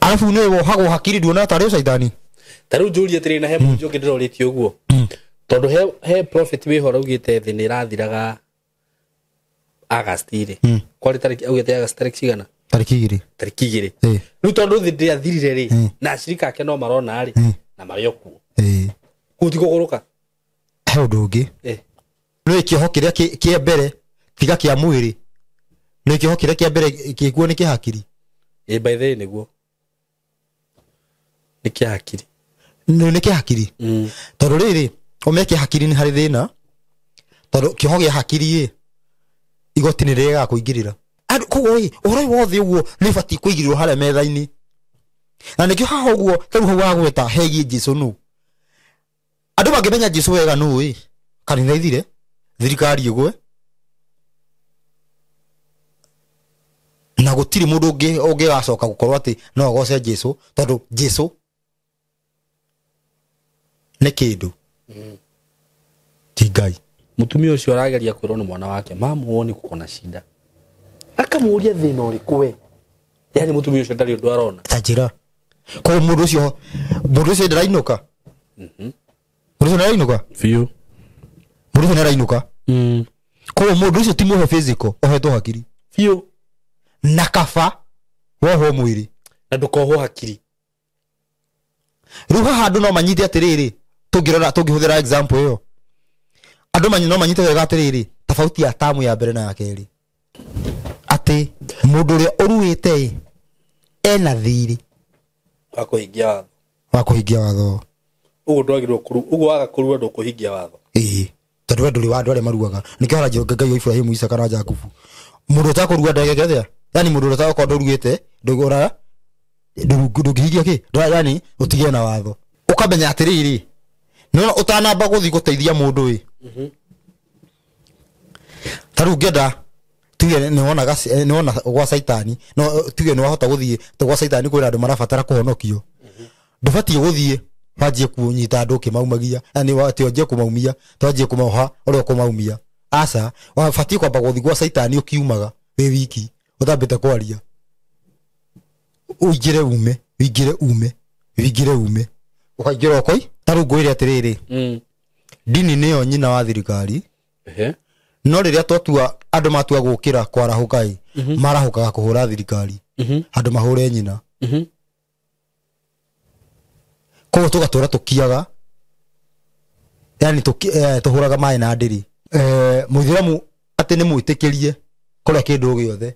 Arabu nĩ wohagwo hakiri nduona tarĩ caitani. Ta rĩu njũrie atĩrĩ na he mũnjũ ũngĩ ndĩrorĩtie ũguo. Tondũ he prophet wĩho araugĩte thĩ nĩ ĩrathiraga August rĩ. Kwarĩ tarĩki augĩte August tarĩki cigana? Tarĩki 2. Tarĩki 2. Rĩu tondũ thĩ ndĩathirire rĩ, na acirika ake no marona rĩ, na marĩ o kuo. Kũu ti kũgũrũka. He ũndũ ũngĩ. Nĩ kĩoho kĩrĩa kĩa mbere tiga kĩa mwĩrĩ. Nĩ kĩoho kĩrĩa kĩa mbere kĩkuo nĩ kĩa hakiri. By the way nĩguo. Nĩ kĩa hakiri. Nĩ kĩa hakiri. Tondũ rĩrĩ, ũmenye kĩa hakiri nĩ harĩ thĩna. Tondũ kĩoho gĩa hakiri ĩ, igoti nĩ rĩregaga kũingĩrĩra. Andũ koguo ĩ, ũhoro ũyũ wothe ũguo nĩ ũbatiĩ kũigĩrĩrwo harĩa metha-inĩ. Na nĩkĩo haha ũguo, ta rĩu hau wagweta hegiĩ Jesũ nũ. Andũ mangĩmenya Jesũ wega nũ ĩ, kanitha ithire, thirikari ĩgwe, na gũtirĩ mũndũ ũngĩgacoka gũkorwo atĩ no agoce Jesũ, tondũ Jesũ nĩ kĩndũ. Ti Ngai. Mũtumia ũcio arageria kwĩrwo nĩ mwana wake, mamu woni kuko na shida. Akamũria thĩna ũrĩkũ we? Yaani mũtumia ũcio ndarĩ ũndũ arona. Ta njĩra. Koguo mũndũ ũcio ndarainũka. Mũndũ ũcio ndarainũka? Biũ. Mũndũ ũcio ndarainũka. Koguo mũndũ ũcio ti mũhe physical, ohetwo hakiri. Biũ. Na kaba wohwo mwĩrĩ. Na ndũkohwo hakiri. Rĩu haha andũ no manyite atĩrĩrĩ, tũngĩrora, tũngĩhũthĩra example ĩyo. Andũ no manyite wega atĩrĩrĩ, tofauti ya tamu ya mbere na ya kerĩ. Atĩ mũndũ ũrĩa ũruĩte ĩ, ena thirĩ wa kũhingia watho. Wa kũhingia watho. Ũguo ndwagĩrĩirwo ũguo waga kũrua ndũkũhingia watho. Ĩĩ, tondũ we ndũrĩ wa andũ arĩa maruaga. Nĩkĩo harajio Ngai wa Ibrahimu, Isaka na Jakubu. Mũndũ ũtakũrua ndageke atĩa? Yaani mũndũ ũrĩa ũtagũkorwo ndũruĩte, ndũgũra, ndũngĩhingia kĩ? Ndũra, yaani ũtige na watho. Ũkamenya atĩrĩrĩ, nĩwona ũtanamba gũthiĩ gũteithia mũndũ ĩ. Ta rĩu ngĩenda tuge nĩwona gwa Caitani, no tuge nĩwahota gũthiĩ gwa Caitani kwĩra andũ marabatara kũhonokio. Ndũbatiĩ gũthiĩ wanjie kũnyita andũ ũkĩmaumagia, yaani atĩ wanjie kũmaumia, to wanjie kũmaoha ũrĩa ũkũmaumia. Aca, wabatiĩ kwamba gũthiĩ gwa Caitani ũkiumaga wĩ wiki, ũtambĩte kwaria. Ũingĩre ume, ũingĩre ume, ũingĩre ume. Ũkaingĩra ũkoi, ta rĩu ngwĩre atĩrĩrĩ, ndini nĩyo nyina wa thirikari. No rĩrĩa twatua andũ matua gũkĩra kwarahũka ĩ, marahũkaga kũhũra thirikari. Andũ mahũre nyina. Koguo tũgatũra tũkiaga, yaani tũhũraga maĩ na ndĩrĩ. Mũithĩramu atĩ nĩ mwĩtĩkĩrie kũrĩa kĩndũ gĩothe.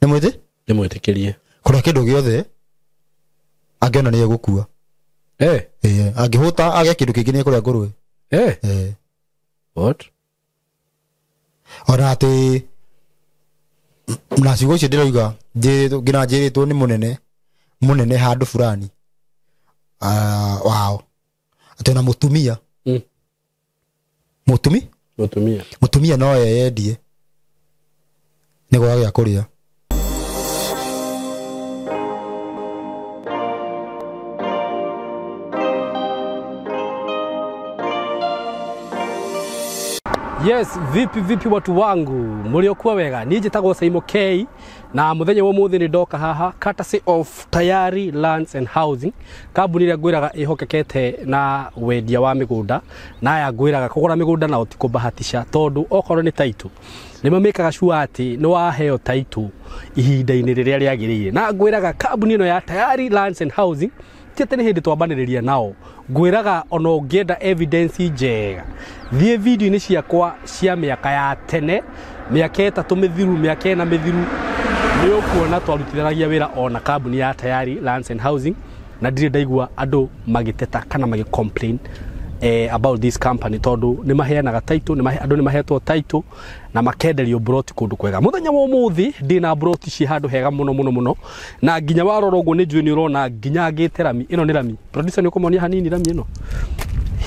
Nĩ mwĩtĩ? Nĩ mwĩtĩkĩrie. Kũrĩa kĩndũ gĩothe, angĩona nĩ egũkua. Angĩhũta age kĩndũ kĩngĩ nĩ ekũrĩa ngũrwe. What? Ona atĩ na ciugo icio ndĩroiga, nginya njĩrĩtwo nĩ mũnene handũ fulani. Wao. Atĩ ona mũtumia. Mũtumi? Mũtumia. Mũtumia no eyendie. Nĩ gwa gĩa kũrĩa. Yes, vipi vipi watu wangu, mliokuwa wega. Niĩ njĩtagwo Saimo K na mũthenya wa ũmũthĩ nĩ ndoka haha courtesy of Tayari Lands and Housing, kambuni ĩrĩa ngwĩraga ĩhokekete na wendia wa mĩgũnda, na aya ngwĩraga kũgũra mĩgũnda nao ti kũbahatisha, tondũ okorwo nĩ title nĩ mamĩkaga sure atĩ nĩ waheo title ihinda-inĩ rĩrĩa rĩagĩrĩire. Na ngwĩraga kambuni ĩno ya Tayari Lands and Housing ti atĩ nĩ hĩndĩ twambanĩrĩria nao, ngwĩraga ona ũngĩenda evidence njega thiĩ video-inĩ ciakwa cia mĩaka ya tene, mĩaka 3 mĩthiru, mĩaka 4 mĩthiru, nĩ ũkuona twarutithanagia wĩra ona kambuni ya Tayari Lands and Housing, na ndirĩ ndaigua andũ magĩteta kana magĩ complain about this company, tondũ nĩ maheanaga title, andũ nĩ mahetwo title na makenderio broti kũndũ kwega. Mũthenya wa ũmũthĩ ndĩna broti ciĩ handũ hega mũno mũno mũno, na nginya warora ũguo nĩ njũĩ nĩ ũrona nginya ngĩte rami. Ĩno nĩ rami. Producer nĩ ũkũmonia hanini rami ĩno.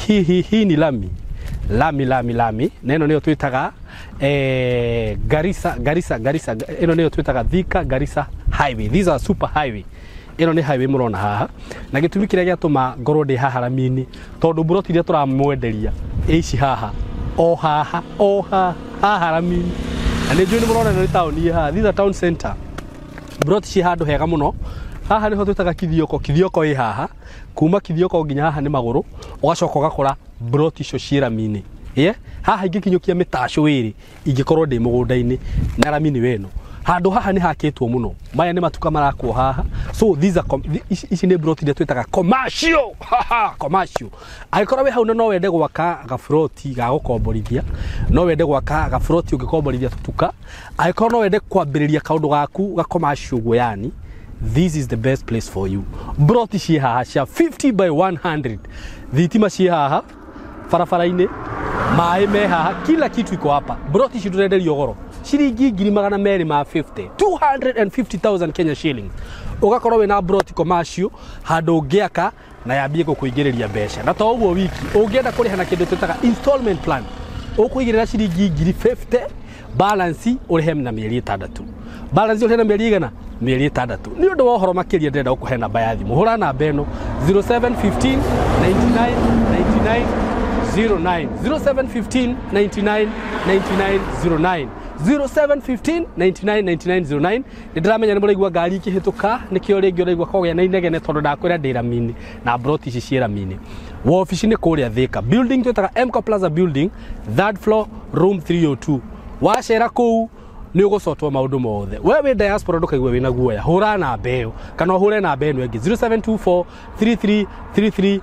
Hi, hi, hi ni lami. Lami, lami, lami. Na ĩno nĩyo twĩtaga, Garissa, Garissa, Garissa. Ĩno nĩyo twĩtaga Thika Garissa Highway. These are super highway. Ĩno nĩ highway mũrona haha. Na gĩtũmi kĩrĩa gĩatũma ngorwo ndĩ haha rami-inĩ, tondũ broti iria tũramwenderia ici haha, o haha, o haha, haha rami-inĩ. Na nĩ njũĩ nĩ mũrona ĩno nĩ taũni ĩ haha. These are town center. Broti ci handũ hega mũno. Haha nĩho twĩtaga Kithioko. Kithioko ĩ haha, kuma Kithioko nginya haha nĩ magũrũ, ũgacoka ũgakora broti icio ciĩ rami-inĩ. Ye, haha ingĩkinyũkia mĩtacũ ĩrĩ ingĩkorwo ndĩ mũgũnda-inĩ na rami nĩ weno. Handũ haha nĩ hakĩtwo mũno. Maya nĩ matuka marakwo haha. So these are ici nĩ broti iria twĩtaga commercial. Haha, commercial. Angĩkorwo wĩ hau na no wende gwaka gaburoti ga gũkomborithia, no wende gwaka gaburoti ũngĩkomborithia tũtuka, angĩkorwo no wende kwambĩrĩria kaũndũ gaku ga commercial ũguo, yani this is the best place for you. Broti ciĩ haha cia 50 by 100, thitima ciĩ haha barabara-inĩ, maĩ me haha, kila kitu iko hapa. Broti ici ndũrenderio goro, ciringi ngiri magana merĩ ma 50, 250,000 Kenya shillings, ũgakorwo wĩna broti commercial handũ ũngĩaka na yambie gũkũingĩrĩria mbeca. Na to ũguo wiki, ũngĩenda kũrĩha na kĩndũ twĩtaga installment plan, ũkũigĩrĩra ciringi ngiri 50, balance ũrĩhe na mĩeri 6, balance ũrĩhe na mĩeri igana, mĩeri 6. Nĩ ũndũ wa ũhoro makĩria ndĩrenda gũkũhe namba ya thimũ. Hũra namba ĩno 0715 99 99 09, 0715 99 99 09, 0715 99 99 09. Nĩ ndĩramenya nĩ mũraigua ngari ikĩhĩtũka, nĩkĩo rĩngĩ ũraigua kũgĩa na inegene, tondũ ndakwĩra ndĩ rami-inĩ na broti ici ciĩ rami-inĩ. Wabici nĩ kũrĩa Thika, building twĩtaga Mco Plaza building, third floor, room 302. Wacera kũu nĩ ũgũcotwo maũndũ mothe. We wĩ diaspora ndũkaigue wĩna guoya, hũra namba ĩyo kana ũhũre namba ĩno ĩngĩ 0724 333313.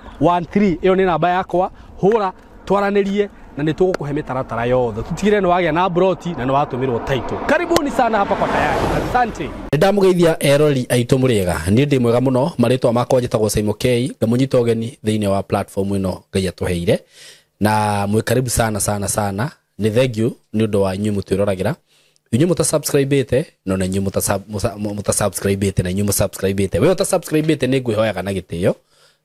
Ĩyo nĩ namba yakwa, hũra twaranĩrie na nĩ tũgũkũhe mĩtaratara yothe, tũtigĩre nĩ wagĩa na broti na nĩ watũmĩrwo title. Karibuni sana hapa kwa Tayari, asante. Nĩ ndamũgeithia erori aitũ, mũrĩega? Niĩ ndĩ mwega mũno. Marĩtwa makwa njĩtagwo Saimo K, ngamũnyita ũgeni thĩinĩ wa platform ĩno Ngai atũheire, na mwĩ karibu sana sana sana. Nĩ thank you nĩ ũndũ wa inyuĩ mũtwĩroragĩra, inyuĩ mũtasubscribĩte, no na inyuĩ mũtasubscribĩte, na inyuĩ mũsubscribĩte. We ũtasubscribĩte, nĩ ngwĩhoyaga na gĩtĩo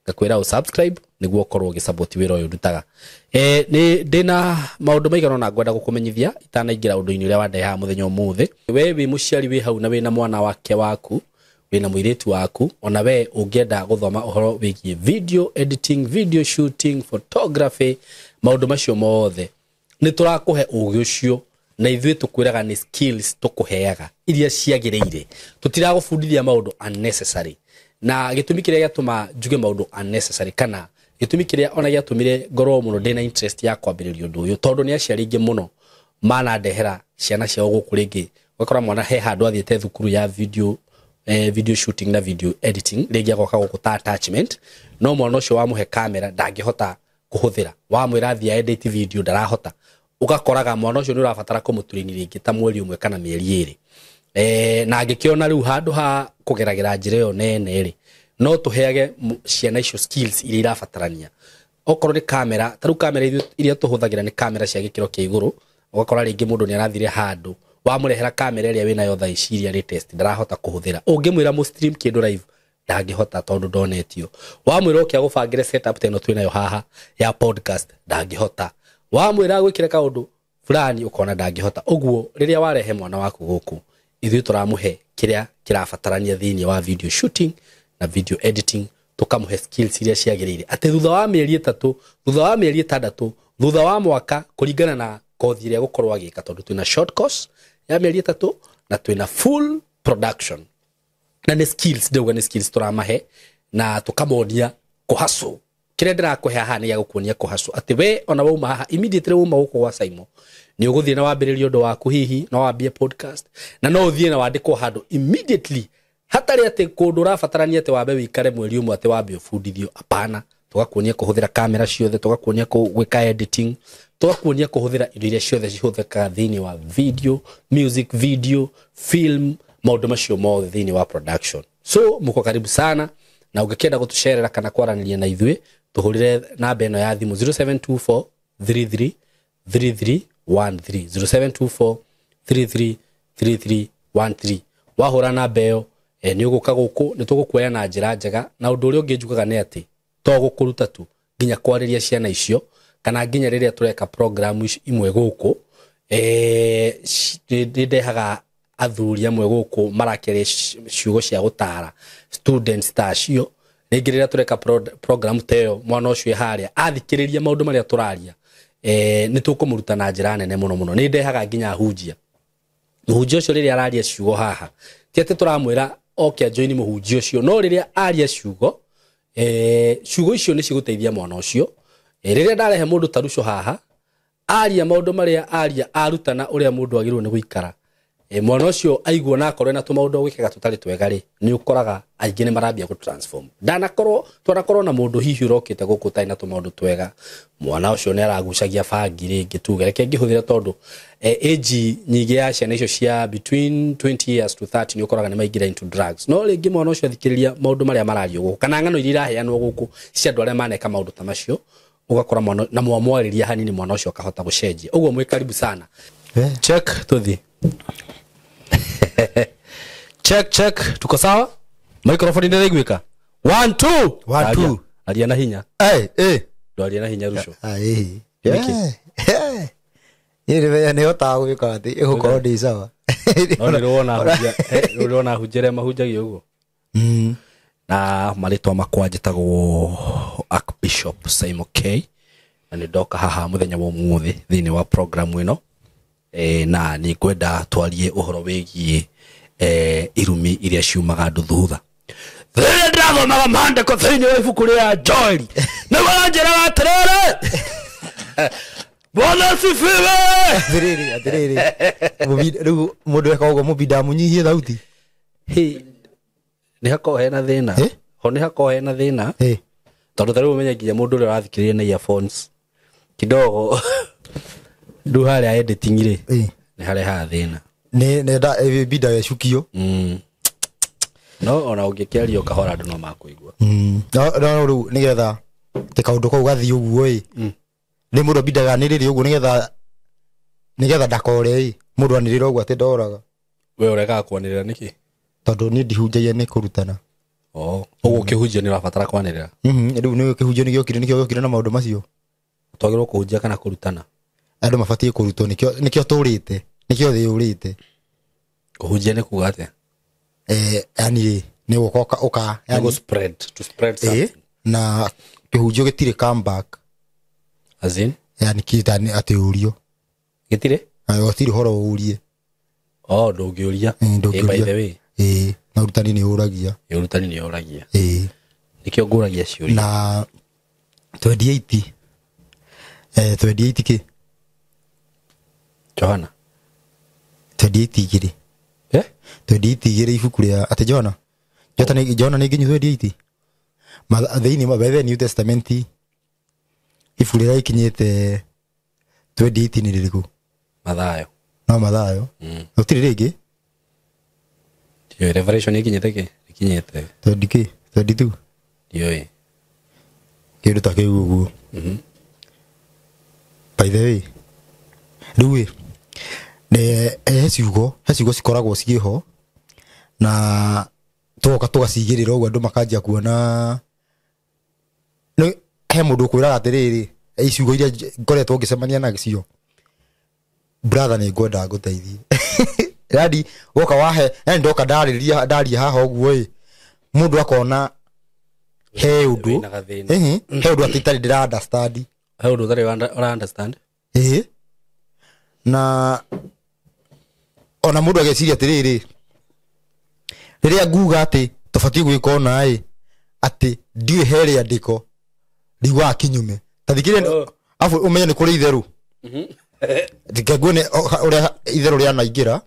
ngakwĩra ũsubscribe nĩguo ũkorwo ũgĩsupport wĩra ũyũ ndutaga. Nĩ ndĩna maũndũ maigana ũna ngwenda gũkũmenyithia itanaingĩra ũndũ-inĩ ũrĩa wandehe haha mũthenya ũmũthĩ. We wĩ mũciari wĩ hau na wĩna mwana wake waku, wĩna mũirĩtu waku, ona we ũngĩenda gũthoma ũhoro wĩgiĩ video editing, video shooting, photography, maũndũ macio mothe, nĩ tũrakũhe ũgĩ ũcio, na ithuĩ tũkwĩraga nĩ skills tũkũheaga iria ciagĩrĩire. Tũtiragũbundithia maũndũ unnecessary. Na gĩtũmi kĩrĩa gĩatũma njuge maũndũ unnecessary, kana gĩtũmi kĩrĩa ona gĩatũmire ngorwo mũno ndĩna interest ya kwambĩrĩria ũndũ ũyũ, tondũ nĩ aciari aingĩ mũno manandehera ciana ciao gũkũ. Rĩngĩ ũgakora mwana he handũ athiĩte thukuru ya video shooting na video editing, rĩngĩ agoka gũkũ ta attachment, no mwana ũcio wamũhe kamera ndangĩhota kũhũthĩra, wamwĩra athiĩ edit video ndarahota. Ũgakoraga mwana ũcio nĩ ũrabatara kũmũtrain rĩngĩ ta mweri 1 kana mĩeri 2. Na ngĩkĩona rĩu handũ ha kũgeragĩra njĩra ĩyo nene rĩ, no tũheage ciana icio skills iria irabatarania. Okorwo nĩ kamera, ta rĩu kamera iria tũhũthagĩra nĩ kamera cia gĩkĩro kĩa igũrũ. Ũgakora rĩngĩ mũndũ nĩ arathire handũ, wamũrehera kamera ĩrĩa wĩnayo thaa ici iria latest, ndarahota kũhũthĩra. Ũngĩmwĩra mũ stream kĩndũ live, ndangĩhota tondũ ndonetio. Wamwĩra ũke agũbangĩre setup ta ĩno twĩnayo haha ya podcast, ndangĩhota. Wamwĩra gwĩkĩre kaũndũ fulani, ũkona ndangĩhota. Ũguo rĩrĩa warehe mwana waku gũkũ, ithuĩ tũramũhe kĩrĩa kĩrabatarania thĩinĩ wa video shooting na video editing, tũkamũhe skills iria ciagĩrĩire, atĩ thutha wa mĩeri 3, thutha wa mĩeri 6, thutha wa mwaka, kũringana na kothi ĩrĩa gũkorwo agĩka, tondũ twĩna short course ya mĩeri 3 na twĩna full production, na nĩ skills ndauga, nĩ skills tũramahe na tũkamonia kũhustle. Kĩrĩa ndĩrakũhe haha nĩ gĩa gũkuonia kũhustle, atĩ we ona wauma haha, immediately wauma gũkũ gwa Saimo, nĩ ũgũthiĩ na wambĩrĩrie ũndũ waku. Hihi no wambie podcast na no ũthiĩ na wandĩkwo handũ immediately, hatarĩ atĩ kũndũ ũrabatarania atĩ wambe wĩikare mweri 1 atĩ wambe ũbundithio. Hapana, tũgakuonia kũhũthĩra kamera ciothe, tũgakuonia gwĩka editing, tũgakuonia kũhũthĩra indo iria ciothe cihũthĩkaga thĩinĩ wa video, music video, film, maũndũ macio mothe thĩinĩ wa production. So muko karibu sana, na ũngĩkĩenda gũtũcerera kana kwaranĩria na ithuĩ, tũhũrĩre namba ĩno ya thimũ 0724 33 33 13, 0724 33 33 13. Wahũra namba ĩyo, nĩ ũgũka gũkũ, nĩ tũgũkuoya na njĩra njega. Na ũndũ ũrĩa ũngĩ njugaga nĩ atĩ to gũkũruta tu, nginya kwarĩria ciana icio, kana nginya rĩrĩa tũreka program imwe gũkũ, nĩ ndehaga athuri amwe gũkũ marakĩaria ciugo cia gũtara students ta acio. Rĩngĩ rĩrĩa tũreka program ta ĩyo, mwana ũcio e harĩa athikĩrĩria maũndũ marĩa tũraria, nĩ tũkũmũruta na njĩra nene mũno mũno. Nĩ ndehaga nginya ahunjia. Mũhunjia ũcio rĩrĩa araria ciugo haha, Ti atĩ tũramwĩra oke ajoini mũhunjia ũcio, no rĩrĩa aria ciugo, ciugo icio nĩ cigũteithia mwana ũcio. Rĩrĩa ndarehe mũndũ ta Ruco haha, aria maũndũ marĩa aria, arutana ũrĩa mũndũ agĩrĩirwo nĩ gũikara, mwana ũcio aigua na akorwo na tũmaũndũ gwĩkaga tũtarĩ twega rĩ, nĩ ũkoraga aingĩ nĩ marambia gũ transform. Ndanakorwo twanakorwo na mũndũ hihi ũrokĩte gũkũ ũtarĩ na tũmaũndũ twega, mwana ũcio nĩ aragucagia bangi rĩngĩ, tuge reke ngĩhũthĩre tondũ age nyingĩ ya ciana icio cia between 20 years to 30 nĩ ũkoraga nĩ maingĩra into drugs. No rĩngĩ mwana ũcio athikĩrĩria maũndũ marĩa marario gũkũ kana ng'ano iria iraheanwo gũkũ cia andũ arĩa maneka maũndũ ta macio, ũgakora mwana na mwamwarĩria hanini mwana ũcio akahota gũcenjia. Ũguo mwĩ karibu sana. Check tuthi. Check check, tuko sawa? Microphone ndĩraiguĩka? 1 2 1 2. Aria na hinya. Ndwaria na hinya Ruco. Nĩkĩ? Niĩ nĩ hotaga gwĩka atĩ ĩgũkorwo ndĩ sawa. No nĩ ũrona hunjia arĩa mahunjagia ũguo. Na marĩtwa makwa njĩtagwo Archbishop Simon K, na nĩ ndoka haha mũthenya wa ũmũthĩ thĩinĩ wa program ĩno, na nĩ ngwenda twarie ũhoro wĩgiĩ irumi iria ciumaga andũ thutha. Rĩrĩa ndĩrathomaga maandĩko thĩinĩ wa ibuku rĩa Joeli, nĩguo anjĩraga atĩrĩrĩ, Bwana asifiwe. Atĩrĩrĩ, atĩrĩrĩ. Rĩu mũndũ eka ũguo mũbinda mũnyihie thauti. Hĩ, nĩ hakoragwo hena thĩna. Ho nĩ hakoragwo hena thĩna. Tondũ ta rĩu ũmenye nginya mũndũ ũrĩa ũrathikĩrĩria na earphones kidogo rĩu harĩa editing rĩ, nĩ harehaga thĩna. Nĩ nenda binda ecukio. No ona ũngĩkĩaria kahora andũ no makũigua. No rĩu nĩgetha atĩ kaũndũ kau gathiĩ ũguo ĩ, nĩ mũndũ ambindaga anĩrĩre ũguo nĩgetha ndakore ĩ, mũndũ anĩrĩre ũguo atĩ ndoraga. We ũregaga kwanĩrĩra nĩkĩ? Tondũ niĩ ndihunjagia nĩ kũrutana. Oh, ũguo ũkĩhunjia nĩ ũrabatara kwanĩrĩra? Rĩu nĩ kĩhunjio nĩgĩokire, nĩkĩo gĩokire na maũndũ macio. Twagĩrĩirwo kũhunjia kana kũrutana? Andũ mabatiĩ kũrutwo, nĩkĩo tũrĩte, nĩkĩo thĩ yũrĩte. Kũhunjia nĩ kuga atĩa? Yani rĩ, nĩ gũka ũka yani spread, to spread something. Na kĩhunjio gĩtirĩ comeback. As in? Yani kita nĩ atĩ ũrio. Gĩtirĩ? Gũtirĩ ũhoro ũrie. Oh, ndũngĩũria. Ndũngĩũria. By the way. Na ũrutani nĩ ũragia. Ũrutani nĩ ũragia. Nĩkĩo ngũragia ciũria. Na 28. 28 kĩ? Johana. 28 igĩrĩ. 28 igĩrĩ ibuku rĩa atĩ Johana. Johana nĩ nginyu 28. Thĩinĩ wa the New Testament ibuku rĩrĩa ikinyĩte 28 nĩ rĩrĩkũ? Mathayo. No Mathayo. Gũtirĩ rĩngĩ? Ndiũĩ Revelation ikinyĩte kĩ? Ikinyĩte 20 kĩ? 22. Ndiũĩ. Kĩndũ ta kĩu ũguo. By the way, rĩu ĩ, he ciugo cikoragwo ciĩho na tũgoka tũgacigĩrĩra ũguo andũ makanjia kuona. Nĩ he mũndũ ũkwĩraga atĩrĩrĩ, ciugo iria ngoretwo ngĩcemania nacio, brother nĩ ngwenda ngũteithie. Yani woka wahe, yani ndoka ndarĩria ndaria haha ũguo ĩ, mũndũ akona he ũndũ, he ũndũ atĩ itarĩ ndĩra understand. He ũndũ ũtarĩ ũra understand. Na ona mũndũ ageciria atĩrĩrĩ, rĩrĩa nguga atĩ tũbatiĩ gwĩka ũna ĩ, atĩ ndiũĩ he rĩandĩko riugaga kinyume. Ta thikĩrĩria, afu ũmenye nĩ kũrĩ itherũ. Reke nguone ũrĩa itherũ rĩanaingĩra.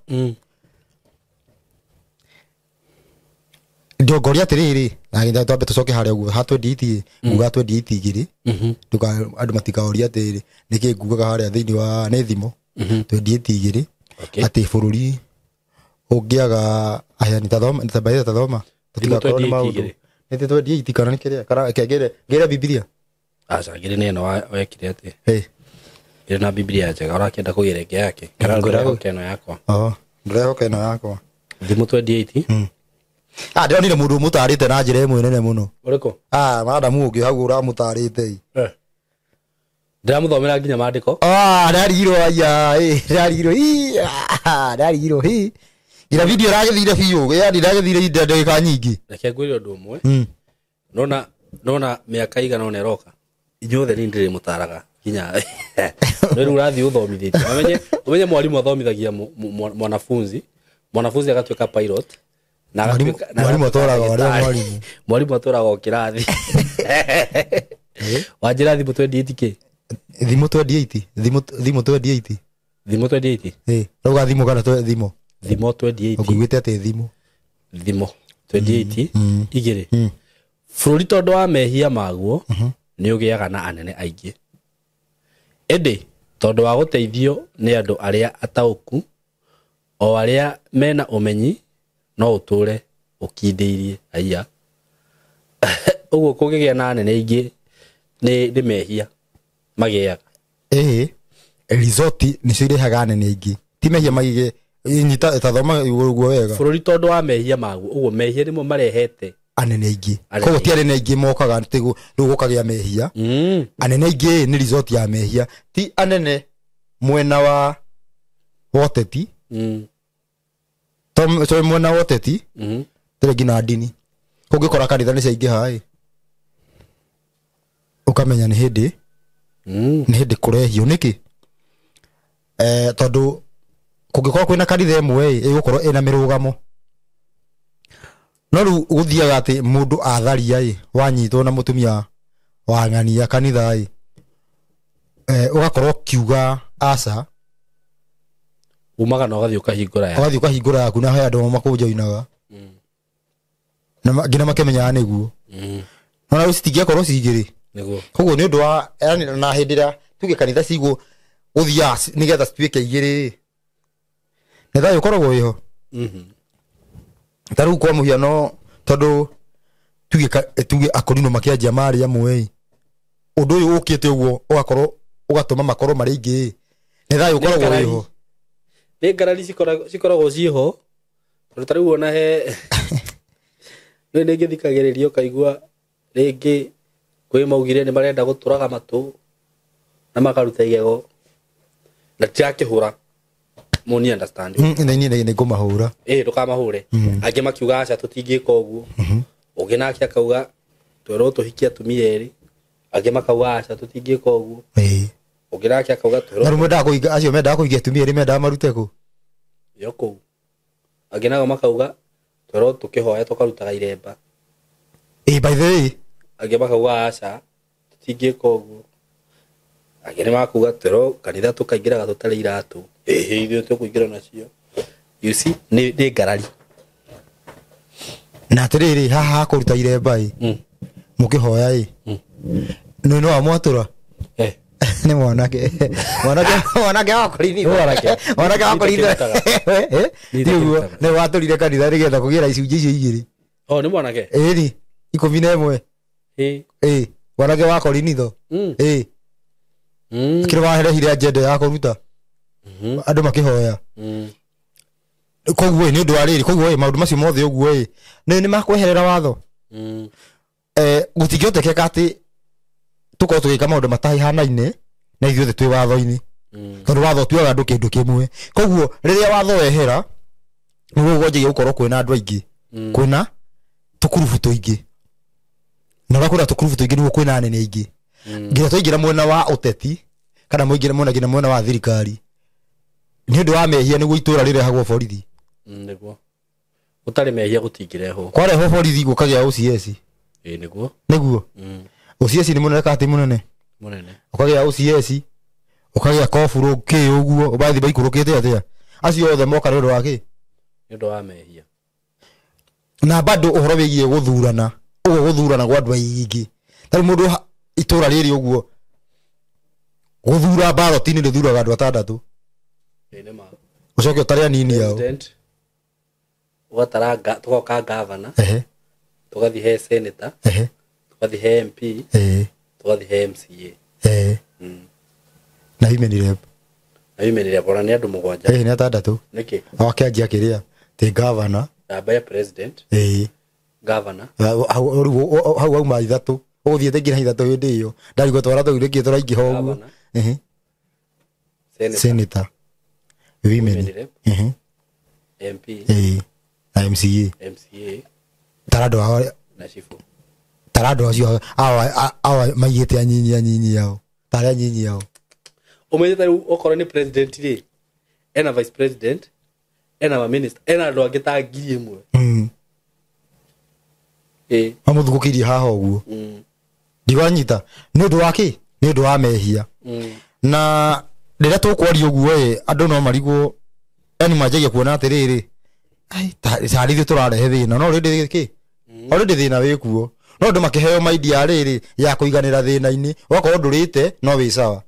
Ndongoria atĩrĩrĩ, na gĩtha twambe tũcoke harĩa ũguo, ha 28, nguga 28 igĩrĩ. Andũ matikaũrie atĩrĩrĩ, nĩkĩ ngugaga harĩa thĩinĩ wa nĩ thimo. 28 igĩrĩ. Atĩ bũrũri ũngĩaga aheani ta thoma, ta baitha ta thoma. Tũtigakorwo nĩ maũndũ. Nĩ 28 kana nĩ kĩrĩa? Kana ngĩre Bibilia? Aca, ngĩrĩ nĩ ĩno wekire atĩ. Ngĩrĩ na Bibilia njega, ũrakĩenda kũgĩra ĩngĩ yake? Kana ndũrehoka ĩno yakwa? Ndũrehoka ĩno yakwa. Thimũ 28? Ndĩronire mũndũ ũmũtarĩte na njĩra ĩmwe nene mũno. Ũrĩkũ? Madamu ũngĩ hau ũramũtarĩte. Ndĩramũthomera nginya maandĩko. Ndarigirwo aya, ndarigirwo, ndarigirwo, hi. Ngira video ĩragĩthire biũ, yani ĩragĩthire ihinda ndagĩka nyingĩ. Reke ngwĩre ũndũ ũmwe. Nona mĩaka igana ũna ĩroka, inyuothe nĩ ndĩrĩmũtaraga nginya. No rĩu ũrathiĩ ũthomithĩtie. Ũmenye mwarimũ athomithagia mwanafunzi, mwanafunzi agatuĩka pilot, Na Mwarimu- agatuĩka- na mwarimu agatuĩka atũraga arĩa ndagĩtarĩ. mwarimu. Mwarimu atũraga o kĩrathi. Wanjĩra thimũ 28 kĩ? Thimũ 28, thimũ 28. Thimũ 28. Ĩ, rauga thimũ kana thimũ? Thimũ 28. Ũngĩiguĩte atĩ thimũ. Thimũ 28 igĩrĩ. Bũrũri tondũ wa mehia maguo nĩ ũgĩaga na anene aingĩ, ĩndĩ tondũ wa gũteithio nĩ andũ arĩa ataũku o arĩa mena ũmenyi no ũtũre ũkindĩirie. Aiya, ũguo kũngĩgĩa na anene aingĩ nĩ mehia magĩaga. Ĩ, resort nĩcio irehaga anene aingĩ, ti mehia maige. Nyita, tathoma ũguo wega. Bũrũri tondũ wa mehia maguo, ũguo mehia nĩmo marehete anene aingĩ. Anene. Koguo ti anene aingĩ mokaga atĩ rĩu gũkagĩa mehia. Anene aingĩ nĩ resort ya mehia, ti anene mwena wa ũteti. To mwena wa ũteti, tũrĩ nginya ndini. Kũngĩkora kanitha nĩ ciaingĩha ĩ, ũkamenya nĩ hĩndĩ nĩ hĩndĩ kũrehio nĩkĩ. Tondũ kũngĩkorwo kwĩna kanitha ĩmwe ĩ, ĩgũkorwo ĩna mĩrũgamo. No rĩu gũthiaga atĩ mũndũ atharia ĩ, wanyitwo na mũtumia wa ng'ania kanitha ĩ, ũgakorwo ũkiuga aca. Umaga na ũgathiĩ ũkahingũra ya Ũgathiĩ ũkahingũra yaku na he andũ makũnjoinaga na nginya makĩmenyaga nĩguo. No rĩu citingĩakorwo ci igĩrĩ. Nĩguo. Koguo nĩ ũndũ wa yani, na hĩndĩ ĩrĩa tuge kanitha cigwo gũthiaga nĩgetha cituĩke igĩrĩ, nĩ thayũ ũkoragwo wĩho. Ta rĩu kwa mũhiano, tondũ tuge tuge akorino makĩanjia marĩ amwe ĩ, ũndũ ũyũ ũkĩte ũguo ũgakorwo ũgatũma makorwo marĩ aingĩ ĩ, nĩ thayũ ũkoragwo ngarari. wĩho. Nĩ ngarari cikoragwo ciĩho, tondũ ta rĩu ona he nĩ ngĩthikagĩrĩria ũkaigua rĩngĩ kwĩ maugire nĩ marenda gũtũraga matũ na makaruta igego na tirakĩhũra mũni understand. Na niĩ nĩ ngũmahũra. Ĩ, ndũkamahũre. Angĩ makiuga aca, tũtingĩka ũguo. Ũngĩ nake akauga twerwo tũhikie atumia erĩ. Angĩ makauga aca, tũtingĩka ũguo. Ũngĩ nake akauga Na twerwo rĩu mendaga kũhinga, acio mendaga kũhingia atumia erĩ mendaga marute kũ? Yo kũu. Angĩ nao makauga twerwo tũkĩhoya tũkarutaga iremba. Ĩ, by the way. Angĩ makauga aca, tũtingĩka ũguo. Angĩ nĩ makuga twerwo kanitha tũkaingĩraga tũtarĩ iratũ. Ĩhĩ, ithuĩ tũkũingĩra nacio. You see, nĩ ngarari. Na atĩrĩrĩ, haha hakũruta iremba ĩ, mũkĩhoya ĩ, nĩ no amwatũra. Eh. Nĩ mwanake, mwanake wa kũrinithio. Nĩ mwanake. Mwanake wa kũrinithio. Nĩ Eh, ti ũguo. kĩrutaga. Nĩ watũrire kanitha nĩgetha kũgĩra icunjĩ icio igĩrĩ. Oh, nĩ mwanake. Ĩni 11. Ĩ. Ĩ, mwanake wa korinitho. Ĩ, kĩrĩa waherehire agenda ya kũruta andũ makĩhoya. Koguo ĩ, nĩ ũndũ wa rĩrĩ, koguo ĩ, maũndũ macio mothe ũguo ĩ, nĩ makweherera watho. Gũtingĩhotekeka atĩ tũkorwo tũgĩka maũndũ matahanaine na ithuothe twĩ watho-inĩ, tondũ watho ũtuaga andũ kĩndũ kĩmwe. Koguo rĩrĩa watho wehera, nĩguo gwanjagia gũkorwo kwĩna andũ aingĩ, kwĩna tũkurubu tũingĩ, na ũrĩa kwĩna tũkurubu tũingĩ nĩguo kwĩna anene aingĩ, nginya twaingĩra mwena wa ũteti kana mũingĩra mwena nginya mwena wa thirikari. Nĩ ũndũ wa mehia nĩguo itũra rĩrehagwo borithi. Nĩguo. Gũtarĩ mehia gũtingĩrehwo. Kwarehwo borithi gũkagĩa OCS. Ĩ, nĩguo. Nĩguo OCS nĩ mũnene kana ti mũnene? Mũnene. Ũkagĩa OCS, ũkagĩa koburu kĩ ũguo bathi maikũrũkĩte atĩa, acio othe moka nĩ ũndũ wa kĩ? Nĩ ũndũ wa mehia. Na bado ũhoro wĩgiĩ gũthurana ũguo, gũthurana kwa andũ aingĩ, tarĩu mũndũ itũra rĩrĩ ũguo gũthura ballot-inĩ rĩthuraga andũ atandatũ. Ĩ, nĩ ma. Ũcoke ũtare anini ao. President, ũgatara tũgoka governor, tũgathiĩ he senator, tũgathiĩ he MP, tũgathiĩ he MCA. Na women rep. Na women rep ona nĩ andũ 7. Nĩ atandatũ. Nĩkĩ? Wakĩanjia kĩrĩa ti governor. Namba ya president. Governor. Hau rĩu hau auma ithatũ, ũgũthiĩte nginya ithatũ hĩndĩ ĩyo ndarigwo twara tũu nĩkĩ tũraingĩha ũguo. Governor. Senator. Senator, women. Women rep. MP. Na MCA. MCA. Tara andũ ao. Na chifu. Tara andũ acio awa maigĩte anyinyi ao, tarĩ anyinyi ao. Ũmenyete rĩu okorwo nĩ president rĩ, ena vice president, ena ma minister, ena andũ angĩ ta 1,000. Mamũthugũkĩirie haha ũguo. Ndigwanyita nĩ ũndũ wa kĩ? Nĩ ũndũ wa mehia. Na rĩrĩa tũkwaria ũguo ĩ, andũ no marigwo, yani manjagia kuona atĩrĩrĩ, ai tarĩ ithuĩ tũrarehe thĩna, no already kĩ? Already thĩna wĩkuo. No andũ makĩheo maidi ya rĩrĩ ya kũiganĩra thĩna-inĩ, wakorwo ndũrĩte no wĩ sawa.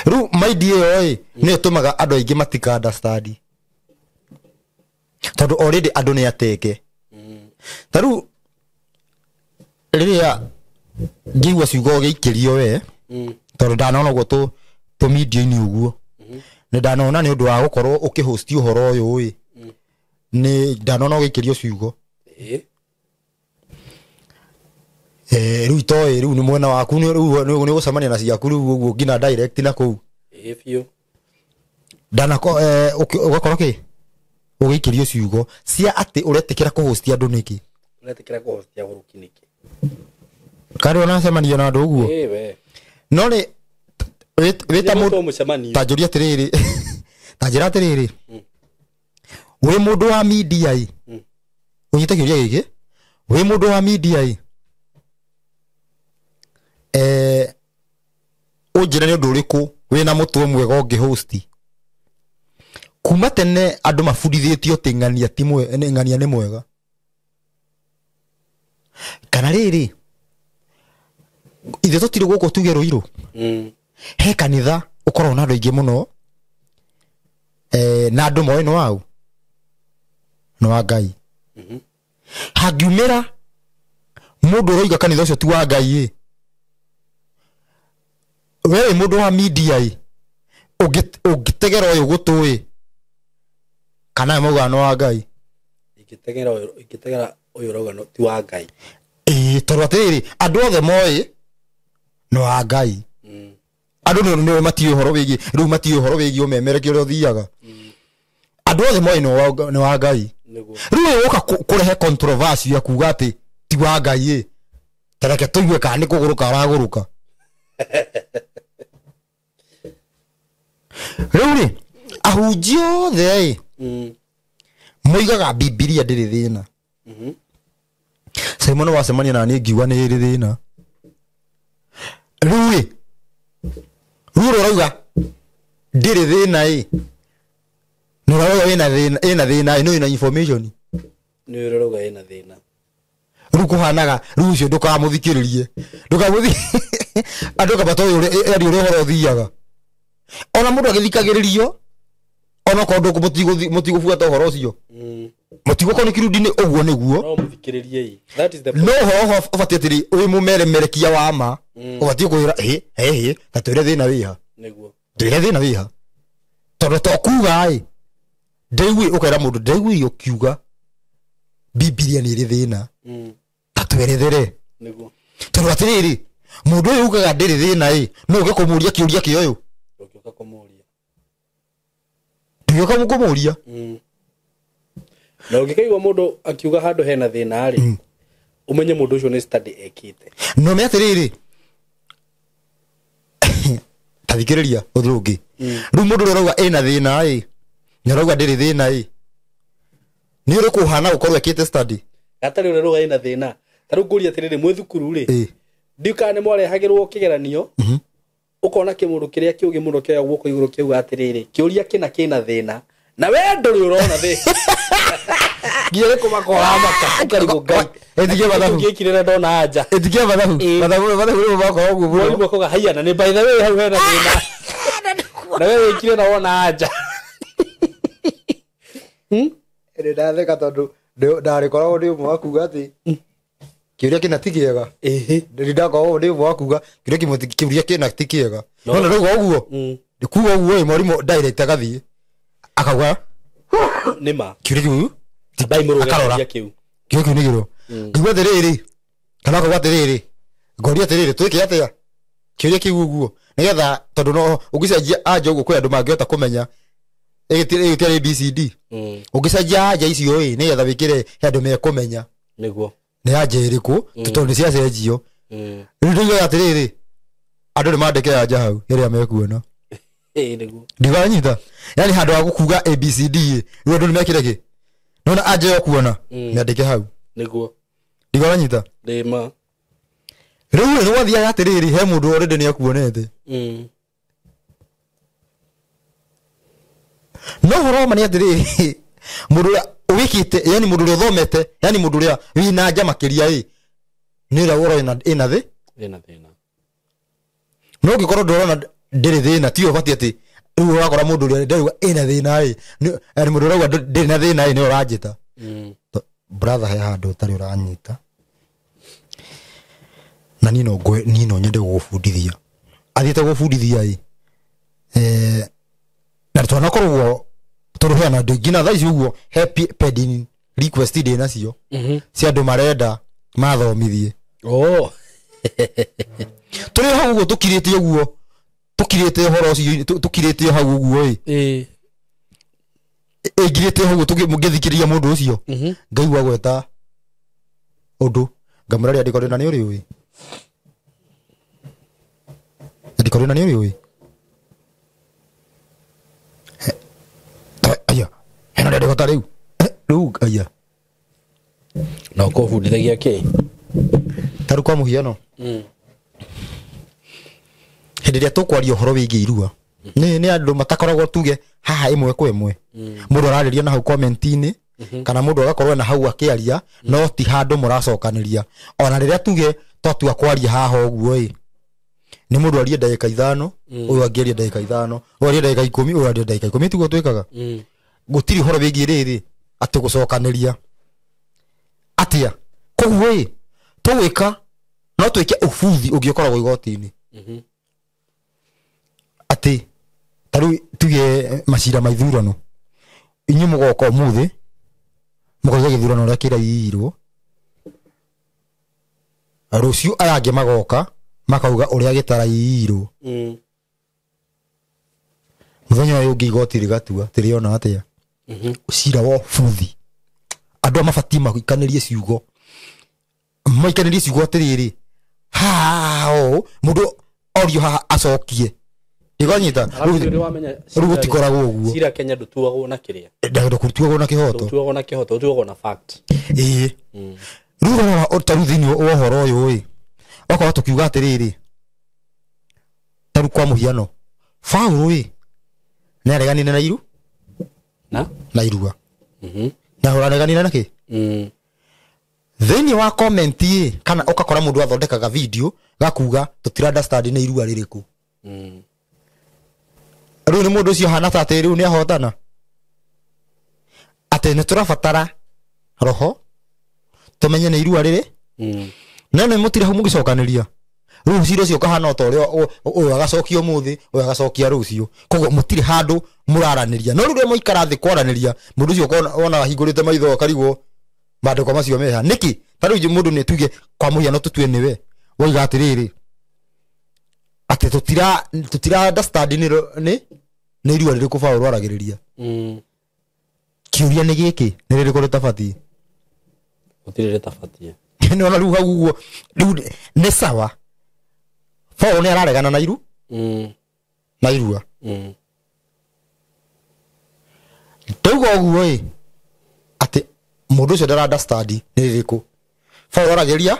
Rĩu maidi ĩyo ĩ nĩyo ĩtũmaga andũ aingĩ matika understand, tondũ already andũ nĩ ateke. Ta rĩu rĩrĩa ngĩigua ciugo gĩikĩrio we, tondũ ndanona ũguo tũmindio-inĩ ũguo, nĩ ndanona nĩ ũndũ wa gũkorwo ũkĩhost ũhoro ũyũ ĩ, nĩ ndanona ũgĩikĩrio ciugo. Rĩu itoĩ rĩu nĩ mwena waku, rĩu nĩ ũgũcemania na ciaku rĩu ũguo nginya direct na kũu. Biũ. Ndanako ũgakorwo kĩ? Ũgĩikĩrio ciugo cia atĩ ũretĩkĩra kũhost andũ nĩkĩ? Ũretĩkĩra kũhost agũrũki nĩkĩ? Karĩ ũnacemania na andũ ũguo? No nĩ wĩta mũndũ ta njũria atĩrĩrĩ, ta njĩra atĩrĩrĩ, wĩ mũndũ wa media ĩ, ũnyite kĩũria gĩkĩ, wĩ mũndũ wa media ĩ, ũnjĩre nĩ ũndũ ũrĩkũ wĩna mũtwe mwega ũngĩhost? Kuma tene andũ mabundithĩtio atĩ ng'ania ti ng'ania nĩ mwega. Kana rĩrĩ, ithuĩ tũtirĩ gũkũ tuge Ruiru. He kanitha ũkoragwo na andũ aingĩ mũno, na andũ moĩ nĩ wau, nĩ wa Ngai. Hangiumĩra mũndũ ũroiga kanitha ũcio ti wa Ngai ĩ, we wĩ mũndũ wa media ĩ, ũngĩtegera ũyũ gũtũ ĩ, kana aya maugaga nĩ wa Ngai? Ingĩtegera ũyũ ũrauga ti wa Ngai. Ĩĩ, tondũ atĩrĩrĩ, andũ othe moĩ nĩ wa Ngai. Andũ nĩ matiũĩ ũhoro wĩgiĩ, rĩu matiũĩ ũhoro wĩgiĩ ũmemerekia ũrĩa ũthiaga. Andũ othe moĩ nĩ wa Ngai. Rĩu ũyũ ũka kũrehe controversy ya kuga atĩ ti wa Ngai ĩ, ta reke tũigue kana nĩ kũgũrũka aragũrũka. Rĩu rĩ, ahunjia othe ĩ, moigaga Bibilia ndĩrĩ thĩna. Simon wacemania na niĩ ngiuga nĩ ĩrĩ thĩna. Rĩu ĩ, rĩu ũrauga ndĩrĩ thĩna ĩ, nĩ ũrauga ĩna thĩna, ĩna thĩna ĩ, nĩ wĩna information. Nĩ ũrauga ĩna thĩna. Rĩu kũhanaga, rĩu ũcio ndũkamũthikĩrĩrie. Andũ kaba toĩ ũrĩa ũhoro ũthiaga. Ona mũndũ agĩthikagĩrĩrio, ona okorwo mũtigũbuata ũhoro ũcio. Mũtigũkorwo nĩ kĩrundi-inĩ ũguo nĩguo. No mũthikĩrĩrie ĩ. That is the No ũhoro ũbatiĩ atĩrĩ, wĩ mũmeremerekia wa ma, ũbatiĩ kwĩra, ĩ, ĩ, ta twĩre thĩna wĩha. Nĩguo. Twĩre thĩna wĩha. Tondũ to kuga ĩ, ndaigui ũkera mũndũ, ndaigui ũkiuga Bibilia nĩ ĩrĩ thĩna. Ta twerethere. Nĩguo. Tondũ atĩrĩrĩ, mũndũ ũyũ ugaga ndĩrĩ thĩna ĩ, no ũke kũmũria kĩũria kĩa ũyũ. Ndũngĩũka kũmũria. Ndũngĩũka kũmũria. Na ũngĩkaigua mũndũ akiuga handũ hena thĩna rĩ, ũmenye mũndũ ũcio nĩ study ekĩte. No me atĩrĩrĩ, ta thikĩrĩria ũndũ ũngĩ. Rĩu mũndũ ũrĩa ũrauga ĩna thĩna ĩ, nĩ ũrauga ndĩrĩ thĩna ĩ, nĩ ũrĩkũ ũhana gũkorwo ekĩte study? Gatarĩ ũrĩa ũrauga ĩna thĩna. Ta rĩu ngũria atĩrĩrĩ, mwĩ thukuru rĩ, ndiũĩ kana nĩ mwarehagĩrwo kĩgeranio, ũkona kĩmũndũ kĩrĩa kĩũgĩ mũno kĩoya guoko igũrũ kĩauga atĩrĩrĩ, kĩũria kĩna kĩna thĩna, na we ndũrĩ ũrona thĩna. Nginya nĩ kũmaka ũramaka, ũkarigwo Ngai. Ĩtigie mathabu. Ũngĩkire na ndona anja. Ĩtigie mathabu. Mathabu, mathabu nĩmo makoragwo ũguo mũno. Mwarimũ akauga, haiya, na nĩ by the way hau hena thĩna. Na we wĩkire na wona anja. Nĩ ndatheka tondũ ndarĩkoragwo ndĩ ũmwe wa kuga atĩ kĩũria kĩna ti kĩega. Nĩ ndakoragwo ndĩ ũmwe wa kuga kĩũria kĩmwe ti, kĩũria kĩna ti kĩega. No na rĩu ũguo, nĩ kuga ũguo ĩ, mwarimũ direct agathiĩ akauga Nĩ ma. Kĩũria kĩu ti Ambai mũrũge akarora. kĩũria kĩu. Kĩũria kĩu nĩ kĩrũ. Ngĩigua atĩrĩrĩ, kana akauga atĩrĩrĩ, ngoria atĩrĩrĩ, twĩke atĩa? Kĩũria kĩu ũguo. Nĩgetha tondũ no ũngĩcenjia anja ũguo kwĩ andũ mangĩhota kũmenya ĩgĩtiarĩ ABCD. Ũngĩcenjia anja icio ĩ, nĩgetha wĩkĩre he andũ mekũmenya. Nĩguo. Nĩ anja ĩrĩkũ, tondũ nĩ ciacenjio. Rĩu ndĩigaga atĩrĩrĩ, andũ nĩ mandĩke anja hau ĩrĩa mekuona. Ĩĩ, nĩguo. Ndiganyita. Yaani handũ ha gũkuga ABCD ĩ, rĩu andũ nĩ mekĩre kĩ? Nona anje yo kuona miandike hau niguo ndigoranyita ndima riu ni gwathiaga atiriri he mundu already ni akuonete. No horo ma ni atiriri mundu uria wikite yani mundu uria uthomete yani mundu uria wina nja makiria i ni uria woro ina thi ina thina. No ngikorwo ndurona ndiri thina ti ubati ati riu urakora mundu uria ndarauga ina thina i yani mundu urauga ndiri na thina i ni uranjita. Brother he handu utari uranyita na nino ngwe nino nyende gugubundithia athiete gubundithia i na twanakorwo tondu hena andu nginya thaa ici uguo he pending request ndĩ nacio cia andu marenda mathomithie. Oh turi hau uguo tukirite uguo tukirite uhoro ucio tukirite hau uguo i ingirite hau ngithikiria mundu ucio ngaigua gweta undu ngamũra rĩandĩko rĩna nĩ ũrĩũĩ rĩandĩko rĩna nĩ ũrĩũĩ aya hena rĩandĩko ta rĩu rĩu aya na ũkũbundithagia kĩ ta rĩu kwa mũhiano hĩndĩ ĩrĩa tũkwaria ũhoro wĩgiĩ irua nĩ andũ matakoragwo tuge haha ĩmwe kwa ĩmwe mũndũ ararĩria na hau comment-inĩ kana mũndũ agakorwo na hau akĩaria no ti handũ mũracokanĩria ona rĩrĩa tuge twatua kwaria haha ũguo ĩ nĩ mũndũ arie ndagĩka 5 ũyũ angĩaria ndagĩka 5 ũyũ arie ndagĩka 10 ũyũ arie ndagĩka 10 tiguo twĩkaga gũtirĩ ũhoro wĩgiĩ rĩrĩ atĩ gũcokanĩria atĩa koguo ĩ tũgwĩka no twĩke ũbuthi ũngĩ ũkoragwo igoti-inĩ atĩ ta rĩu tuge macira ma ithurano inyuĩ mũgoka ũmũthĩ mũkauga gĩthurano ũrĩa kĩraiyirwo rũciũ aya angĩ magoka makauga ũrĩa gĩtaraiyirwo mũthenya ũyũ ũngĩ igoti rĩgatua tĩrĩona atĩa cira wa ũbuthi andũ aya mabatiĩ maikanĩrie ciugo atĩrĩrĩ haha ũũ mũndũ orio haha acokie ndigonyita rĩu gũtikoragwo ũguo cira Kenya ndutuagwo na kĩrĩa ndutuagwo na kĩhoto ndutuagwo na kĩhoto ndutuagwo na fact ĩĩ rĩu rora ta rĩu thĩinĩ wa ũhoro ũyũ ĩ okorwo tũkiuga atĩrĩrĩ ta rĩu kwa mũhiano Paũlũ ĩ nĩareganire na iru na irua na ũrareganire na kĩ thĩinĩ wa comment ĩ kana ũgakora mũndũ athondekaga video gakuga tũtira understand nĩ irua rĩrĩkũ rĩu nĩ mũndũ ũcio hana ta atĩ rĩu nĩ ahotana atĩ nĩ tũrabatara roho tũmenye nĩ irua rĩrĩ no nĩ mũtire hau mũgĩcokanĩria rĩu cira ũcio ũkahana o ta ũrĩa ũyũ agacokia ũmũthĩ ũyũ agacokia rũciũ koguo mũtirĩ handũ mũraranĩria no rĩu rĩrĩa mwaikara thĩ kwaranĩria mũndũ ũcio wona ahingũrĩte maitho akarigwo mandĩko macio meha nĩkĩ ta rĩu mũndũ nĩ tuge kwa mũhiano tũtue nĩwe woiga atĩrĩrĩ atĩ tũtira understand nĩ irua rĩrĩkũ Paũlũ aragĩrĩria kĩũria nĩ gĩkĩ nĩ rĩrĩkũ rĩtabatiĩ gũtirĩ rĩtabatiĩ nĩwona rĩu hau ũguo rĩu nĩ sawa Paũlũ nĩ araregana na iru na irua ndauga ũguo ĩ atĩ mũndũ ũcio ndara understand nĩ rĩrĩkũ Paũlũ aragĩria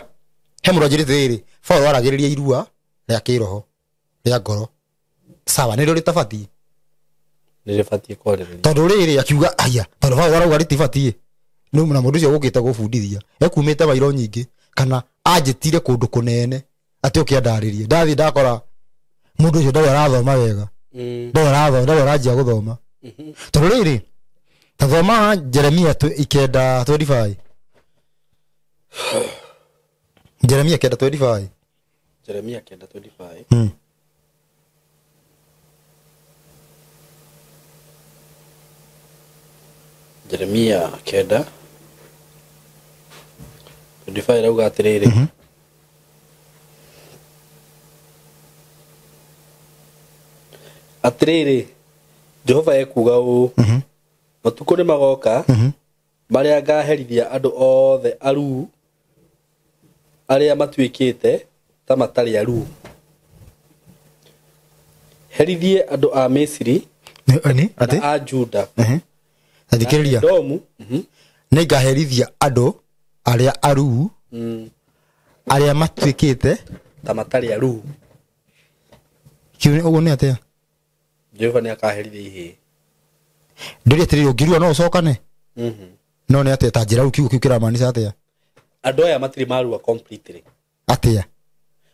he mũndũ anjĩrĩte rĩrĩ Paũlũ aragĩrĩria irua rĩa kĩroho rĩa ngoro sawa nĩrĩo rĩtabatiĩ nĩ rĩbatiĩ kwarĩrĩria tondũ rĩrĩ akiuga aya tondũ Paũlũ arauga rĩtibatiĩ na mũndũ ũcio ũgũkĩte gũbundithia ekumĩte mairo nyingĩ kana anjĩtire kũndũ kũnene atĩ ũke andarĩrie ndathiĩ ndakora mũndũ ũcio ndarĩ arathoma wega ndarĩ arathoma ndarĩ aranjia gũthoma tondũ rĩrĩ ta thoma Jeremia 9:25 Jeremia 9:25 Jeremia 9:25 Jeremia 9:25 rauga atĩrĩrĩ atĩrĩrĩ Jehova ekuuga ũũ matukũ nĩ magoka marĩa ngaherithia andũ othe aruu arĩa matuĩkĩte ta matarĩ aruu herithie andũ a Misiri na a Juda athikĩrĩria Edomu Nĩngaherithia andũ arĩa aruu arĩa matuĩkĩte ta matarĩ aruu. Kiu ũguo nĩ atĩa? Jehova nĩ akaherithia ihĩĩ. Ndũria atĩrĩrĩ, ũngĩrua no ũcokane? No nĩ atĩa ta njĩra rĩu kiugo kĩu kĩramaanisha atĩa? Andũ aya matirĩ marua completely. Atĩa?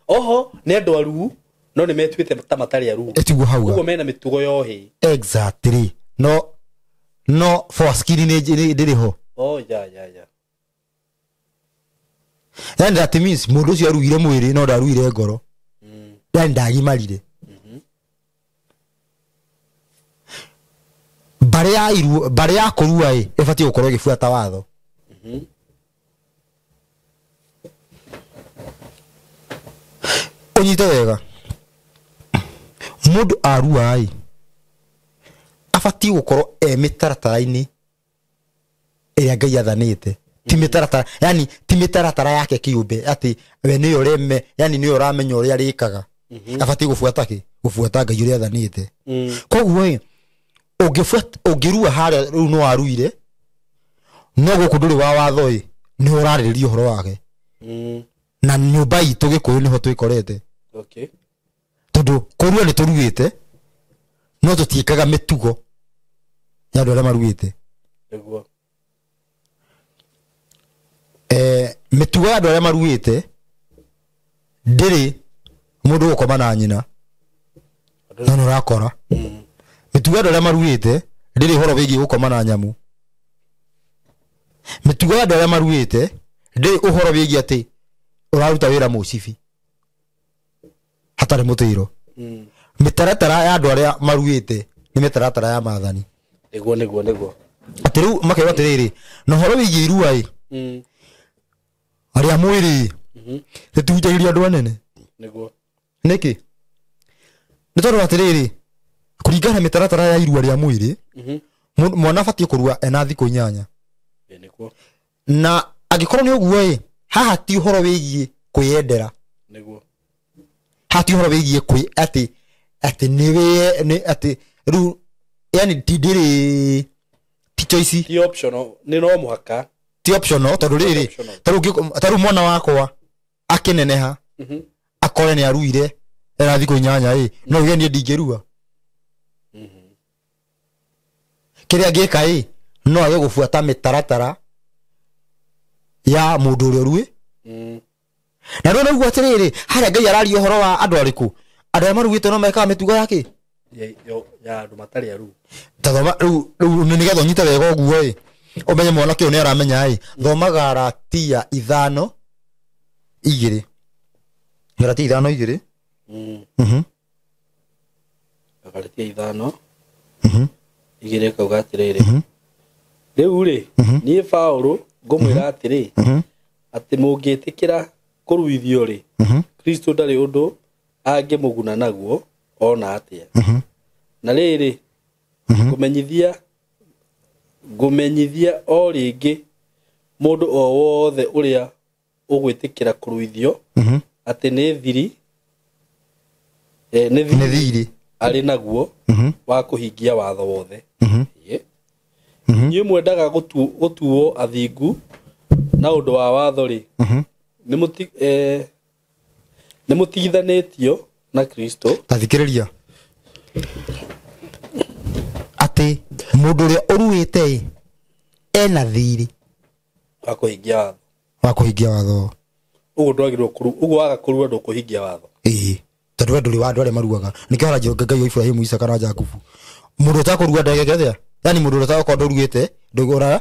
Oho nĩ andũ aruu no nĩ metuĩte ta matarĩ aruu. Ĩtiguo hauga. Ũguo mena mĩtugo ya ũhĩĩ. Exactly. No foreskin nĩ ndĩrĩ ho. Oh ya. Yani that means mũndũ ũcio aruire mwĩrĩ no ndaruire ngoro. Yani ndagimarire. Mbarĩ ya iru, mbarĩ ya kũrua ĩ ĩbatiĩ gũkorwo ĩgĩbuata watho. Ũnyite wega. Mũndũ arua ĩ abatiĩ gũkorwo e mĩtaratara-inĩ ĩrĩa Ngai athanĩte. Ti mĩtaratara, yani ti mĩtaratara yake kĩũmbe atĩ we nĩyo ũreme, yani nĩyo ũramenya ũrĩa arĩkaga. Abatiĩ gũbuata kĩ? Gũbuata Ngai ũrĩa athanĩte. Koguo ĩ ũngĩrua harĩa rĩu no aruire no gũkũ ndũrĩ wa watho ĩ nĩ ũrarĩrĩria ũhoro wake. Na nyũmba itũ Gĩkũyũ nĩho twĩkorete. Okay. Tondũ kũrua nĩ tũruĩte no tũtiĩkaga mĩtugo ya andũ arĩa maruĩte. Nĩguo. Mĩtugo ya andũ arĩa maruĩte ndĩrĩ mũndũ gũkoma na nyina no nĩ ũrakora. Mĩtugo ya andũ arĩa maruĩte ndĩrĩ ũhoro wĩgiĩ gũkoma na nyamũ. Mĩtugo ya andũ arĩa maruĩte ndĩrĩ ũhoro wĩgiĩ atĩ ũraruta wĩra mũcibi hatarĩ mũtĩro. Mĩtaratara ya andũ arĩa maruĩte nĩ mĩtaratara ya maathani. Nĩguo. Atĩ rĩu makerwo atĩrĩrĩ, na ũhoro wĩgiĩ irua ĩ arĩa mwĩrĩ rĩtihutagĩria andũ anene. Nĩguo. Nĩkĩ? Nĩ tondũ atĩrĩrĩ, kũringana na mĩtaratara ya irua rĩa mwĩrĩ, mwana abatiĩ kũrua ena thikũ 8. Nĩguo. Na angĩkorwo nĩ ũguo ĩ, haha ti ũhoro wĩgiĩ kwĩyendera. Nĩguo. Haha ti ũhoro wĩgiĩ kwĩ atĩ atĩ nĩ atĩ rĩu yani ti ndĩrĩ ti choice. Ti optional, nĩ no mũhaka. Ti optional tondũ rĩrĩ, ta rĩu mwana wakwa akĩneneha akore nĩ aruire ena thikũ 8 ĩ, no uge niĩ ndingĩrua. Kĩrĩa angĩka ĩ no age gũbuata mĩtaratara ya mũndũ ũrĩa ũruĩ. Na rĩu nĩguo atĩrĩrĩ, harĩa Ngai araria ũhoro wa andũ arĩkũ? Andũ arĩa maruĩte no mekaga mĩtugo yake ya andũ matarĩ aruu. Ta thoma rĩu nĩgetha ũnyite wega ũguo ĩ, ũmenye mwanake ũyũ nĩ aramenya ĩ, thoma Galatia 5:2. Galatia 5:2. Galatia 5:2 kauga atĩrĩrĩ. Rĩu rĩ, niĩ Paũlũ ngũmwĩra atĩrĩ, atĩ mũngĩtĩkĩra kũruithio rĩ, Kristo ndarĩ ũndũ angĩmũguna naguo ona atĩa. Na rĩrĩ, ngũmenyithia o rĩngĩ mũndũ o wothe ũrĩa ũgwĩtĩkĩra kũruithio atĩ nĩ thiri arĩ naguo wa kũhingia watho wothe. Inyuĩ mwendaga gũtuo athingu na ũndũ wa watho rĩ, nĩ mũtigithanĩtio na Kristo. Ta thikĩrĩria atĩ mũndũ ũrĩa ũruĩte ĩ ena thirĩ wa kũhingia watho. Wa kũhingia watho. Ũguo ndwagĩrĩirwo kũrua, ũguo waga kũrua ndũkũhingia watho. Ĩĩ, tondũ we ndũrĩ wa andũ arĩa maruaga. Nĩkĩo aranjĩra Ngai wa Ibrahimu, Isaka na Jakubu. Mũndũ ũtakũrua ndageke atĩa? Yani mũndũ ũrĩa ũtakorwo ndũruĩte, ndũgũra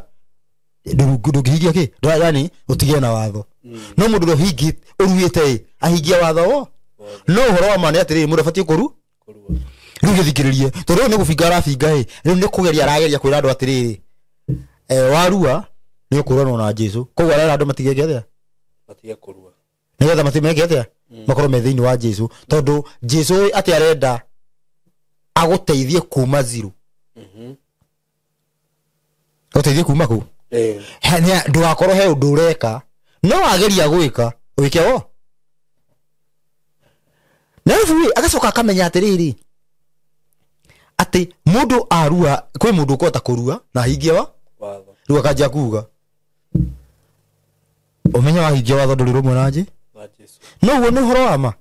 ndũngĩhingia kĩ? Yani ũtige na watho. No mũndũ ũrĩa ũruĩte ĩ, ahingia watho wo. No ũhoro wa ma nĩ atĩrĩrĩ, mũndũ abatiĩ kũrua. Rĩu gĩthikĩrĩrie, tondũ rĩu nĩ gũbinga arabinga ĩ, rĩu nĩ kũgeria arageria kwĩra andũ atĩrĩrĩ, warua nĩ ũkũranwo na Jesũ. Koguo arera andũ matigeke atĩa? Matige kũrua. Nĩgetha matimeke atĩa? Makorwo me thĩinĩ wa Jesũ. Tondũ Jesũ atĩ arenda agũteithie kuma zero. Agũteithie kuma kũ? Ndũgakorwo he ũndũ ũreka, no wageria gwĩka, wĩke wo. Na rĩu agacoka akamenya atĩrĩrĩ, atĩ mũndũ arua, kwĩ mũndũ ũkũhota kũrua na ahingie wa watho. Rĩu akanjia kuga. Ũmenye wahingia watho ndũrĩ rũmwe na Jesu. No ũguo nĩ ũhoro wa ma.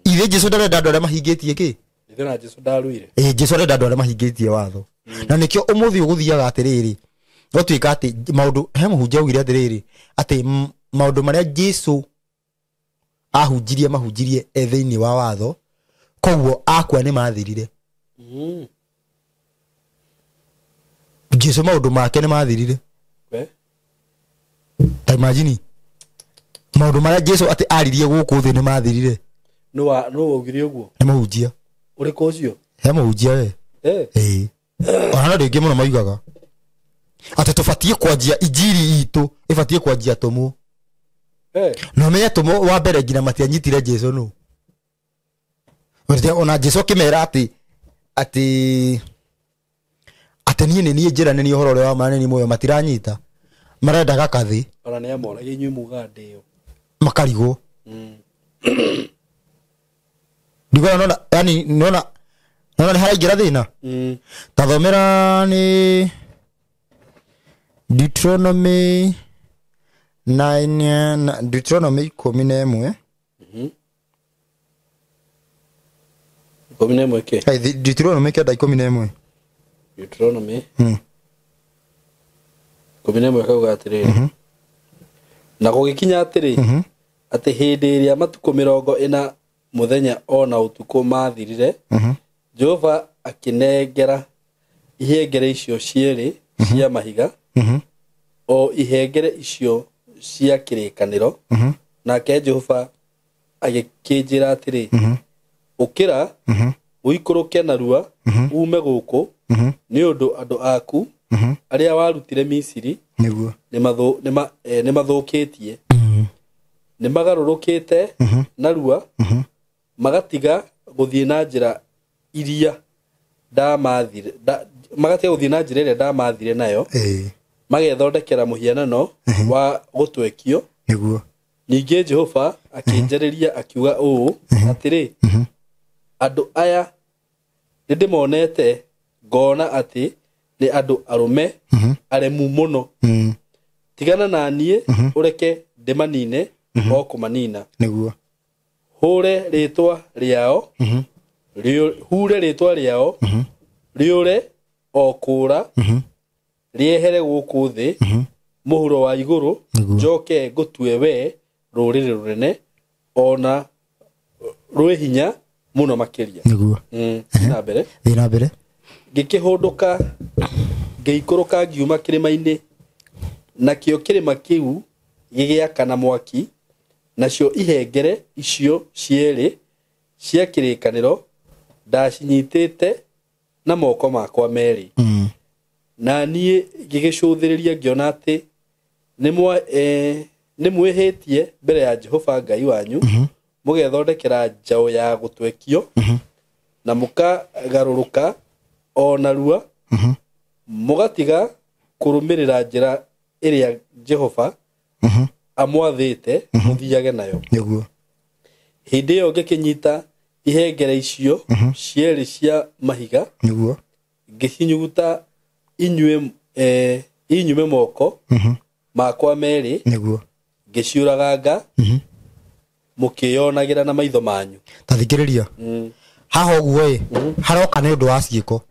Ithe Jesu ndarenda andũ arĩa mahingĩtie kĩ? Ithe na Jesu ndaruire. Jesu arenda andũ arĩa mahingĩtie watho. Na nĩkĩo ũmũthĩ ũgũthiaga atĩrĩrĩ, gũtuĩka atĩ maũndũ he mũhunjia augire atĩrĩrĩ atĩ maũndũ marĩa Jesu ahunjirie mahunjirie e thĩinĩ wa watho, koguo akua nĩ mathirire. Jesu maũndũ make nĩ mathirire. Ta imagine maũndũ marĩa Jesu atĩ aririe gũkũ thĩ nĩ mathirire. No waugire ũguo? Nĩ mũhunjia. Ũrĩkũ ũcio? He mũhunjia we. Ona rĩngĩ mũno maugaga atĩ tũbatiĩ kwanjia injiri itũ ĩbatiĩ kwanjia atũmwo. Na menye atũmwo wa mbere nginya matianyitire Jesu nũ. Ona Jesu akĩmera atĩ atĩ niĩ nĩ niĩ njĩra nĩ niĩ ũhoro ũrĩa wa ma nĩ niĩ muoyo, matiranyita. Marendaga kathĩ. Ona nĩ amoragia inyuĩ mugaga ndĩũ. Makarigwo. Ndigona nona yani nona nĩ haraingĩra thĩna. Tathomera nĩ Deuteronomy 9 Deuteronomy 11. 11 ke? Deuteronomy 9:11. Deuteronomy 11 kauga atĩrĩrĩ. Na gũgĩkinya atĩrĩ, atĩ hĩndĩ ĩrĩa matukũ 40 mũthenya ona ũtukũ mathirire, Jehova akĩnengera ihengere icio cierĩ cia mahiga, o ihengere icio cia kĩrĩkanĩro. Nake Jehova agĩkĩnjĩra atĩrĩ, ũkĩra ũikũrũke narua uume gũkũ, nĩ ũndũ andũ aku arĩa warutire Misiri nĩ mathũkĩtie, nĩ magarũrũkĩte narua, magatiga gũthiĩ na njĩra iria ndamathire, magatiga gũthiĩ na njĩra ĩrĩa ndamathire nayo, magethondekera mũhianano wa gũtwekio. Nĩguo. Ningĩ Jehova akĩnjarĩria akiuga ũũ atĩrĩ, andũ aya nĩndĩmonete ngona atĩ nĩ andũ arũme aremu mũno. Tigana na niĩ ũreke ndĩmanine o kũmanina. Nĩguo. Hũre rĩtwa rĩao, hure rĩtwa rĩao, rĩũre o kũũra, rĩehere gũkũ thĩ mũhuro wa igũrũ, njoke ngũtue we rũrĩrĩ rũnene ona rwĩ hinya mũno makĩria. Nĩguo. Na mbere. Thiĩ na mbere. Ngĩkĩhũndũka ngĩikũrũka ngiuma kĩrĩma-inĩ, nakĩo kĩrĩma kĩu gĩgĩakana mwaki, nacio ihengere icio cierĩ cia kĩrĩkanĩro ndacinyitĩte na moko makwa merĩ. Na niĩ ngĩgĩcũthĩrĩria ngĩona atĩ nĩ mwĩhĩtie mbere ya Jehova Ngai wanyu, mũgethondekera njaũ ya gũtwekio, na mũkagarũrũka o narua, mũgatiga kũrũmĩrĩra njĩra ĩrĩa Jehova amwathĩte mũthiage nayo. Nĩguo. Hĩndĩ ĩyo ngĩkĩnyita ihengere icio cierĩ cia mahiga, Nĩguo. ngĩcinyuguta inyume moko makwa merĩ, Nĩguo. ngĩciũraganga, mũkĩyonagĩra na maitho manyu. Ta thikĩrĩria. Haha ũguo ĩ, haroka nĩ ũndũ wa ciĩko.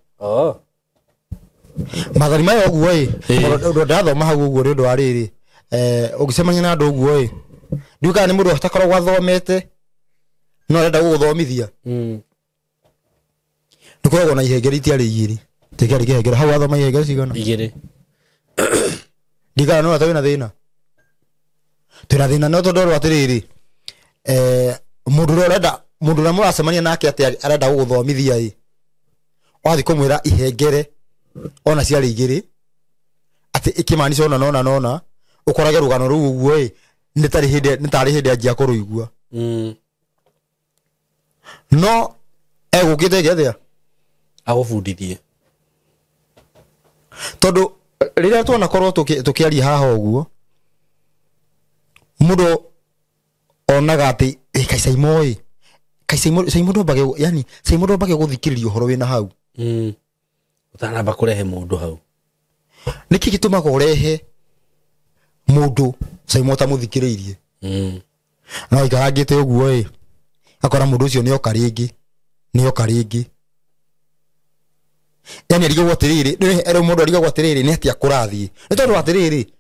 Mathani maya ũguo ĩ, ũndũ ndathoma hau ũguo nĩ ũndũ wa rĩrĩ, ũngĩcemania na andũ ũguo ĩ, ndiũĩ kana nĩ mũndũ atakoragwo athomete no arenda gũgũthomithia. Nĩ koragwo na ihengere itiarĩ igĩrĩ. Tĩkĩarĩ kĩhengere hau wathoma ihengere cigana? Igĩrĩ. Ndikana no twĩna thĩna. Twĩna thĩna no tondũ atĩrĩrĩ, mũndũ ũrĩa ũrenda, mũndũ ũrĩa mũracemania nake atĩ arenda gũgũthomithia ĩ, wathiĩ kũmwĩra ihengere ona ciarĩ igĩrĩ, atĩ ĩkĩmaanisha ona nona nona, ũkorage rũgano rũu ũguo ĩ, nĩ tarĩ hĩndĩ anjia kũrũigua. No egũkĩte ĩke atĩa? Agũbundithie. Tondũ rĩrĩa twanakorwo tũkĩaria haha ũguo, mũndũ onaga atĩ kai Saimo ĩ, kai Saimo ndwambage, yani Saimo ndwambage gũthikĩrĩria ũhoro wĩna hau. Ũtanamba kũrehe mũndũ hau. Nĩkĩ gĩtũmaga ũrehe mũndũ Saimo tamuthikiriirie no ikarangite uguo ĩ akora mundu ucio nioka ringi nioka ringi yani arigagwo atiriri rĩu mundu arigagwo atiriri ni atia kurathie ni tondu atiriri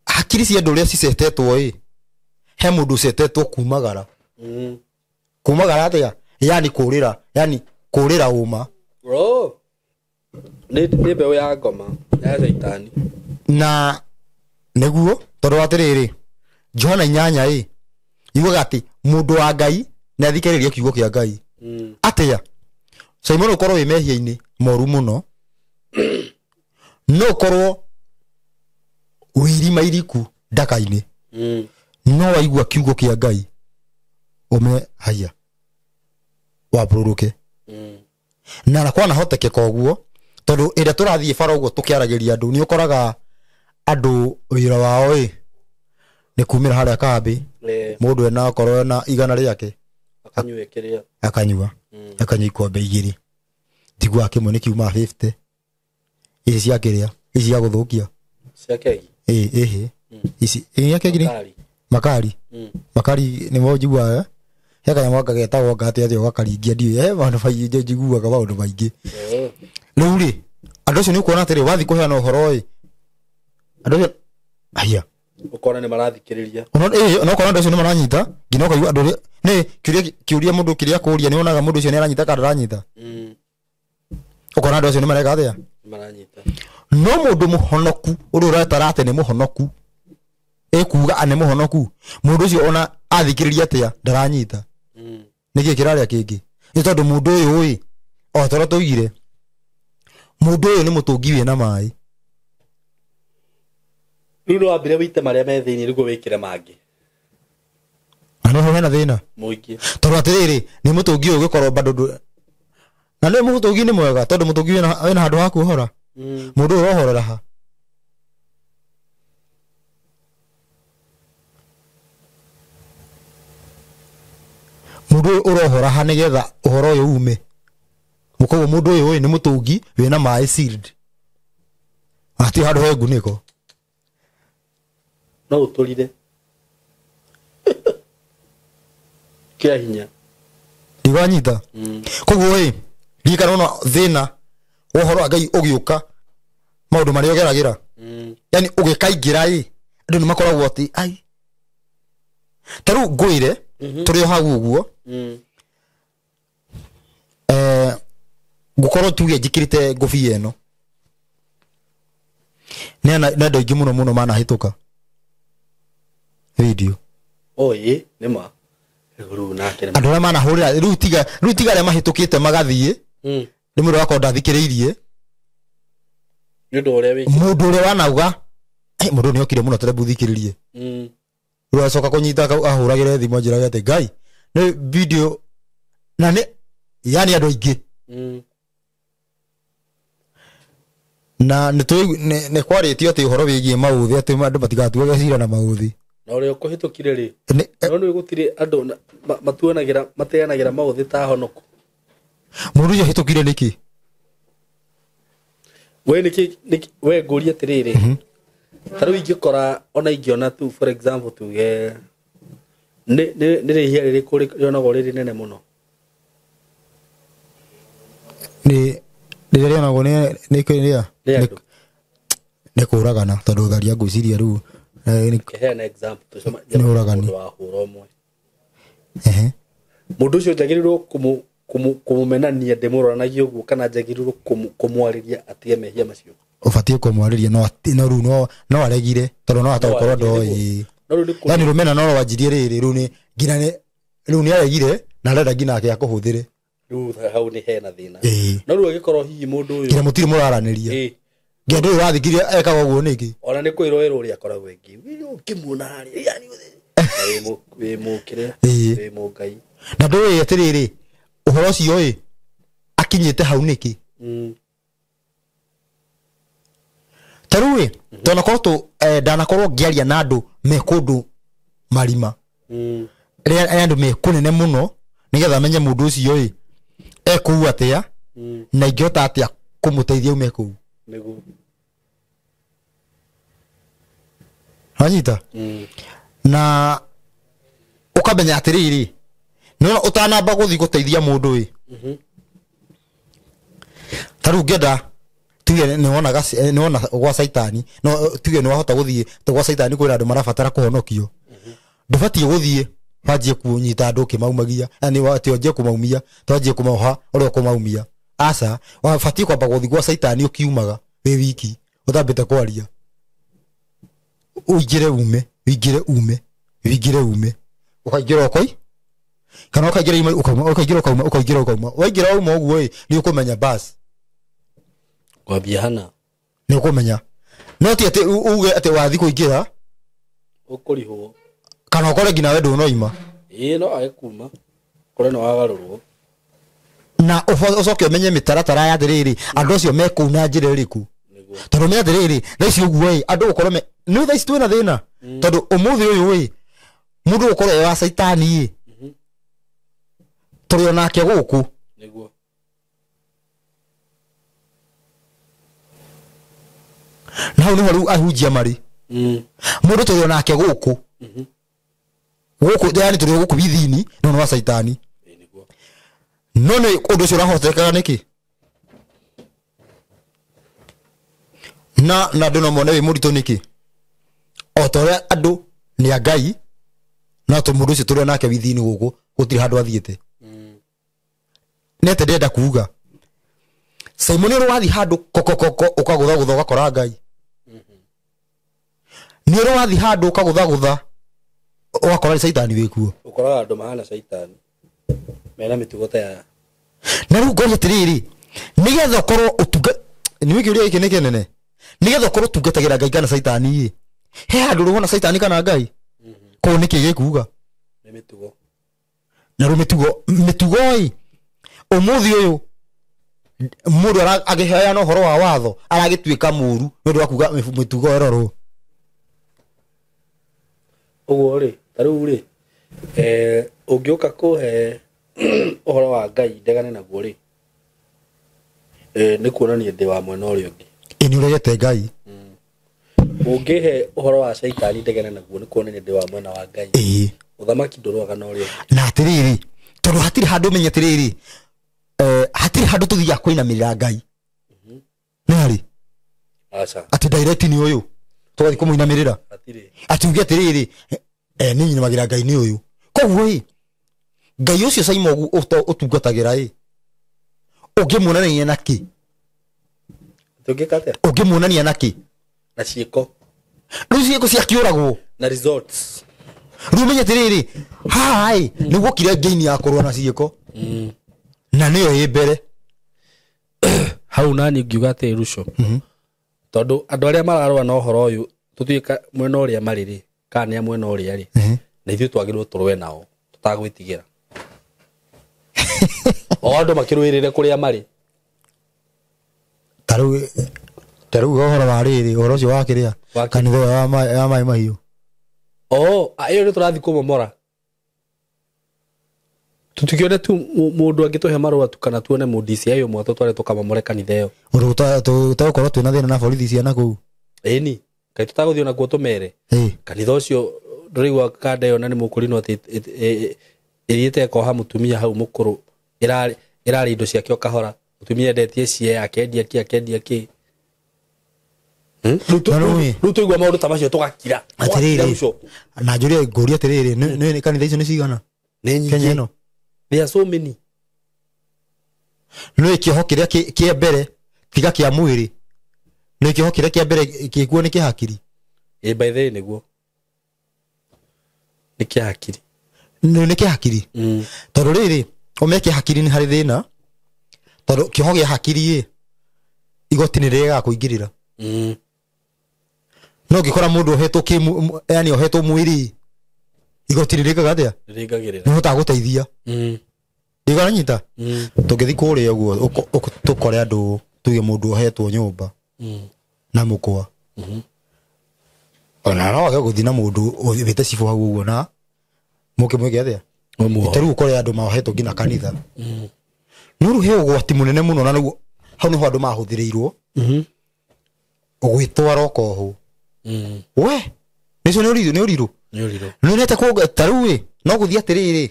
hakiri cia andu uria cicetetwo ĩ he mundu ucetetwo kumagara kumagara atia yani kurira yani kurira uma bro ni mbeũ ya ngoma ya caitani na niguo tondu atiriri Johana 8 ĩ yugaga ati mundu wa Ngai ni athikĩrĩrie kiugo kĩa Ngai atia Simon ukorwo wi mehia-inĩ moru muno no ukorwo wi irima iriku ndaka-inĩ no waigua kiugo kĩa Ngai ume haya wambũrũrũke na kwana hotekeka ũguo tondu ĩrĩa tũrathiĩ bara ũguo tũkĩaragĩria andũ nĩ ũkoraga andũ wĩra wao ĩ nĩ kumĩra harĩa kambĩ mũndũ ena akorwo ena igana rĩake akanyua kĩrĩa akanyua akanyua ikombe igĩrĩ tiguaga kĩmwe nĩ kiuma 50 ici cia kĩrĩa ici cia gũthũkia cia kegi ĩhĩ ici ĩ kegi nĩ makari makari nĩmo njiguaga he kanyamũ anga getagwo ngati atĩa ũgakaringia ndiũĩ he maũndũ maingĩ njiguaga maũndũ maingĩ rĩu rĩ andũ acio nĩ ũkuona atĩrĩ wathiĩ kũheana ũhoro ĩ andũ acio haya ukona ni marathikiriria no ukona andũ acio nĩ maranyita nginya ũkaigua andũ nĩ kĩũria mũndũ kĩrĩa kũria nĩ wonaga mũndũ ũcio nĩ aranyita kana ndaranyita ukona andũ acio nĩ mareka atĩa maranyita no mũndũ mũhonoku ũrĩa ũretara atĩ nĩ mũhonoku ĩkuga nĩ mũhonoku mũndũ ũcio ona athikĩrĩria atĩa ndaranyita nĩkĩ kĩrarĩa kĩngĩ nĩ tondũ mũndũ ũyũ ĩ o ta ũrĩa tũigire mũndũ ũyũ nĩ mũtũngi wĩna maĩ rĩu no wambire wĩite marĩa me thĩinĩ nĩguo wĩkĩre mangĩ na no hena thĩna mũingĩ tondũ atĩrĩrĩ nĩ mũtũngi ũyũ ũgĩkorwo bado na nĩ mũtũngi nĩ mwega tondũ mũtũngi wĩna handũ ha kuohora mũndũ ũyũ ũrohorera ha mũndũ ũyũ ũrohora ha nĩgetha ũhoro ũyũ ume koguo mũndũ ũyũ nĩ mũtũngi wĩna maĩ sealed hatirĩ handũ he ngunĩko no ũtũrire kĩa hinya ndigwanyita koguo ĩ ririkana ona thĩna wa ũhoro wa Ngai ũgĩũka maũndũ marĩa ũgeragĩra yani ũgĩkaingĩra ĩ andũ nĩ makoragwo atĩ ai ta rĩu ngwĩre tũrĩ o hau ũguo ngũkorwo tuge njĩkĩrĩte ngũbia ĩno nĩ andũ aingĩ mũno mũno manahĩtũka video oi nĩ ma rĩu nake andũ arĩa manahũrĩra rĩu tiga arĩa mahĩtũkĩte magathiĩ nĩ mũndũ wakorwo ndathikĩrĩirie nĩ ũndũ ũrĩa wĩkĩte mũndũ ũrĩa wanauga mũndũ nĩ okire mũno tarebu thikĩrĩrie rĩu acoka kũnyita ahũragĩre thimũ anjĩrage atĩ Ngai nĩ video na nĩ yani andũ aingĩ na nĩ kwarĩtio atĩ ũhoro wĩgiĩ maũthĩ atĩ andũ matigatuage cira na maũthĩ na ũrĩa ũkũhĩtũkire rĩ no nĩ gũtirĩ andũ matuanagĩra mateanagĩra maũthĩ ta honoku mũndũ ũcio ahĩtũkire nĩkĩ we nĩkĩ we ngũrie atĩrĩrĩ ta rĩu ingĩkora ona ingĩona tu for example tuge nĩ rĩhia rĩrĩkũ rĩonagwo rĩrĩ nene mũno nĩ rĩrĩa rĩonagwo nĩ kĩrĩa nĩ kũragana tondũ tharia ngwĩciria rĩu heana example nĩ ũragani mũndũ wahũra ũmwe mũndũ ũcio njagĩrĩirwo kũmũmenania ndĩmũroranagie ũguo kana njagĩrĩirwo kũmwarĩria atige mehia macio ũbatiĩ kũmwarĩria no rĩu no aregire tondũ no ataũkorwo ndoĩ yani rũmena no rwanjirie rĩrĩ rĩu nĩ nginya rĩu nĩ aregire na arenda nginya ake akũhũthĩre rĩu hau nĩ hena thĩna no rĩu angĩkorwo hihi mũndũ ũyũ nginya mũtirĩ mũraranĩria nginya ndũyũ ũrathikirie ekaga ũguo nĩkĩ ona nĩ kwĩrwo ĩrwo ũrĩa akoragwo ĩngĩ ũngĩmuona harĩa yani wĩ mũkĩrĩa wĩ mũngai na ndũĩ atĩrĩrĩ ũhoro ũcio ĩ akinyĩte hau nĩkĩ ta rĩu ĩ tonakorwo ndanakorwo ngĩaria na andũ me kũndũ marima rĩrĩa andũ me kũnene mũno nĩgetha menye mũndũ ũcio ĩ ekũu atĩa na ingĩhota atĩa kũmũteithia ume kũu nĩguo Wanyita? Na ukamenya atiriri no utanamba guthi guteithia mundu ĩ. Ta riu ngenda tuge ni wonaga ni wona gwa Saitani no tuge ni wahota guthie gwa Saitani kwira andu marabatara kuhonokio. Ndubatie guthie wanjie kunyita andu ukimaumagia yani wati wanjie kumaumia twanjie kumaoha uria kumaumia. Aca wabatie kwamba guthi gwa Saitani ukiumaga wi wiki utambite kwaria uingire ume uingire ume uingire ume ukaingira ukoi kana ukaingira ima ukauma ukaingira ukauma ukaingira ukauma waingira uma uguo ĩ ni ukumenya bas kwambia hana ni ukumenya no ti ati uge ati wathi kuingira ukurihwo kana ukore nginya we ndunoima ĩ no age kuma kore no wagarũrwo na ucoke umenye mitaratara ya atiriri andu acio mekuu na njira iriku tondu me atiriri thaa ici uguo ĩ andu gukorwo me ni thaa ici twina thina tondu umuthi uyu ĩ mundu gukorwo e wa Saitani ĩ turi onake guku niguo na hau niho riu ahunjia mari mundu turi onake guku guku yani turi guku bithini no wa Saitani no ni undu ucio urahotekaga niki na andu no mone wi muritu niki o ta uria andu ni a Ngai no to mundu ucio turi onake withini guku gutiri handu athiite. Nete ndenda kuuga Simon uri wathi handu kokokoko ukagutha gutha ugakora Ngai. Ni uri wathi handu ukagutha gutha ugakora ni Saitani wikuo ukoraga andu mahana Saitani mena mitugo ta ya na riu ngoria atiriri nigetha ukorwo utunga ni wiki uria giki ni kinene nigetha ukorwo utungatagira Ngai kana Saitani ĩ he handu urona Saitani kana Ngai ko niki gikuuga ni mitugo na riu mitugo mitugo ĩ umuthi uyu mundu agiheana uhoro wa watho aragituika muru ni undu wa kuga mitugo erorwo uguo ri ta riu ri ungiuka kuhe uhoro wa Ngai ndegane naguo ri ni kuonania ndi wa mwena uria ungi ĩ ni uregete Ngai. Ungihe uhoro wa Saitani ndegane naguo ni kuonania ndi wa mwena wa Ngai. Ĩ uthamaki ndurwaga na uria ungi na atiriri tondu hatiri handu menye atiriri hatiri handu tuthiaga kuinamirira Ngai ni hari aca ati direct ni uyu tugathi kumuinamirira hatiri ati uge atiriri ni nyinamagira Ngai ni uyu koguo ĩ Ngai ucio Saimogu utungatagira ĩ ungimuonania na ki tungika atia ungimuonania na ki na ciiko riu ciiko ciakiuragwo na results riu menye atiriri haha ĩ niguo kire ngeini ya kurwa na ciiko na niyo ĩ mbere hau nani ngiuga ati ruco tondu andu aria mararũa na uhoro uyu tutuika mwena uria mari ri kana ni a mwena uria ri na ithuĩ twagĩrĩirwo tũrũe nao tutagwĩtigĩra o andu makĩrũĩrĩre kũrĩa marĩ ta rĩu ũhoro wa rĩrĩ ũhoro ũcio wa kĩrĩa kanitha ya maĩ mahiũ o ĩyo nĩ tũrathiĩ kũmomora tutikione tu mundu angituhe marua tu kana tuone mu DCI ũmwe tũtware tũkamomore kanitha ĩyo ũndũ ũtagũkorwo twĩna thĩna na borithi ciana kũu ĩni kaĩ tũtagũthiĩ onakuo tũmere kanitha ũcio ndũraigua kanda ĩyo na nĩ mũkũrinwo atĩ ĩthiĩte ĩkoha mũtumia hau mũkũrũ ĩrarĩ indo ciake o kahora mũtumia endetie cie akendia kĩ akendia kĩ rĩu tũigua maũndũ ta macio tũgakira atiriri na njũrie ngũrie atiriri nĩ kanitha icio nĩ cigana nĩ nyingĩ Kenya ĩno There are so many. No kĩoho kĩrĩa kĩa mbere tiga kĩa mwĩrĩ nĩ kĩoho kĩrĩa kĩa mbere kĩkuo nĩ kĩa hakiri. Ĩ by the way nĩguo nĩ kĩa hakiri nĩ kĩa hakiri tondũ rĩrĩ ũmenye kĩa hakiri nĩ harĩ thĩna tondũ kĩoho gĩa hakiri ĩ igoti nĩ rĩregaga kũingĩrĩra. No ũngĩkora mũndũ ohetwo yani ohetwo mwĩrĩ igoti nĩ rĩkaga atĩa rĩngagĩrĩra nĩ hotaga gũteithia ndigoranyita tũngĩthiĩ kũrĩa ũguo tũkore andũ tuge mũndũ ohetwo nyũmba na mũkwa ona no age gũthiĩ na mũndũ wĩte cibũ hau ũguo na mũke mwĩke atĩa ta rĩu ũkore andũ maohetwo nginya kanitha no rĩu he ũgwati mũnene mũno na nĩguo hau nĩho andũ mahũthĩrĩirwo ũgwĩtwara ũkohwo we Nĩcio nĩ ũrirũ nĩ ũrirũ. Nĩ ũrirũ. Nĩ nete kũ ta rĩu ĩ no gũthiĩ atĩrĩrĩ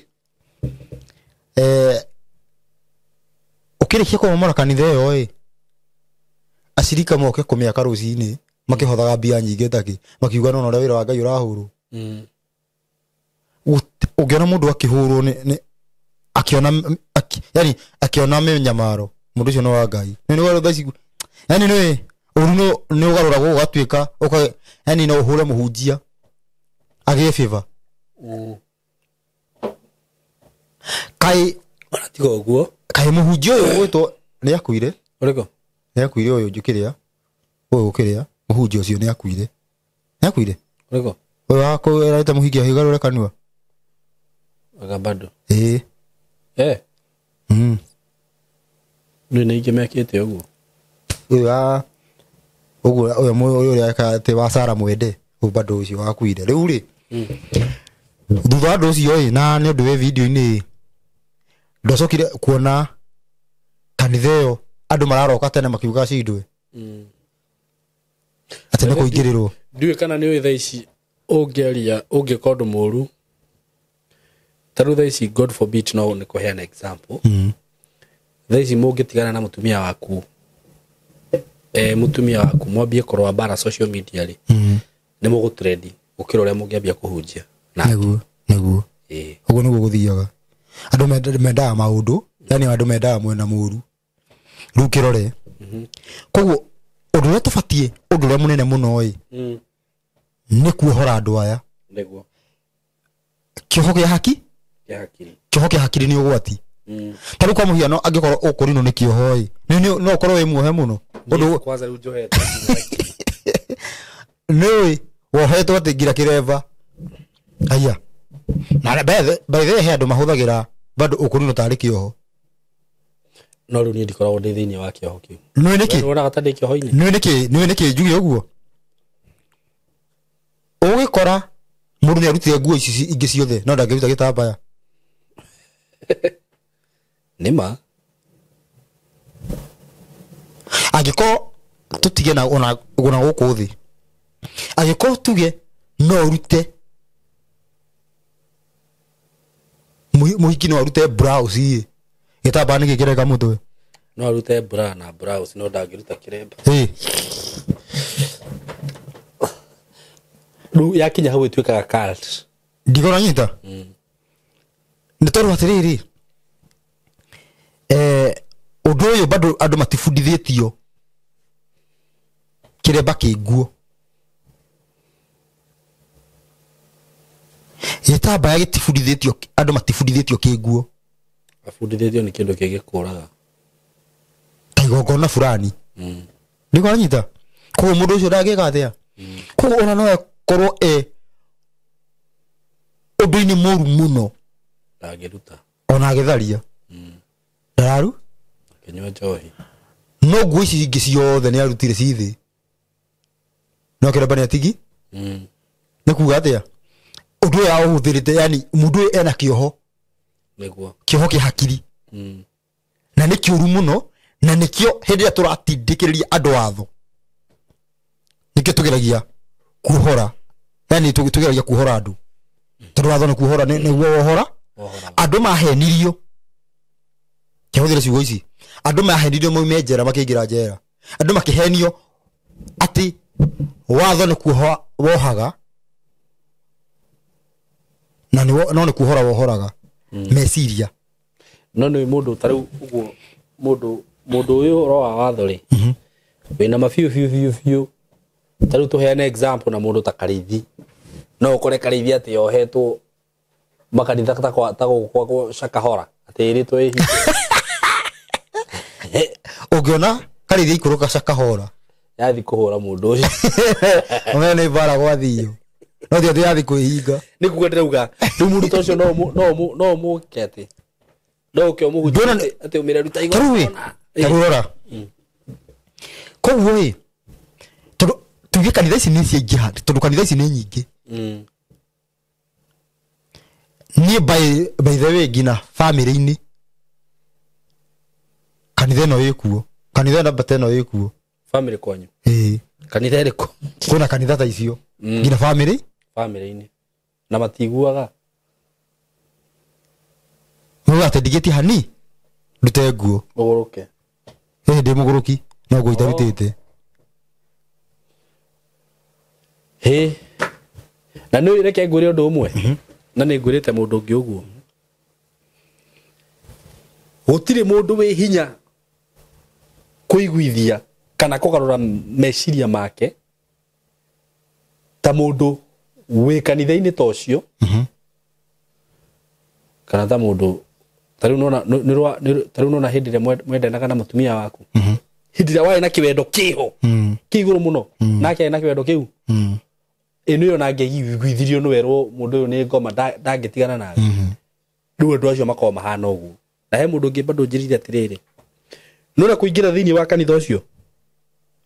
ũkĩrĩkia kũmomora kanitha ĩyo ĩ acirika moke kũmĩaka rũcinĩ makĩhothaga mbia nyingĩ takĩ makiuga no ũrĩa wĩra wa Ngai ũrahũrwo. Ũngĩona mũndũ akĩhũrwo nĩ akiona yani akiona mĩnyamaro mũndũ ũcio nĩ wa Ngai. Nĩ nĩ thaa ici yani nĩ ũru nĩ ũgarũragwo ũgatuĩka yani no ũhũre mũhunjia agĩe favor. Kai ona tiga ũguo kai mũhunjia ũyũ ũgwĩtwo nĩ akuire. Ũrĩkũ? Nĩ akuire ũyũ njũkĩrĩa ũyũ ũkĩrĩa mũhunjia ũcio nĩ akuire. Nĩ akuire? Ũrĩkũ? Ũyũ wa kũĩraĩte mũhingia higarũre kanua. Aga bado. Ĩĩ. Nĩ nĩ ingĩ mekĩte ũguo. Ũyũ wa ũguo ũyũ ũyũ ũrĩa atĩ wa Sara Mwende ũyũ bado ũcio wakuire. Rĩu rĩ thutha wa ũndũ ũcio ĩ na nĩ ũndũ wĩ video-inĩ ndacokire kuona kanitha ĩyo andũ mararoka tene makiuga cindwe. Atĩ nĩ kũingĩrĩrwo. Ndiũĩ kana nĩ ũĩ thaa ici ũngĩaria ũngĩka ũndũ mũru ta rĩu thaa ici God forbid no nĩ kũheana example. Thaa ici mũngĩtigana na mũtumia waku mũtumia waku mwambie kũrũa mbara social media rĩ nĩ mũgũtrendi gũkĩra ũrĩa mũngĩambia kũhunjia. Nĩguo nĩguo. Ũguo nĩguo gũthiaga. Andũ mendaga maũndũ yani andũ mendaga mwena mũru rĩu kĩrore. Koguo ũndũ ũrĩa tũbatiĩ ũndũ ũrĩa mũnene mũno ĩ nĩ kuohora andũ aya. Nĩguo. Kĩoho kĩa haki? Kĩa hakiri. Kĩoho kĩa hakiri nĩ ũgwati. Ta rĩu kwa mũhiano angĩkorwo ũkũrinwo nĩ kĩoho ĩ no ũkorwo wĩ muohe mũno. Ũndũ kwanza rĩu njohete. Nĩũĩ wohetwo atĩ ngira kĩremba. Aya. Na by the way he andũ mahũthagĩra bado ũkũrinwo tarĩ kĩoho. No rĩu niĩ ndikoragwo ndĩ thĩinĩ wa kĩoho kĩu. Nĩũĩ nĩkĩ? Wonaga ta ndĩ kĩoho-inĩ? Nĩũĩ nĩkĩ? Nĩũĩ nĩkĩ njuge ũguo? Ũgĩkora mũndũ nĩarutire nguo ici ingĩ ciothe no ndangĩruta gĩtambaya. Nĩ ma. Angĩkorwo tũtige na ona gũkũ thĩ. Angĩkorwo tuge no ũrute mũhiki no arute blouse ĩ gĩtambaya nĩkĩ kĩreka mũtwe? No arute bra na blouse no ndangĩruta kĩremba. Rĩu yakinya hau ĩtuĩkaga cult. Ndigora nyita? Nĩ tondũ atĩrĩrĩ ũndũ ũyũ bado andũ matibundithĩtio kĩremba kĩ nguo. Gĩtambaya gĩtibundithĩtio andũ matibundithĩtio kĩ nguo. Abundithĩtio nĩ kĩndũ kĩngĩkũraga. Ta igongona fulani. Ndigora nyita? Koguo mũndũ ũcio ndangĩka atĩa? Koguo ona no akorwo ũndũ-inĩ mũru mũno. Ndangĩruta. Ona agĩtharia. Ndararu? Akĩnyua njohi. No nguo ici ingĩ ciothe nĩ arutire ci thĩ. No kĩremba nĩ atigi? Nĩ kuga atĩa? Ũndũ ũyũ aũhũthĩrĩte yani mũndũ ũyũ ena kĩoho. Nĩguo. Kĩoho kĩa hakiri. Na nĩ kĩũru mũno na nĩkĩo hĩndĩ ĩrĩa tũratindĩkĩrĩria andũ watho. Nĩkĩo tũgeragia kuohora. Yani tũgeragia kuohora andũ. Tondũ watho nĩ kuohora nĩguo wohora. Andũ mahenirio. Kĩhũthĩre ciugo ici. Andũ mahenirio maume njera makĩingĩra njera. Andũ makĩhenio atĩ watho nĩ kuoha wohaga na no nĩ kuohora wohoraga meciria. No nĩ mũndũ ta rĩu ũguo mũndũ ũyũ ũroa watho rĩ wĩna mabiũ biũ biũ biũ. Ta rĩu tũheane example na mũndũ ta Karĩithi. No ũkore Karĩithi atĩ yohetwo makanitha ta gũkũ kwa Shakahora atĩ ĩrĩtwo ĩhinge. Ũngĩona Karĩithi aikũrũka Shakahora yathi kũhũra mũndũ ũcio. Ũmenya nĩ mbara gwathio. No ti atĩ yathi kwĩhinga. Nĩ kuga ndĩrauga rĩu mũndũ ta ũcio no ũmũke atĩ no ũke ũmũhunjie atĩ ũmĩre ruta igongona. Ta rĩu rora. Koguo ĩ tondũ tuge kanitha ici nĩ ciaingĩha tondũ kanitha ici nĩ nyingĩ. Niĩ by the way nginya family-inĩ kanitha ĩno ĩkuo. Kanitha ĩno mbata ĩno ĩkuo. Family kwanyu? Ĩĩ. Kanitha ĩrĩkũ? Kwĩna kanitha ta icio. Nginya family Family-inĩ. Na matiguaga. Mũndũ atĩ ndigĩtie hani ndute nguo. Ũgũrũke. Ĩĩ ndĩ mũgũrũki no nguo itarutĩte. Hĩ. Na nĩ reke ngwĩre ũndũ ũmwe. Na nĩ ngwĩrĩte mũndũ ũngĩ ũguo. Gũtirĩ mũndũ wĩ hinya kũiguithia kana kũgarũra meciria make ta mũndũ wĩ kanitha-inĩ ta ũcio kana ta mũndũ ta rĩu nona ta rĩu nona hĩndĩ ĩrĩa mwendanaga na mũtumia waku hĩndĩ ĩrĩa warĩ na kĩwendo kĩho kĩ igũrũ mũno nake arĩ na kĩwendo kĩu ĩno ĩyo nangĩiguithirio nĩ werwo mũndũ ũyũ nĩ ngoma ndangĩtigana nawe rĩu andũ acio makoragwo mahana ũguo. Na he mũndũ ũngĩ bado njĩrire atĩrĩrĩ nona kũingĩra thĩinĩ wa kanitha ũcio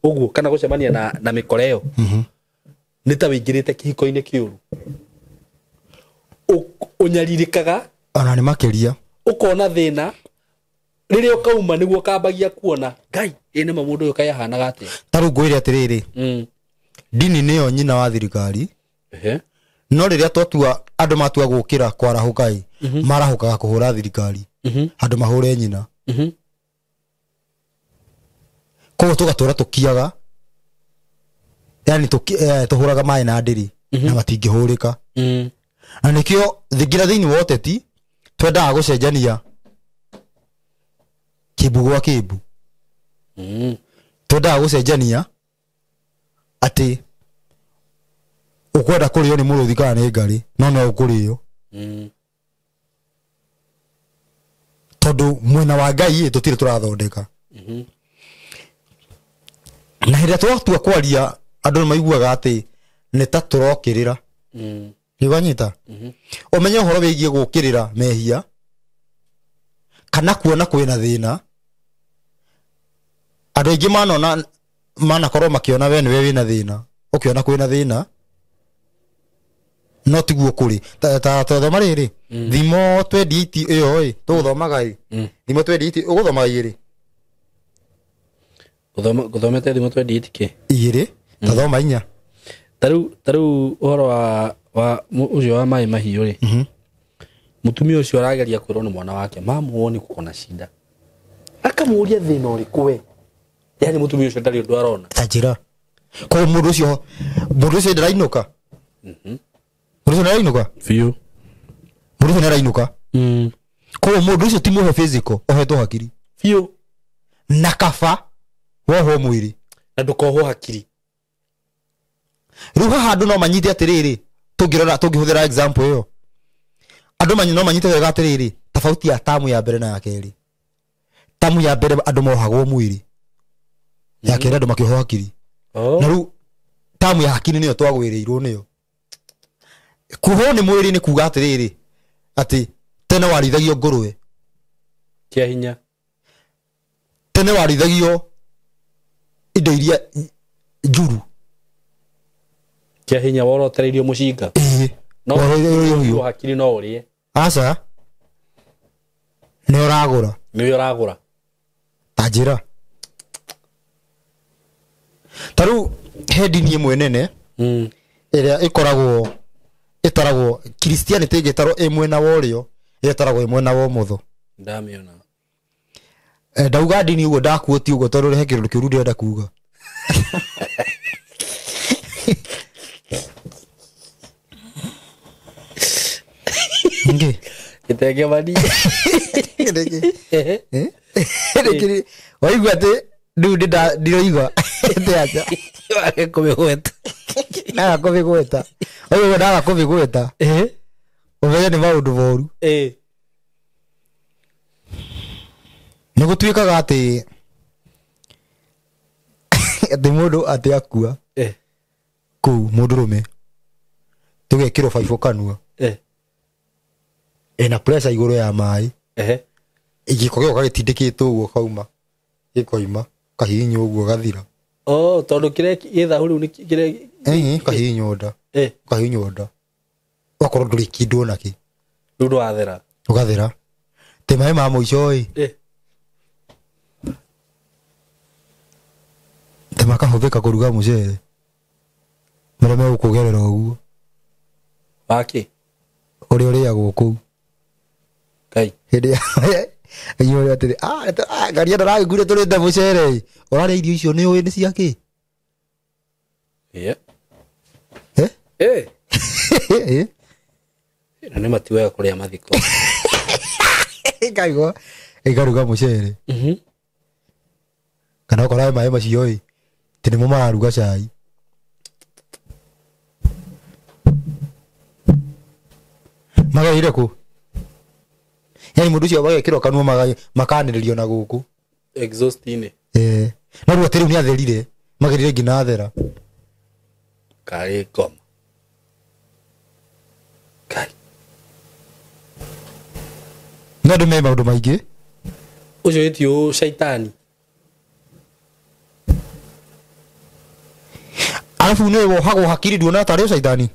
ũguo kana gũcemania na mĩkora ĩyo nĩ ta wĩingĩrĩte kĩhiko-inĩ kĩũru ũnyarirĩkaga ona nĩ makĩria ũkona thĩna rĩrĩa ũkauma nĩguo ũkambagia kuona Ngai ĩ nĩma mũndũ ũyũ kaĩ ahanaga atĩa. Ta rĩu ngwĩre atĩrĩrĩ ndini nĩyo nyina wa thirikari no rĩrĩa twatua andũ matua gũkĩra kwarahũka ĩ marahũkaga kũhũra thirikari andũ mahũre nyina koguo tũgatũra tũkiaga yani tũhũraga maĩ na ndĩrĩ na matingĩhũrĩka na nĩkĩo nginya thĩinĩ wa ũteti twendaga gũcenjania kĩmbu gwa kĩmbu twendaga gũcenjania atĩ ũkwenda kũrĩo nĩ mũrũthi kana nĩ ngarĩ no no ũkũrĩo tondũ mwena wa Ngai tũtirĩ tũrathondeka na hĩndĩ ĩrĩa twatua kwaria andũ nĩ maiguaga atĩ nĩ ta tũrokĩrĩra nĩ wanyita ũmenye ũhoro wĩgiĩ gũkĩrĩra mehia kana kuona kwĩna thĩna andũ aingĩ manona manakorwo makĩona we nĩwe wĩna thĩna ũkĩona kwĩna thĩna no tiguo kũrĩ ta thoma rĩrĩ thimo 28 ĩyo ĩ tũgũthomaga ĩ thimo 28 ũgũthomaga igĩrĩ gũthomete thimo 28 kĩ igĩrĩ ta thoma inya ta rĩu ũhoro wa ũcio wa maĩ mahiũ rĩ mũtumia ũcio arageria kwĩrwo nĩ mwana wake mamuoni kuko na shida akamũria thĩna ũrĩkũ we yani mũtumia ũcio ndarĩ ũndũ arona ta njĩra koguo mũndũ ũcio ndarainũka mũndũ ũcio nĩarainũka biũ mũndũ ũcio nĩarainũka koguo mũndũ ũcio ti mũhe physical ohetwo hakiri biũ na kaba wohwo mwĩrĩ na ndũkohwo hakiri rĩu haha andũ no manyite atĩrĩrĩ tũngĩrora tũngĩhũthĩra example ĩyo andũ no manyite wega atĩrĩrĩ tofauti ya tamu ya mbere na ya kerĩ tamu ya mbere andũ mohagwo mwĩrĩ ya kerĩ andũ makĩohwo hakiri na rĩu tamu ya hakiri nĩyo twagwĩrĩirwo nĩyo kuohwo nĩ mwĩrĩ nĩ kuga atĩrĩrĩ atĩ tene warĩithagio ngũrwe kĩa hinya tene warĩithagio indo iria njuru kĩa hinya worotereirio mũcinga no hakiri no ũrĩe aca nĩ ũragũra nĩ ũragũra ta njĩra ta rĩu he ndini ĩmwe nene ĩrĩa ĩkoragwo ĩtaragwo Christianity ĩngĩtarwo ĩ mwena wa ũrĩo ĩtaragwo ĩ mwena wa ũmotho ndamĩona ndauga ndini ũguo ndakuotie ũguo tondũ he kĩndũ kĩũru ndĩrenda kuga Nge gĩtenge mani waigua atĩ rĩu ndiroigua atĩ aca wage kũmĩgweta ndaga kũmĩgweta waigua ndaga kũmĩgweta ũmenye nĩ maũndũ moru nĩ gũtuĩkaga atĩ atĩ mũndũ atĩ akua kũu mũndũrũme tũgekĩrwo baibũ kanua ĩna pressure igũrũ ya maĩ gĩko gĩoka gĩtindĩkĩtwo ũguo kauma gĩkoima kahihinywo ũguo gathira tondũ kĩrĩa gĩthahu rĩu nĩ kahihinywo nda ũkahihinywo nda ũgakorwo ndũrĩ kĩndũ onakĩ rĩu ndwathera ũgathera tĩ maĩ ma mũico ĩ tĩ makahũthĩka kũruga mũcere marĩa megũkũgerera ũguo. Wake Ũrĩa ũrĩagwo kũu. Ngai. Hĩndĩ ya inyuĩ atĩrĩ, ah, ngaria ndaragĩkuire tũrĩte mũcere. Ũrarĩa irio icio nĩ ũĩ nĩ cia kĩ? Yeah. Eh? Eh. Eh? Na nĩ matiwega kũrĩa mathiko. Ikaigua ikaruga mũcere. Mhm. Kana ũkora maĩ macio ĩ, ti nĩmo mararuga cai. Magereire kũ? Yani mũndũ ũcio magekĩrwo kanua makanĩrĩrio na gũkũ. Exhaust-inĩ. Eh. No rĩu atĩ rĩu nĩ atherire, magerire nginya athera. Karĩ ngoma. Ngai. No andũ me maũndũ maingĩ. Ũcio ĩti ũ caitani. Arabu nĩ wohagwo hakiri nduona tarĩ caitani.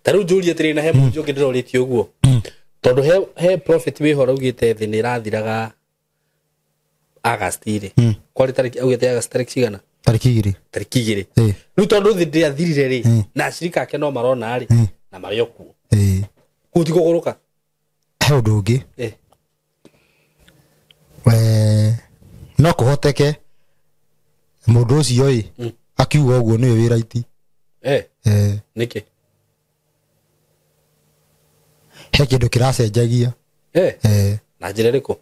Ta rĩu njũrie atĩrĩ na he mũnjũ ũngĩ ndĩrorĩtie ũguo. Tondũ he prophet wĩho araugĩte thĩ nĩ ĩrathiraga August rĩ. Kwarĩ tarĩki augĩte August tarĩki cigana? Tarĩki 2. Tarĩki 2. Eh. Rĩu tondũ thĩ ndĩathirire rĩ, na acirika ake no marona rĩ, na marĩ o kuo. Eh. Kũu ti kũgũrũka. He ũndũ ũngĩ. Eh. No kũhoteke mũndũ ũcio ĩ akiuga ũguo nĩwe wĩ right. Eh. Eh. Nĩkĩ? He kĩndũ kĩracenjagia. Eh. Eh. Na njĩra ĩrĩkũ?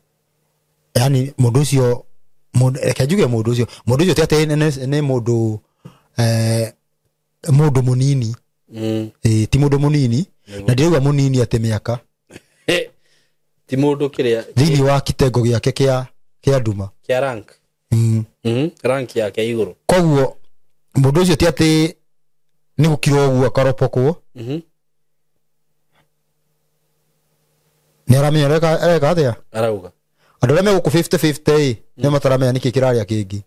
Yani mũndũ ũcio reke njuge mũndũ ũcio ti atĩ nĩ mũndũ mũndũ mũnini. Ti mũndũ mũnini. Na ndirauga mũnini atĩ mĩaka. Ti mũndũ kĩrĩa thĩinĩ wa kitengo gĩake kĩa nduma. Kĩa rank. Rank yake igũrũ. Koguo mũndũ ũcio ti atĩ nĩ gũkira ũguo akaropokwo. Nĩ aramenya areka atĩa? Arauga. Andũ arĩa me gũkũ 50-50 ĩ, nĩ mataramenya nĩkĩ kĩrarĩa kĩngĩ.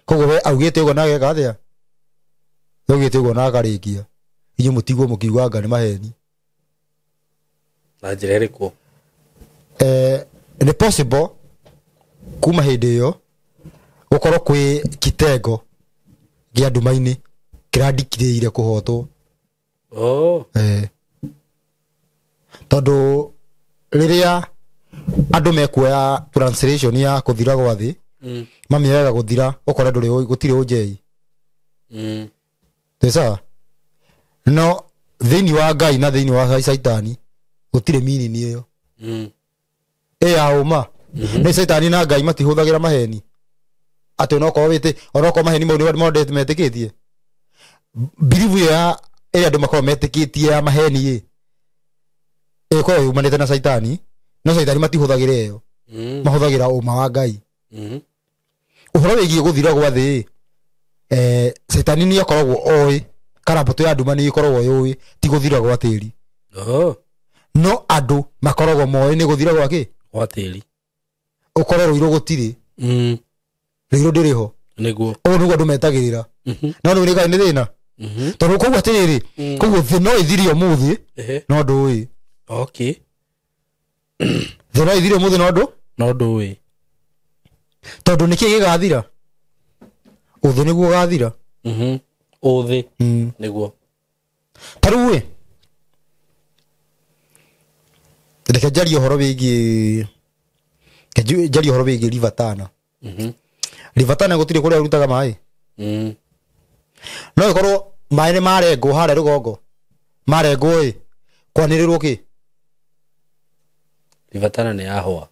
Koguo we augĩte ũguo na ageka atĩa? Augĩte ũguo na akarĩkia. Inyuĩ mũtigwo mũkiuga anga nĩ maheni. Na njĩra ĩrĩkũ? Nĩ possible kuma hĩndĩ ĩyo gũkorwo kwĩ kitengo gĩa nduma-inĩ kĩrandikĩrĩire kũhotwo. Oh. Tondũ rĩrĩa andũ mekuoya translation ya kũthira gwa thĩ, mamĩoyaga gũthira ũkore ndũrĩ gũtirĩ ũnjei. Twĩ sawa? No thĩinĩ wa Ngai na thĩinĩ wa Caitani gũtirĩ meaning ĩyo. Ĩ ya ũma. Nĩ Caitani na Ngai matihũthagĩra maheni. Atĩ onokorwo wĩtĩ, onokorwo maheni mau nĩ metĩkĩtie. Belief ĩyo ya ĩrĩa andũ makoragwo metĩkĩtie ya maheni ĩ, ĩkoragwo yumanĩte na Caitani, no Caitani matihũthagĩra ĩyo. Mahũthagĩra ũma wa Ngai. Ũhoro wĩgiĩ gũthira gwa thĩ ĩ, Caitani nĩ akoragwo oĩ, kana mbũtũ ya nduma nĩ ĩkoragwo yũĩ ti gũthira gwa tĩri. No andũ makoragwo moĩ nĩ gũthira gwa kĩ? Gwa tĩri. Ũkore rũirũ gũtirĩ. Rũirũ ndĩrĩ ho. Nĩguo. Ũguo nĩguo andũ metagĩrĩra. No rĩu nĩ thĩna. Tondũ koguo atĩrĩrĩ, koguo thĩ no ĩthire ũmũthĩ, no ndũĩ. Okay. Thĩ no ĩthire ũmũthĩ no ndũ? No ndũĩ. Tondũ nĩkĩ gĩgathira? Ũthĩ nĩguo ũgathira. Ũthĩ. Nĩguo. Ta rĩu ĩ, reke njarie ũhoro wĩgiĩ, reke njarie ũhoro wĩgiĩ River Tana. River Tana gũtirĩ kũrĩa ũrutaga maĩ. No ĩkorwo maĩ nĩ marengwo harĩa rũgongo. Marengwo ĩ, kwanĩrĩrwo kĩ? River Tana nĩ yahũa.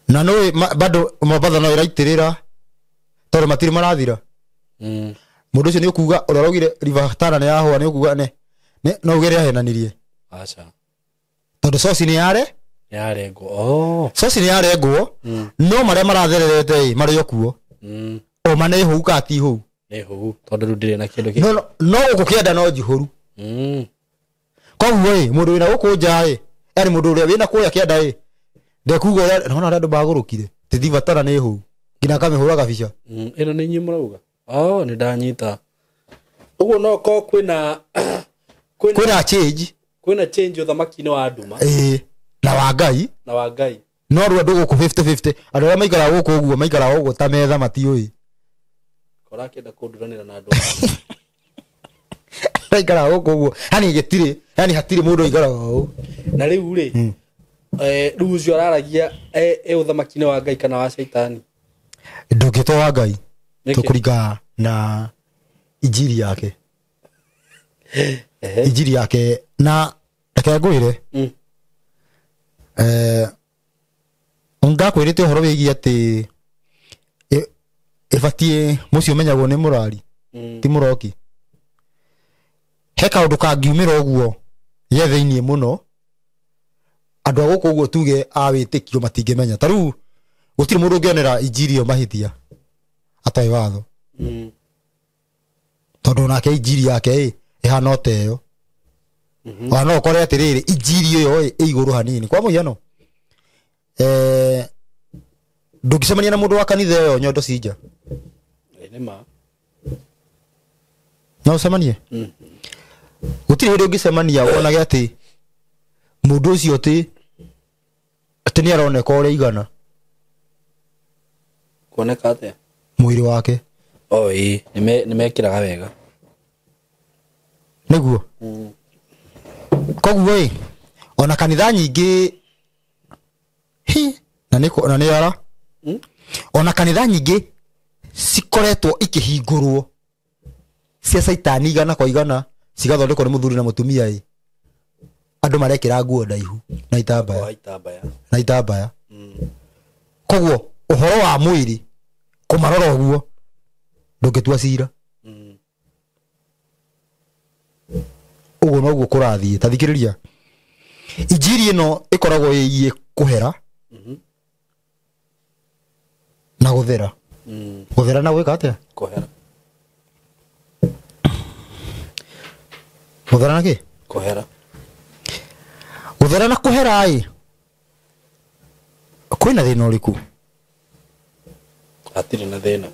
Na nĩ bado Mombatha no ĩraitĩrĩra tondũ matirĩ marathira. Mũndũ ũcio nĩ ũkuga ũrĩa ũraugire River Tana nĩ yahũa nĩ ũkuga no uge nĩahenanirie. Aca. Tondũ sosi nĩ yare? Yarengwo. Oh. Sosi nĩ yarengwo, no marĩa marathererete ĩ, marĩ o kuo. O ma nĩ hũu kana ti hũu? Nĩ hũu, tondũ rĩu ndĩrĩ na kĩndũ kĩngĩ. No gũkũ kĩanda no njihũru. Koguo ĩ, mũndũ wĩna gũkũ nja ĩ, yani mũndũ ũrĩa wĩna kũrĩa kĩanda ĩ, ndekuga ũrĩa, nona arĩa andũ magũrũkire, ti River Tana nĩ hũu. Nginya akamĩhũra gabica. Ĩno nĩ inyuĩ mũrauga? Oh, nĩ ndanyita. Ũguo no korwo kwĩna change. Kwĩna change ũthamaki-inĩ wa nduma. Ĩĩ, na wa Ngai. Na wa Ngai. No rĩu andũ gũkũ 50-50, andũ arĩa maikaraga gũkũ ũguo, maikaraga ũguo ta metha matiũĩ. Kora akĩenda kũnduranĩra na andũ. Raikara gũkũ ũguo, yani gĩtirĩ, yani hatirĩ mũndũ ũikaraga ũũ. Na rĩu rĩ, rĩu ũcio araragia e ũthamaki-inĩ wa Ngai kana wa Shaitani? Ndũngĩtwo wa Ngai. Nĩkĩ? Tũkũringana na injiri yake. Ehe. Injiri yake na reke ngwĩre. Ndakwĩrĩte ũhoro wĩgiĩ atĩ ĩbatiĩ mũciĩ ũmenyagwo nĩ mũrari, ti mũroki. He kaũndũ kangiumĩra ũguo ge thĩiniĩ mũno, andũ a gũkũ ũguo tuge a wĩtĩkio matingĩmenya. Ta rĩu gũtirĩ mũndũ ũngĩonera injiri ĩyo mahĩtia atoĩ watho. Tondũ nake injiri yake ĩ ĩhana o ta ĩyo. Ona no ũkore atĩrĩrĩ, injiri ĩyo ĩ igũrũ hanini. Kwa mũhiano, ndũngĩcemania na mũndũ wa kanitha ĩyo nyondo cinja. Nĩ ma. No ũcemanie? Gũtirĩ hĩndĩ ũngĩcemania wonage atĩ mũndũ ũcio atĩ nĩ aroneka ũrĩa igana. Kuoneka atĩa? Mwĩrĩ wake. Oh, ĩĩ, nĩ mekĩraga wega. Nĩguo. Koguo ĩ, ona kanitha nyingĩ hi, na nĩ na nĩ ara. Ona kanitha nyingĩ cikoretwo ikĩhingũrwo cia Caitani igana kwa igana, cigathondekwo nĩ mũthuri na mũtumia ĩ. Andũ marekĩra nguo ndaihu na itambaya. Oh, itambaya. Na itambaya. Koguo ũhoro wa mwĩrĩ kũmarora ũguo ndũngĩtua cira. Ũguo noguo kũrathiĩ. Ta thikĩrĩria, injiri ĩno ĩkoragwo ĩgiĩ kũhera na gũthera. Gũthera na gwĩka atĩa? Kũhera. Gũthera na kĩ? Kũhera. Gũthera na kũhera ĩ, kwĩna thĩna ũrĩkũ? Hatirĩ na thĩna.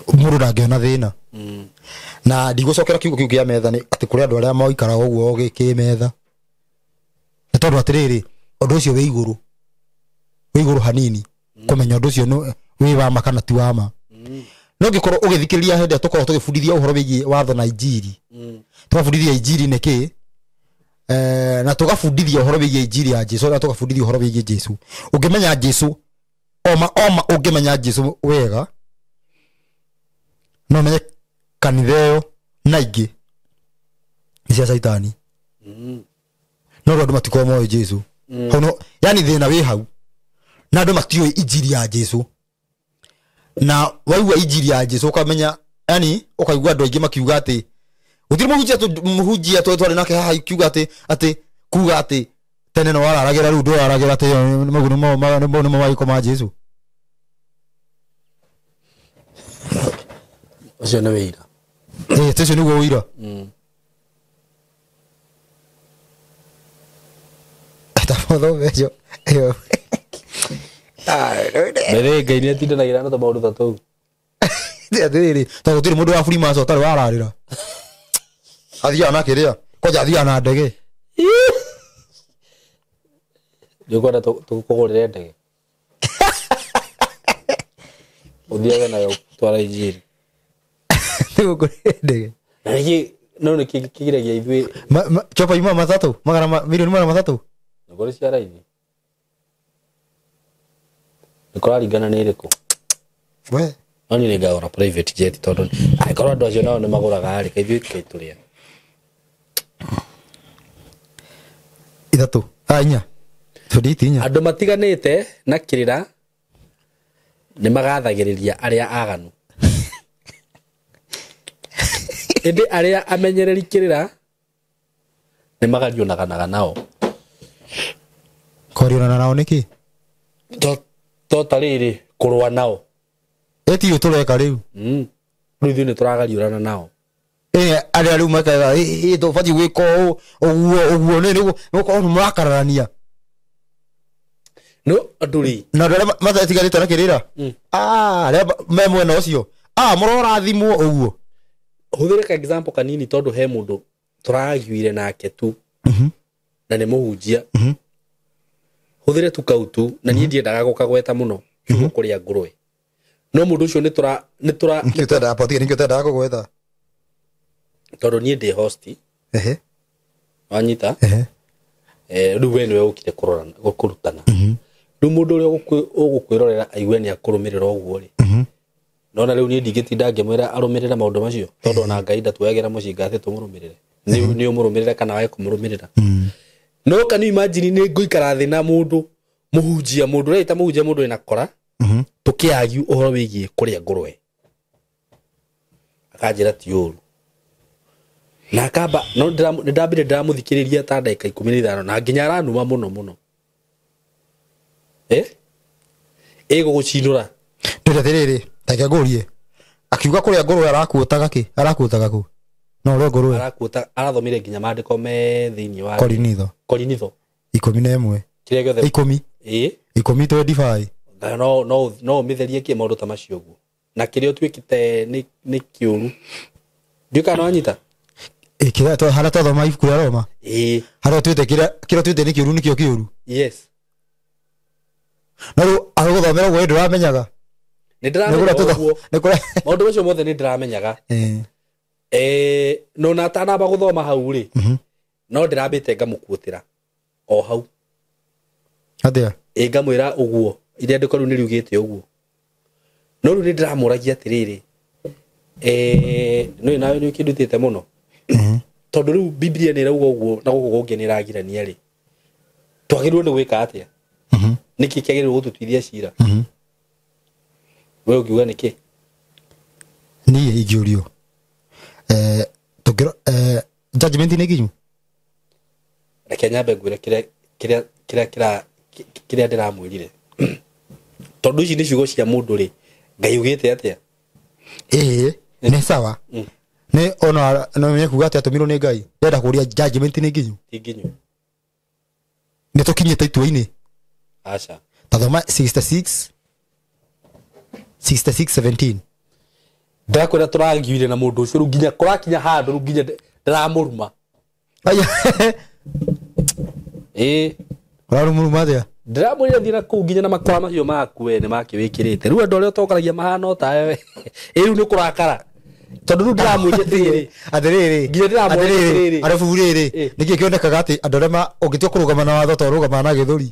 Mũndũ ndangĩona thĩna. Na ndigũcokera kiugo kĩu kĩa metha nĩ atĩ kũrĩ andũ arĩa maikaraga ũguo kĩmetha. Nĩ tondũ atĩrĩrĩ, ũndũ ũcio wĩ igũrũ. Wĩ igũrũ hanini. Kũmenya ũndũ ũcio wĩ wa ma kana ti wa ma. No ũngĩkorwo ũgĩthikĩrĩria hĩndĩ ĩrĩa tũkoragwo tũgĩbundithia ũhoro wĩgiĩ watho na injiri. Tũgabundithia injiri nĩ kĩ? Na tũgabundithia ũhoro wĩgiĩ injiri ya Jesũ, na tũgabundithia ũhoro wĩgiĩ Jesũ. Ũngĩmenya Jesũ, oma ũngĩmenya Jesũ wega, no ũmenye kanitha ĩyo na ingĩ nĩ cia Caitani. No andũ matikoragwo moĩ Jesũ. Hau no, yani thĩna wĩ hau. Na andũ matiũĩ injiri ya Jesũ. Na waigua injiri ya Jesũ ũkamenya, yani ũkaigua andũ aingĩ makiuga atĩ gũtirĩ mũhunjia twarĩ nake haha ikiuga atĩ kuga atĩ tene no wararagĩra rĩu ndũraragĩra atĩ mau nĩmo marĩko ma Jesũ. Ũcio nĩ wĩira. Ũcio nĩguo ũira. Tafadhali ĩyo. Mbere Ngai nĩ atindanagĩra na tũmaũndũ ta tũu. Atĩrĩrĩ, tondũ gũtirĩ mũndũ wa Freemason ũtarĩ wararĩra. Athiaga na kĩrĩa, kwanja athiaga na ndege. Nĩ ũkwenda tũkũgũrĩre ndege? Ũthiage nayo twara injiri. Tũkũgũrĩre ndege. Na nĩkĩ, no nĩkĩ kĩgiragia ithuĩ Chopa ima matatu, magana milioni magana matatu. Nĩ kũrĩ cia raithi. Nĩ kũraringana nĩ ĩrĩkũ. We. No niĩ nĩngagũra private jet tondũ angĩkorwo andũ acio nao nĩ magũraga rĩ, kaĩ ithuĩ tũkaitũrĩa. Ithatũ. Inya. Tũnditi inya. Andũ matiganĩte na kĩrĩra nĩ magathagĩrĩria arĩa aganu. Ĩndĩ arĩa amenyereri kĩrĩra nĩ magariũnaganaga nao. Kũgariũnana nao nĩkĩ? To ta rĩrĩ, kũrũa nao. Ĩ ti tũreka rĩu. Rĩu ithuĩ nĩ tũragariũrana nao. Arĩa rĩu mekaga, tũbatiĩ gwĩka ũũ, ũguo, ũguo, nĩ nĩguo, nĩgũkorwo nĩ mũrakararania. No andũ rĩ. Na andũ arĩa matatiganĩte na kĩrĩra? Arĩa me mwena ũcio. Mũrorathimwo ũguo. Hũthĩre ka example kanini tondũ he mũndũ tũragiuire nake tu. Na nĩ mũhunjia. Hũthĩre tu kau tu, na niĩ ndiendaga gũkagweta mũno, kiugo kũrĩa ngũrwe. No mũndũ ũcio nĩ tũra Nĩkĩo twendaga, nĩkĩo twendaga kũgweta. Tondũ niĩ ndĩ host. Ehe. Wanyita? Ehe. Rĩu we nĩwe ũkire kũrorana kũrutana. Rĩu mũndũ ũrĩa ũgũkwĩrorera aigue nĩ akũrũmĩrĩra ũguo rĩ. Nona rĩu niĩ ndingĩtinda ngĩmwĩra arũmĩrĩre maũndũ macio tondũ ona Ngai ndatuoyagĩra mũcinga atĩ tũmũrũmĩrĩre. Nĩ ũmũrũmĩrĩre kana wage kũmũrũmĩrĩra. No can you imagine nĩ ngũikara thĩ na mũndũ mũhunjia mũndũ ũrĩa mũhunjia mũndũ wĩna kora tũkĩagiu ũhoro wĩgiĩ kũrĩa ngũrwe. Akanjĩra ti ũru. Na akamba no ndambire ndĩramũthikĩrĩria ta ndagĩka 15 na nginya aranuma mũno mũno. Ĩgũgũcinũra. Ndĩra atĩrĩrĩ, ta reke ngũrie. Akiuga kũrĩa ngũrwe arakuotaga kĩ? Arakuotaga kũ? No ũrĩa ngũrwe. Arakuota arathomire nginya maandĩko me thĩinĩ wa Korinitho. Korinitho. 11. Kĩrĩa gĩothe. 10. 10:25. No no no ũmĩtherie kĩ maũndũ ta macio ũguo. Na kĩrĩa ũtuĩkĩte nĩ kĩũru. Ndiũĩ kana wanyita? Kĩrĩa harĩa twathoma ibuku rĩa Roma. Harĩa ũtuĩte kĩrĩa ũtuĩte nĩ kĩũru nĩkĩo kĩũru. Yes. No rĩu agũthomera ũguo ndũramenyaga. Nĩ ndĩramenya ũguo. Maũndũ macio mothe nĩ ndĩramenyaga. No na atanamba gũthoma hau rĩ. No ndĩrambĩte ngamũkuotĩra o hau. Atĩa? Ngamwĩra ũguo. Irĩandĩko rĩu nĩ riugĩte ũguo. No rĩu nĩ ndĩramũragia atĩrĩrĩ. No nawe nĩ ũkĩndutĩte mũno. Tondũ rĩu Biblia nĩ ĩrauga ũguo na gũkũ kũngĩ nĩ ĩragirania rĩ. Twagĩrĩirwo nĩ gwĩka atĩa? Nĩkĩ kĩagĩrĩirwo gũtũtuithia cira? We ũngiuga nĩkĩ? Niĩ ingĩũrio. Tũngĩro judgment nĩ nginyu? Reke nyambe ngwĩre kĩrĩa ndĩramwĩrire. Tondũ ici nĩ ciugo cia mũndũ rĩ, Ngai ugĩte atĩa? Nĩ sawa. Nĩ ona no menye kuga atĩ atũmirwo nĩ Ngai. Ndĩrenda kũũria judgment nĩ nginyu? Ti nginyu. Nĩ tũkinyĩte itua-inĩ? Aca. Tathoma 66 66:17. Ndĩrakwĩra tũragiire na mũndũ ũcio rĩu nginya kũrakinya handũ rĩu nginya ndĩramũruma. Ũramũruma atĩa? Ndĩramwĩrire thiĩ na kũu nginya na makora macio maku we nĩ makĩwĩkĩrĩte. Rĩu andũ arĩa ũtongoragia mahana o tawe. Rĩu nĩ kũrakara. Tondũ rĩu ndĩramwĩria atĩrĩrĩ. Atĩrĩrĩ. Nginya ndĩramwĩria atĩrĩrĩ. Arabu rĩrĩ. Nĩkĩ kĩonekaga atĩ andũ arĩa ũngĩtua kũrũgama na watho to rũgama na gĩthũri.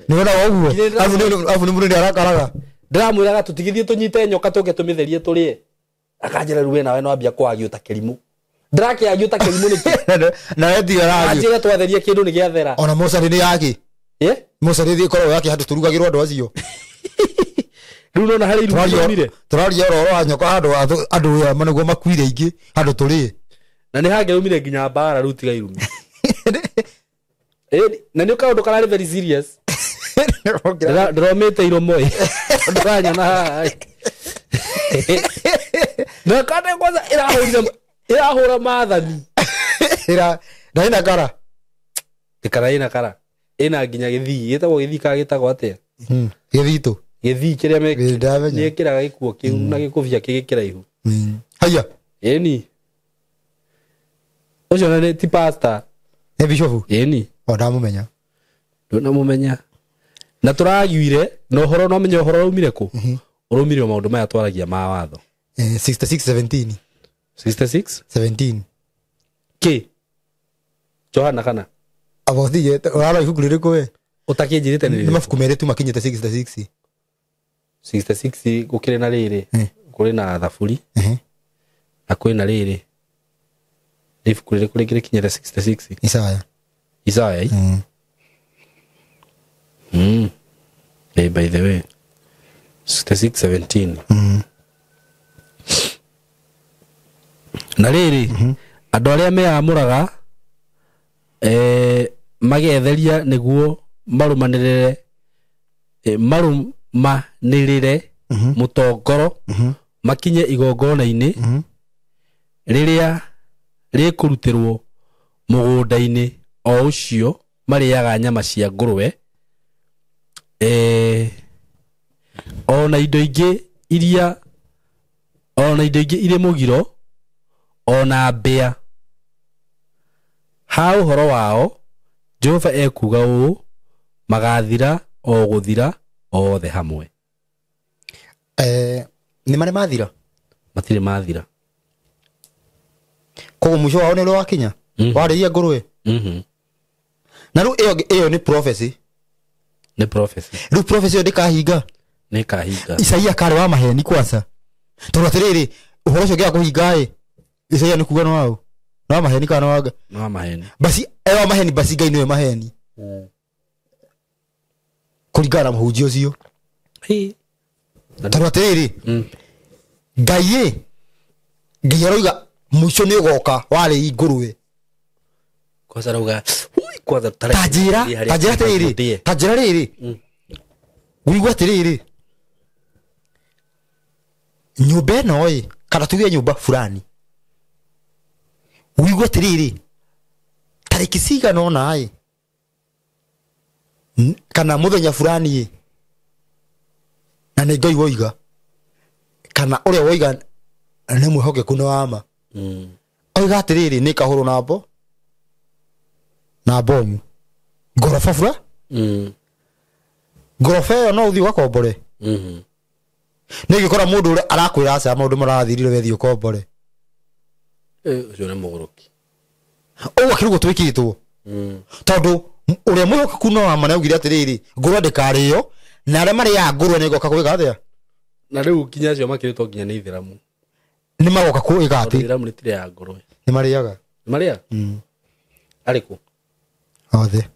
Nĩ wonaga ũguo? Arabu nĩ mũndũ nĩ arakaraga. Ndĩramwĩraga tũtigithie tũnyite nyoka tũke tũmĩtherie tũrĩe. Akanjĩra rĩu we nawe no ambia kwagio ta kĩrimũ. Ndĩrakĩagio ta kĩrimũ nĩkĩ? Na we tiga Anjĩra twatheria kĩndũ nĩ gĩathera. Ona mocarĩ nĩ yake. Mocarĩ thiĩ ĩkoragwo yake handũ tũrugagĩrwo andũ acio. Rĩu nona harĩ iruga rĩumire. Tũraria ũhoro wa nyoka handũ andũ aya nĩguo makuire aingĩ handũ tũrĩe. Na nĩ hangĩraumire nginya mbara rĩu tiga irumi. Na nĩ kaũndũ kararĩ very serious. Ndĩromĩte iromo ĩ. Ndũranyona haha. Na kande kwanza ĩrahũra maathani. Na ĩna kara. Ĩkara ĩna kara. Ĩna nginya gĩthii. Gĩtagwo gĩthii kana gĩtagwo atĩa? Gĩthitũ. Gĩthii kĩrĩa nĩekĩraga gĩkuo kĩu na gĩkũbia kĩgĩkĩraihu. Haya. Ĩni. Ũcio na nĩ ti pastor. Nĩ bishop. Ĩni. O ndamũmenya. Ndũnamũmenya. Na tũragiire na ũhoro no menye ũhoro ũraumire kũ? Ũraumire maũndũ maya twaragia ma watho. 66:17. 66? 17. Kĩ? Johana kana? Abothie ũrarora ibuku rĩrĩkũ we? Ũtakĩnjĩrĩte nĩ rĩrĩkũ? Nĩ mabuku merĩ tu makinyĩte 66. 66 gũkĩrĩ na rĩrĩ. Kũrĩ na Thaburi. Na kwĩna rĩrĩ. Nĩ ibuku rĩrĩkũ rĩngĩ rĩkinyĩte 66? Isaya. Isaya? Hey, by the way, 66:17. Na rĩrĩ, andũ arĩa meamũraga magetheria nĩguo marũmanĩrĩre mũtongoro makinye igongona-inĩ rĩrĩa rĩkũrutĩrwo mũgũnda-inĩ o ũcio marĩaga nyama cia ngũrwe ona indo ingĩ iria ona indo ingĩ irĩ mũgiro ona mbĩa. Ha ũhoro wao Jehova ekuuga ũũ, magathira o gũthira othe hamwe. Nĩ marĩ mathira? Matirĩ mathira. Koguo mũico wao nĩ ũrĩa wakinya. Warĩia ngũrwe. Na rĩu ĩyo nĩ prophecy. Nĩ prophecy. Rĩu prophecy ĩyo ndĩkahinga. Nĩ kahinga. Isaia karĩ wa maheni kwanza. Tondũ atĩrĩrĩ ũhoro ũcio ũngĩaga kũhinga ĩ Isaia nĩ kuga nĩ waũ? Nĩ wa maheni kana nĩ wa Nĩ wa maheni. Basi wa maheni basi Ngai nĩwe maheni. Kũringana na mũhunjia ũcio. Tondũ atĩrĩrĩ Ngai ĩ Ngai aroiga mũico nĩ ũgoka warĩ ngũrwe. Kwanza rauga kwanza tanjĩra atĩrĩrĩ tanjĩra rĩrĩ ũigue atĩrĩrĩ nyũmba ĩno ĩ kana tuge nyũmba fulani ũigue atĩrĩrĩ tarĩki cigana ũna ĩ kana mũthenya fulani ĩ na nĩ Ngai woiga kana ũrĩa woiga nĩ mwĩhokeku nĩ wa ma. Oiga atĩrĩrĩ nĩ kahũrwo na mbo na bomu ngoroba bura ngoroba ĩyo no ũthiĩ ũgakombore. Nĩ ũngĩkora mũndũ ũrĩa arakwĩra aca maũndũ marathirire we thiĩ ũkombore. Ũcio nĩ mũgũrũki. Ũguo akĩrugwo twĩkĩtwo. Tondũ ũrĩa mwĩhokeku no wa ma nĩaugire atĩrĩrĩ ngũrwe ndĩkarĩo na arĩa marĩaga ngũrwe nĩgoka gwĩka atĩa. Na rĩu nginya acio makĩrĩtwo nginya nĩ ithĩramu. Nĩ magoka gwĩka atĩ. Ithĩramu rĩtirĩaga ngũrwe. Nĩ marĩaga. Nĩ marĩaga? Arĩkũ? Othe.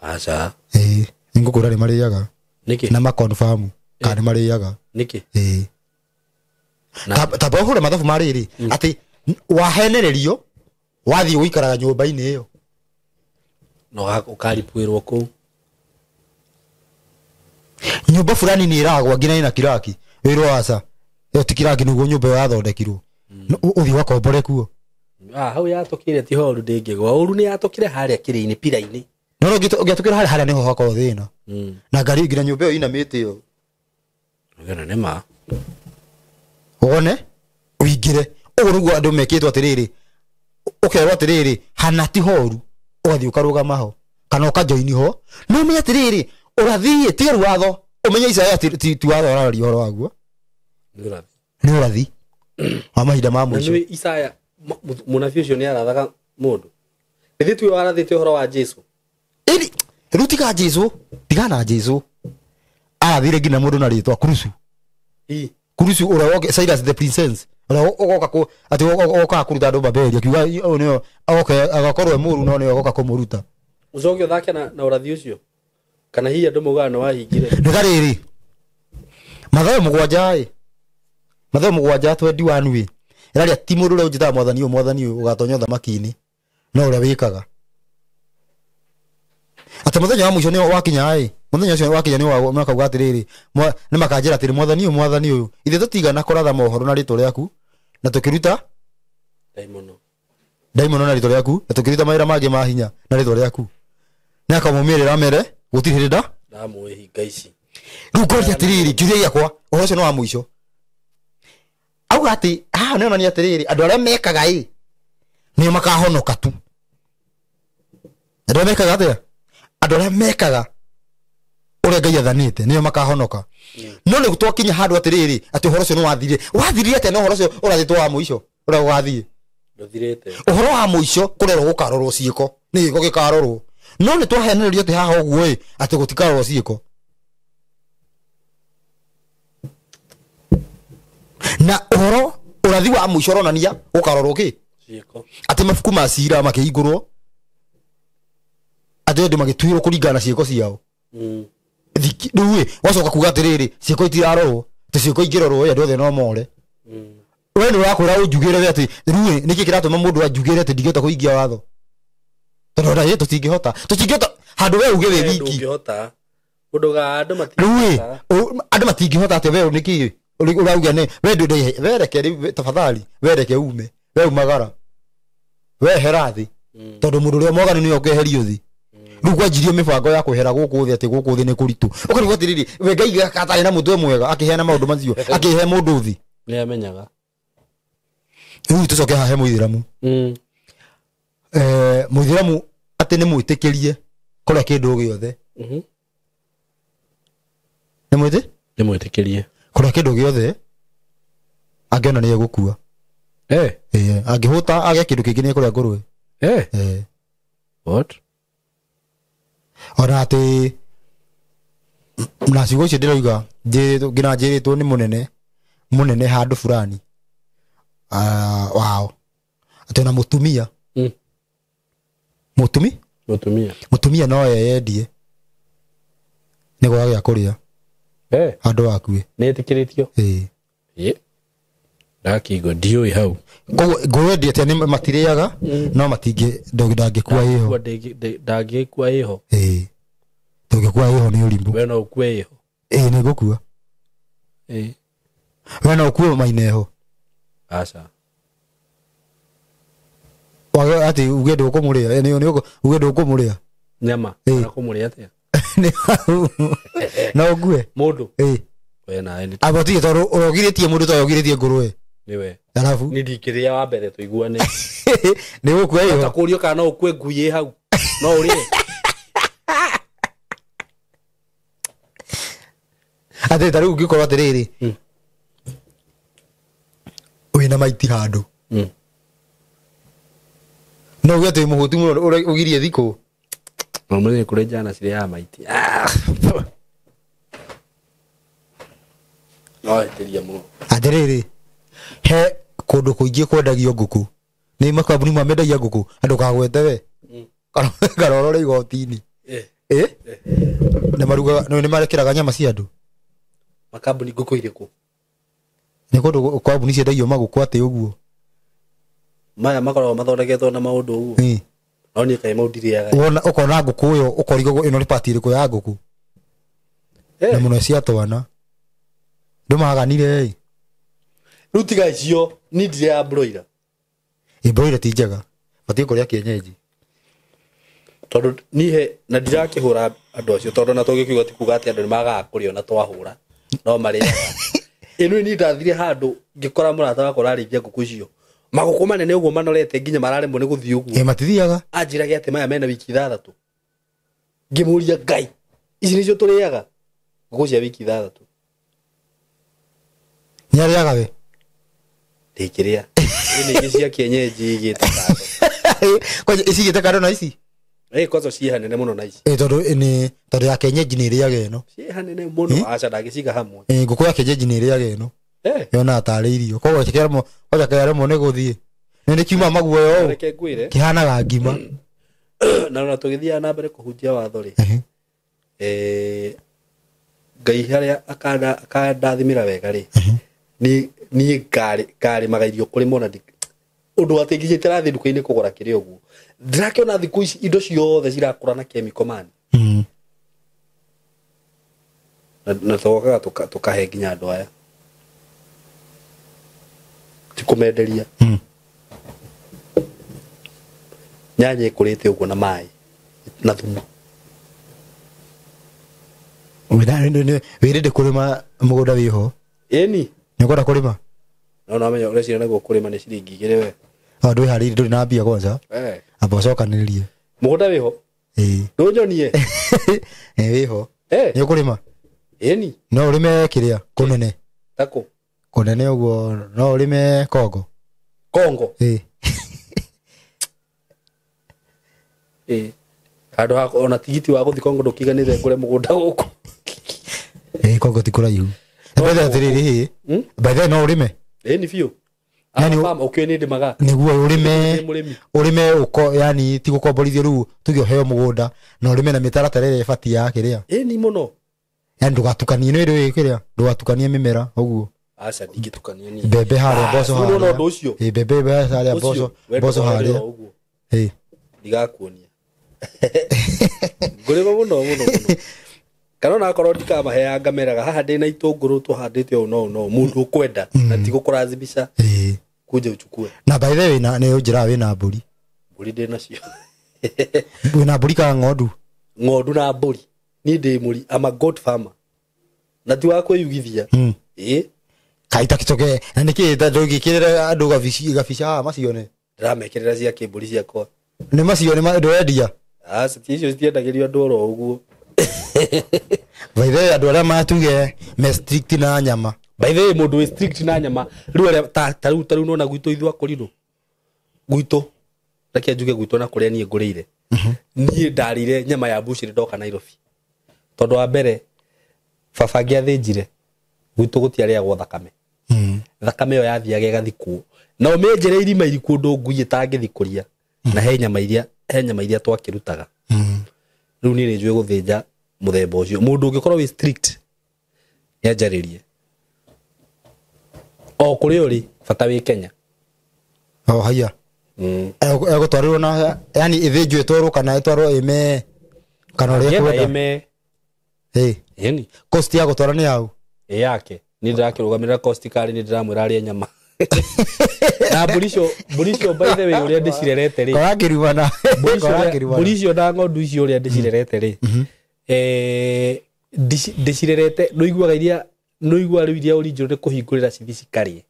Aca. Ĩĩ, nĩngũkwĩra nĩ marĩaga. Nĩkĩ? Na makonfamu kana nĩ marĩaga. Nĩkĩ? Ĩĩ. Tamba ũhũre mathabu ma rĩrĩ atĩ wahenererio wathiĩ gũikaraga nyũmba-inĩ ĩyo. Na ũkaripwĩrwo kũu. Nyũmba fulani nĩ ĩragwa nginya ĩna kiraki. Wĩrwo aca. Ĩyo ti kiraki nĩguo nyũmba ĩyo yathondekirwo. Ũthiĩ ũgakombore kuo. Hau yatũkire ti horu ndĩngĩgwa. Ũru nĩ yatũkire harĩa kĩrĩ-inĩ pira-inĩ. No ũngĩatũkĩra harĩa harĩa nĩho hakorwo thĩna. Na ngari nginya nyũmba ĩyo inamĩte ĩyo. Ũgena nĩ ma. Wone ũingĩre. Ũguo nĩguo andũ mekĩtwo atĩrĩrĩ. Ũkerwo atĩrĩrĩ hana ti horu ũgathiĩ ũkarũgama ho kana ũkajoini ho. No ũmenye atĩrĩrĩ ũrathiĩ tiga watho ũmenye Isaia ti watho ũraria ũhoro waguo. Nĩ ũrathi wa mahinda ma mũico. Na nĩ Isaia mũnabii ũcio nĩ arathaga mũndũ. Githĩ tiwe warathĩte ũhoro wa Jesũ? Ĩni rĩu tiga Jesũ, tiga na Jesũ. Arathire nginya mũndũ na rĩtwa Kurusu. Kurusu ũrĩa woke Cyrus the princess ũrĩa ũgoka kũ atĩ ũgoka kũruta andũ Babeli akiuga ũyũ nĩwe oke agakorwo e mũru no nĩwe ogoka kũmũruta. Ũcoke ũthake na ũrathi ũcio kana hihi andũ maugaga nĩ wahingire. Nĩ ta rĩrĩ Mathayo 7 ĩ Mathayo 7:21 ĩ ĩraria ti mũndũ ũrĩa ũnjĩtaga mwathani ũyũ mwathani ũyũ ũgatonya ũthamaki-inĩ no ũrĩa wĩkaga. Atĩ mũthenya wa mũico nĩ wakinya ĩ mũthenya ũcio wakinya nĩ makauga atĩrĩrĩ nĩ makanjĩra atĩrĩ mwathani ũyũ mwathani ũyũ ithuĩ tũtigana kũratha mohoro na rĩtwa rĩaku na tũkĩruta ndaimono na rĩtwa rĩaku na tũkĩruta mawĩra mangĩ ma hinya na rĩtwa rĩaku. Nĩ akamũmĩrĩra amere gũtirĩ hĩndĩ nda ndamũĩ hinga ici. Rĩu ngoria atĩrĩrĩ kĩũria gĩakwa ũhoro ũcio nĩ wa mũico. Auga atĩ haha nĩ onania atĩrĩrĩ andũ arĩa mekaga ĩ nĩo makahonoka tu. Andũ arĩa mekaga atĩa? Andũ arĩa mekaga ũrĩa Ngai athanĩte nĩo makahonoka. No nĩ twakinya handũ atĩrĩrĩ atĩ ũhoro ũcio nĩ wathirire. Wathirire atĩa na ũhoro ũcio ũrathĩtwo wa mũico ũrĩa ũgathiĩ? Ndũthirĩte. Ũhoro wa mũico kũrerwo gũkarorwo ciĩko nĩ gĩko gĩkarorwo. No nĩ twahenererio atĩ haha ũguo ĩ atĩ gũtikarorwo ciĩko. Na ũhoro ũrathi wa mũico ũronania gũkarorwo kĩ? Ciĩko. Atĩ mabuku ma cira makĩhingũrwo atĩ andũ magĩtuĩrwo kũringana na ciĩko ciao. Rĩu ĩ wacoka kuga atĩrĩrĩ ciĩko itirarorwo atĩ ciĩko ingĩrorwo ĩ andũ othe no more. We nĩ ũrakwĩra ũnjugĩre we atĩ rĩu ĩ nĩkĩ kĩratũma mũndũ anjugĩre atĩ ndingĩhota kũhingia watho? Tondũ ona ĩ tũtingĩhota handũ we uge wĩ wiki. Ndũngĩhota. Ũndũga andũ matingĩhota. Rĩu ĩ andũ matingĩhota atĩ we nĩkĩ ũrauga nĩ we ndũ we reke rĩu tafadhali we reke ume we umagara we hera thĩ tondũ mũndũ ũrĩa mwaganu nĩwe ũkeherio thĩ. Rĩu kwanjirio mĩbango ya kwehera gũkũ thĩ atĩ gũkũ thĩ nĩ kũritũ. Ũkarigwo atĩrĩrĩ we Ngai atarĩ na mũtwe mwega akĩheana maũndũ macio akĩhe mũndũ thĩ. Nĩ amenyaga. Rĩu tũcoke haha he mũithĩramu. Mũithĩramu atĩ nĩ mwĩtĩkĩrie kũrĩa kĩndũ gĩothe. Nĩ mwĩtĩ? Nĩ mwĩtĩkĩrie kũrĩa kĩndũ gĩothe angĩona nĩ egũkua. Angĩhũta age kĩndũ kĩngĩ nĩ ekũrĩa ngũrwe. What? Ona atĩ na ciugo icio ndĩroiga nginya njĩrĩtwo nĩ mũnene handũ fulani wao atĩ ona mũtumia mũtumia no eyendie nĩ gwa gĩa kũrĩa handũ akue. Nĩ ĩtĩkĩrĩtio. Ndakĩigua ndiũĩ hau. Koguo ngũrwe atĩa nĩ matirĩaga no matingĩ ndangĩkua ĩho. Ndangĩkua ĩho. Ndũngĩkua ĩho nĩ ũrimũ. We no ũkue ĩho. Nĩ ngũkua. We no ũkue maineho. Aca. Wage atĩ uge ndũkũmũrĩa, nĩ uge ndũkũmũrĩa. Nyama kana kũmũrĩa atĩa? No ũkue. Mũndũ. We nawe nĩ. Aba tige tondũ ũrogirĩtie mũndũ ta ũrogirĩtie ngũrwe. Nĩwe. Arabu. Nĩ ndingĩrĩa wa mbere tũiguane. Nĩ ũgũkua ĩho. Ũtakũrio kana no ũkue ngui ĩ hau. No ũrĩe. Atĩ ta rĩu ũngĩkorwo atĩrĩrĩ wĩna maiti handũ no uge atĩ mũhũtu mũno ũgirie thikũ. No mũthenya kũrĩ njana cirĩaga maiti. No ĩtĩria mũno. Atĩrĩrĩ he kũndũ kũingĩ kwendagio ngũkũ nĩ makambuni ma mendagia ngũkũ andũ kagwete we karorore igoti-inĩ. Nĩ marugaga nĩ marekĩraga nyama cia andũ. Makambuni ngũkũ irĩkũ? Nĩ kũndũ kambuni ciendagio magũkũ atĩ ũguo. Maya makoragwo mathondeketwo na maũndũ ũguo. No niĩ kaĩ mau ndirĩaga. Wona ũkona ngũkũ ĩyo ũkorigwo ĩno nĩ pati ĩrĩkũ ya ngũkũ. Na mũno cia twana. Ndũmaganire. Rĩu tiga icio niĩ ndirĩaga broiler. Broiler ti njega. Batiĩ kũrĩa kienyeji. Tondũ niĩ na ndirakĩhũra andũ acio tondũ na tũngĩkiuga ti kuga atĩ andũ nĩ magaga kũrĩa na twahũra no marĩaga. Ĩno niĩ ndathire handũ ngĩkora mũrata wakwa ũrarĩithia ngũkũ icio. Magũkũ manene ũguo manorete nginya mararemwo nĩ gũthiĩ ũguo. Matithiaga. Anjĩrage atĩ maya mena wiki 6. Ngĩmũria Ngai ici nĩcio tũrĩaga ngũkũ cia wiki 6. Nĩarĩaga we? Ndingĩrĩa. Nĩ ingĩ cia kienyeji igĩte kando. Kwanja ici igĩte kando na ici? Kwanza ciĩ hanene mũno na ici. Tondũ nĩ tondũ ya kienyeji nĩ ĩrĩaga ĩno. Ciĩ hanene mũno aca ndangĩciga hamwe. Ngũkũ ya kienyeji nĩ ĩrĩaga ĩno. Yonaga tarĩ irio. Koguo kwanja kĩaremwo nĩ gũthiĩ. Nĩ kiuma maguoya ũũ. Reke ngwĩre. Kĩhanaga ngima. Na ona tũgĩthiaga na mbere kũhunjia watho rĩ. Ngai harĩa akandathimĩra wega rĩ. Niĩ ngarĩmaga irio kũrĩma ona ũndũ atĩ nginya itarathiĩ nduka-inĩ kũgũra kĩrĩa ũguo. Ndĩrakĩona thikũ ici indo ciothe cirakũra na chemical man. Na tũgokaga tũkahe nginya andũ aya. Ti kũmenderia. Nyanya ĩkũrĩte ũguo na maĩ na thumu. Wĩrĩndĩ kũrĩma mũgũnda wĩho. Ĩni. Nĩ ũkwenda kũrĩma? No namenya ũreciria naguo kũrĩma nĩ ciringi 2 we. Ndwĩharĩirie ndũrĩ na mbia kwanza. Amba ũcokanĩrĩrie. Mũgũnda wĩho? Ndũnyonie? Wĩho. Nĩ ũkũrĩma? Ĩni. No ũrĩme kĩrĩa kũnene. Takũ? Kũnene ũguo no ũrĩme Kongo. Kongo? Handũ ha ona tigiti wa gũthiĩ Kongo ndũkĩiganĩte ngũre mũgũnda gũkũ. Kongo ti kũraihu. By the by the no ũrĩme? Ĩni biũ. Yani ũkĩũĩ nĩ ndĩmaga. Nĩguo ũrĩme ũko yani ti gũkomborithio rĩu tuge ũheo mũgũnda na ũrĩme na mĩtaratara ĩrĩa ĩbatiĩ ya kĩrĩa. Ĩni mũno. Yani ndũgatukanie nĩ rĩu kĩrĩa ndũgatukanie mĩmera ũguo. Aca ndingĩtukania niĩ. Mbembe harĩa mboco harĩa. Nĩ ũndũ ũcio. Mbembe harĩa mboco harĩa. Ndigakuonia. Ngũrĩma mũno mũno mũno. Kana ona akorwo ndikamaheaga ngameraga haha ndĩna itũngũrũ tũhandĩte ũũ no no mũndũ ũkwenda na ti gũkũrazimisha. Kuja uchukue. Na by the way na nĩ ũnjĩraga wĩna mbũri. Mbũri ndĩ nacio. Wĩna mbũri kana ng'ondu? Ng'ondu na mbũri. Niĩ ndĩ mũri, I'm a goat farmer. Na ti wa kwĩyugithia. Kaita kĩcoke na nĩkĩ ndũngĩkĩrĩra andũ gabica haha macione? Ndĩramekĩrĩra cia kĩmbũri ciakwa. Nĩ macione ndũrendia? Aca icio citiendagĩrio andũ oro ũguo. By the way andũ arĩa matuge me strict na nyama. By the way, mũndũ wĩ strict na nyama rĩu arĩa ta rĩu nona gwitũ ithuĩ akũrirũ gwitũ, reke njuge gwitũ na kũrĩa niĩ ngũrĩire, niĩ ndarĩire nyama ya mbucĩrĩ ndoka Nairobi, tondũ wa mbere baba ngĩathĩnjire gwitũ gũtiarĩagwo thakame. Thakame ĩyo yathiaga ĩgathikwo na ũmĩenjere irima iriku ũndũ ngui ĩtangĩthikũria, na he nyama iria twakĩrutaga. Rĩu niĩ nĩnjũĩ gũthĩnja mũthemba ũcio. Mũndũ ũngĩkorwo wĩ strict nĩanjarĩrie o kũrĩa ũrĩ, bata wĩ Kenya. O haya. Egũtwarĩrwo na yani ĩthĩnjwo ĩtwarwo kana ĩtwarwo ĩme kana ũrĩa kwenda ĩme. Ĩni cost ya gũtwara nĩ yau? Ĩ yake. Niĩ ndĩrakĩrũgamĩrĩra cost karĩ, nĩ ndĩramwĩra arĩe nyama. Na mbũri icio by the way ũrĩa ndĩcirerete rĩ, mbũri icio na ng'ondu icio ũrĩa ndĩcirerete rĩ, ndĩcirerete nĩũiguaga iria, nĩũigua rĩu iria original nĩ kũhingũrĩra cithi cikarĩe.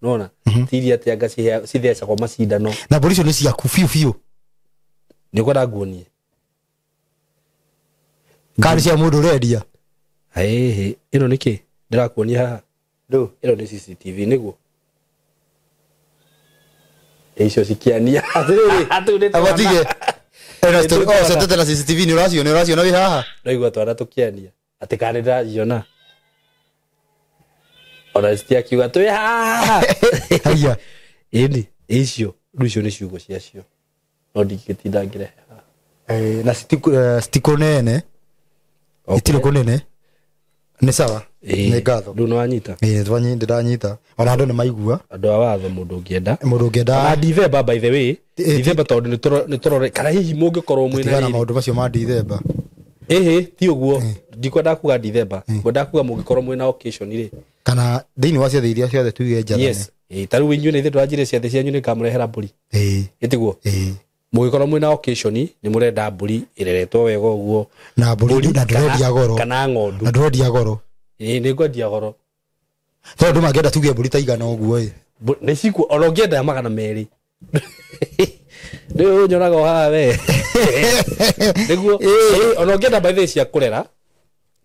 Nona ti iria atĩ anga cithecagwo macindano. Na mbũri icio nĩ ciaku biũ biũ? Nĩ ũkwenda nguonie? Kana cia mũndũ ũrendia? Ĩhĩ, ĩno nĩ kĩ ndĩrakuonia haha? Ĩno nĩ CCTV nĩguo icio cikiania. Atĩrĩrĩ, abatige ĩno na CCTV nĩ ũraciona, ũraciona wĩ haha? Ndaigua twana tũkĩania atĩ kana nĩndĩraciona ona citiakiuga twĩ haha. Haiya. Ĩni icio rĩu icio nĩ ciugo ciacio, no ndingĩtinda ngĩrehe haha. Na citikũ nene, itirĩ kũnene, nĩ sawa. Nĩ ngatho. Rĩu nĩwanyita? Ĩĩ, ndĩranyita. Ona andũ nĩmaigua. Andũ a watho mũndũ ũngĩenda. Mũndũ ũngĩenda. Na Dithemba by the way, Dithemba tondũ nĩtũrore kana hihi mũngĩkorwo mwĩna Tigana maũndũ macio ma Dithemba. Ĩhĩ, ti ũguo. Ndikwenda kuga Dithemba. Ngwenda kuga mũngĩkorwo mwĩna occasion rĩ. Kana thĩinĩ wa ciathĩ iria ciothe tuge njathane. Yes. Ta rĩu inyuĩ nĩ ithuĩ tũranjirie ciathĩ cianyu nĩngamũrehera mbũri. Ĩĩ. Ĩtiguo? Ĩĩ. Mũngĩkorwo mwĩna occasion nĩ mũrenda mbũri ĩreretwo wega ũguo. Na mbũri na ndũrendia goro. Kana ng'ondu. Na ndũrendia goro. Ĩĩ, nĩngwendia goro. Tondũ andũ mangĩenda tuge mbũri ta igana ũguo ĩ. Nĩ cikuo ona ũngĩenda 200. Rĩu ũnyonaga o haha we. Nĩguo ona ũngĩenda by the way cia kũrera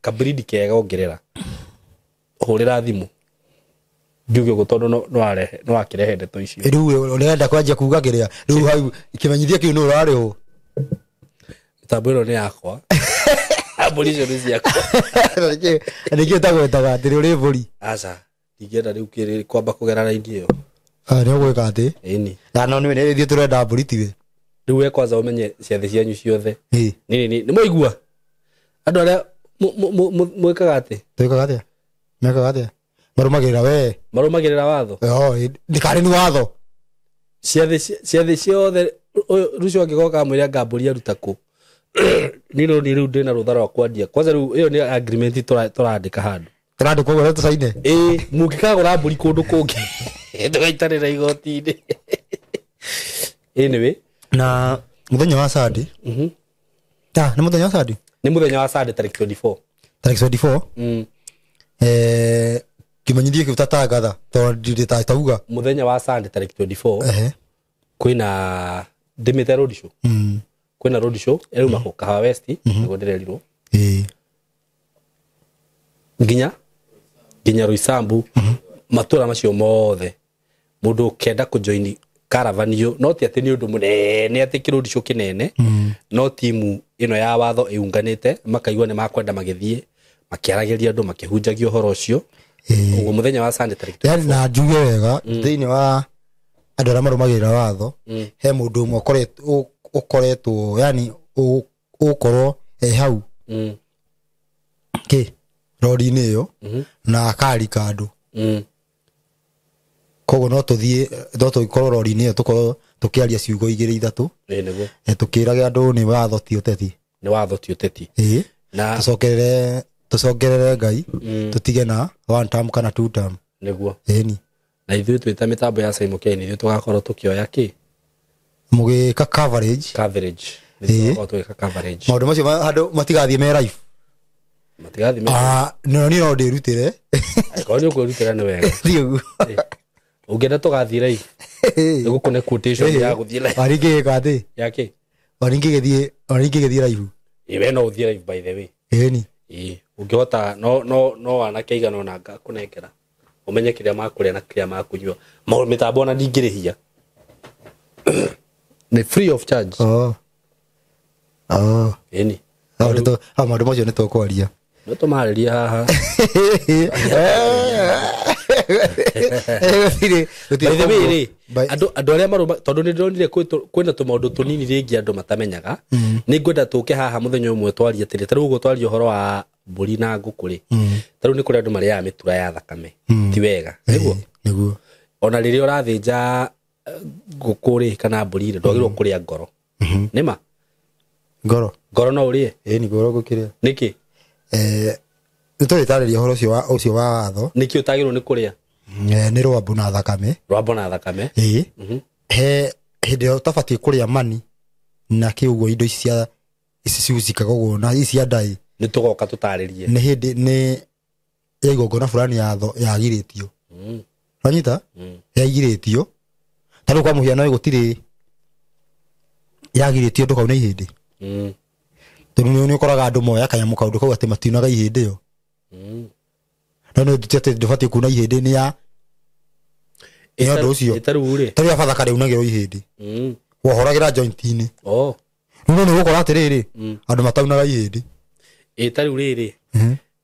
kabiridi kega ũngĩrera, hũrĩra thimũ njuge ũguo tondũ no wakĩrehe ndeto icio. Rĩu ũrenda kwanjia kuga kĩrĩa rĩu hau kĩmenyithia kĩu nĩ ũrarĩhwo. Mĩtambo ĩno nĩ yakwa. Mbũri icio nĩ ciakwa. Nĩkĩo ũtagwetaga atĩ nĩ ũrĩ mbũri? Aca, ndingĩenda rĩu kwamba kũgera raini ĩyo. Nĩ ũgwĩka atĩ? Ĩni. Na no nĩ ithuĩ tũrenda mbũri tiwe. Rĩu we kwanza ũmenye ciathĩ cianyu ciothe. Nĩ mwaigua? Andũ arĩa mwĩkaga atĩ? Twĩkaga atĩa? Mekaga atĩa? Marũmagĩrĩra we. Marũmagĩrĩra watho? Nĩ karĩ nĩ watho. Ciathĩ ciothe rũcio angĩgoka amwĩre anga mbũri aruta kũ. Niĩ no niĩ rĩu ndĩna rũtha rwa kwandia. Kwanza rĩu ĩyo nĩ agreement tũrandĩka handũ. Tũrandĩka ũguo tũcaine? Ĩĩ, mũngĩkagũra mbũri kũndũ kũngĩ tũgaitanĩra igoti-inĩ. Anyway, na mũthenya wa Sunday. Nĩ mũthenya wa Sunday? Nĩ mũthenya wa Sunday tarĩki 24. Tarĩki 24? Kĩmenyithia kĩu tatangatha tondũ ndirĩ tauga. Mũthenya wa Sunday tarĩki 24. Kwĩna ndĩmĩte road show. Kwĩna road show ĩrauma kũ Kahawa West nĩguo ndĩrerirwo. Nginya Roysambu, matũra macio mothe. Mũndũ ũkenda kũjoin caravan ĩyo, no ti atĩ nĩ ũndũ mũnene atĩ kĩroad show kĩnene, no timu ĩno ya watho ĩunganĩte makaigua nĩ makwenda magĩthiĩ makĩaragĩria andũ makĩhunjagia ũhoro ũcio. Ũguo mũthenya wa Sunday tarĩki 24. Yani na njuge wega thĩinĩ wa andũ arĩa marũmagĩrĩra watho, he mũndũ ũmwe ũkoretwo yani ũkorwo e hau kĩ rori-inĩ ĩyo na akarika andũ. Koguo no tũthiĩ, no tũkorwo rori-inĩ ĩyo tũkorwo tũkĩaria ciugo igĩrĩ ithatũ. Nĩguo. Tũkĩrage andũ nĩ watho ti ũteti. Nĩ watho ti ũteti. Na tũcokerere Ngai, tũtige na one term kana two term. Nĩguo. Ĩni. Na ithuĩ twĩta mĩtambo ya Simon K ithuĩ tũgakorwo tũkĩoya kĩ? Mũgĩka coverage. Coverage. Nĩtũgakorwo tũgĩka coverage. Maũndũ macio handũ matigathiĩ me live. Matigathiĩ me No niĩ no ndĩrutĩre. Angĩkorwo nĩ ũkwĩrutĩra nĩ wega. Ti ũguo. Ũngĩenda tũgathiĩ live. Nĩgũkũne quotation ya gũthiĩ live. Wari ngĩgĩka atĩ? Ya kĩ? Wari ngĩgĩthiĩ live. Ĩĩ, we no ũthiĩ live by the way. Ĩni. Ĩĩ, ũngĩhota no anake aigana ũna ngakũnengera. Ũmenye kĩrĩa makũrĩa na kĩrĩa makũnyua. Maũndũ mĩtambo ona ndingĩrĩhia. Nĩ free of charge. Oh. Oh. Ĩni. Hau nĩ hau maũndũ macio nĩ tũkwaria. No tũmarĩrie haha. Gũtirĩ By the way rĩ, By- andũ arĩa marũma tondũ nĩ ndĩronire kwĩna tũmaũndũ tũnini rĩngĩ andũ matamenyaga. Nĩ ngwenda tũke haha mũthenya ũmwe twarie atĩrĩ, ta rĩu ũguo twarie ũhoro wa mbũri na ngũkũ rĩ. Ta rĩu nĩ kũrĩ andũ marĩaga mĩtura ya thakame. Ti wega. Nĩguo? Nĩguo. Ona rĩrĩa ũrathĩnja ngũkũ rĩ kana mbũri rĩ, ndwagĩrĩirwo kũrĩa ngoro. Nĩma? Ngoro. Ngoro no ũrĩe? Ĩni ngoro ngũkĩrĩa. Nĩkĩ? Nĩ tũrĩtarĩria ũhoro ũcio wa watho. Nĩkĩ ũtagĩrĩirwo nĩ kũrĩa? Nĩ rwambo na thakame. Rwambo na thakame. Ĩĩ. He hĩndĩ ĩrĩa ũtabatiĩ kũrĩa mani na kĩũguo indo ici cia ici ciucikaga ũguo na ici cia ndai. Nĩ tũgoka tũtarĩrie. Nĩ hĩndĩ nĩ ya igongona fulani ya tho yagirĩtio. Wanyita? Yagirĩtio. Ta rĩu kwa mũhiano gũtirĩ yagirĩtio ndũkaune ihĩndĩ. Tondũ nĩ ũkoraga andũ moya kanyamũ kaũndũ kau atĩ matiunaga ihĩndĩ ĩyo. No nĩ ti atĩ ndũbatiĩ kuuna ihĩndĩ nĩ ya nĩ ũndũ ũcio. Ĩta rĩu rĩ. Ta rĩu abatha rĩunagĩrwo ihĩndĩ. Wohoragĩra joint-inĩ. Oh. Rĩu no nĩ ũgũkora atĩrĩrĩ, andũ mataunaga ihĩndĩ. Ĩta rĩu rĩrĩ.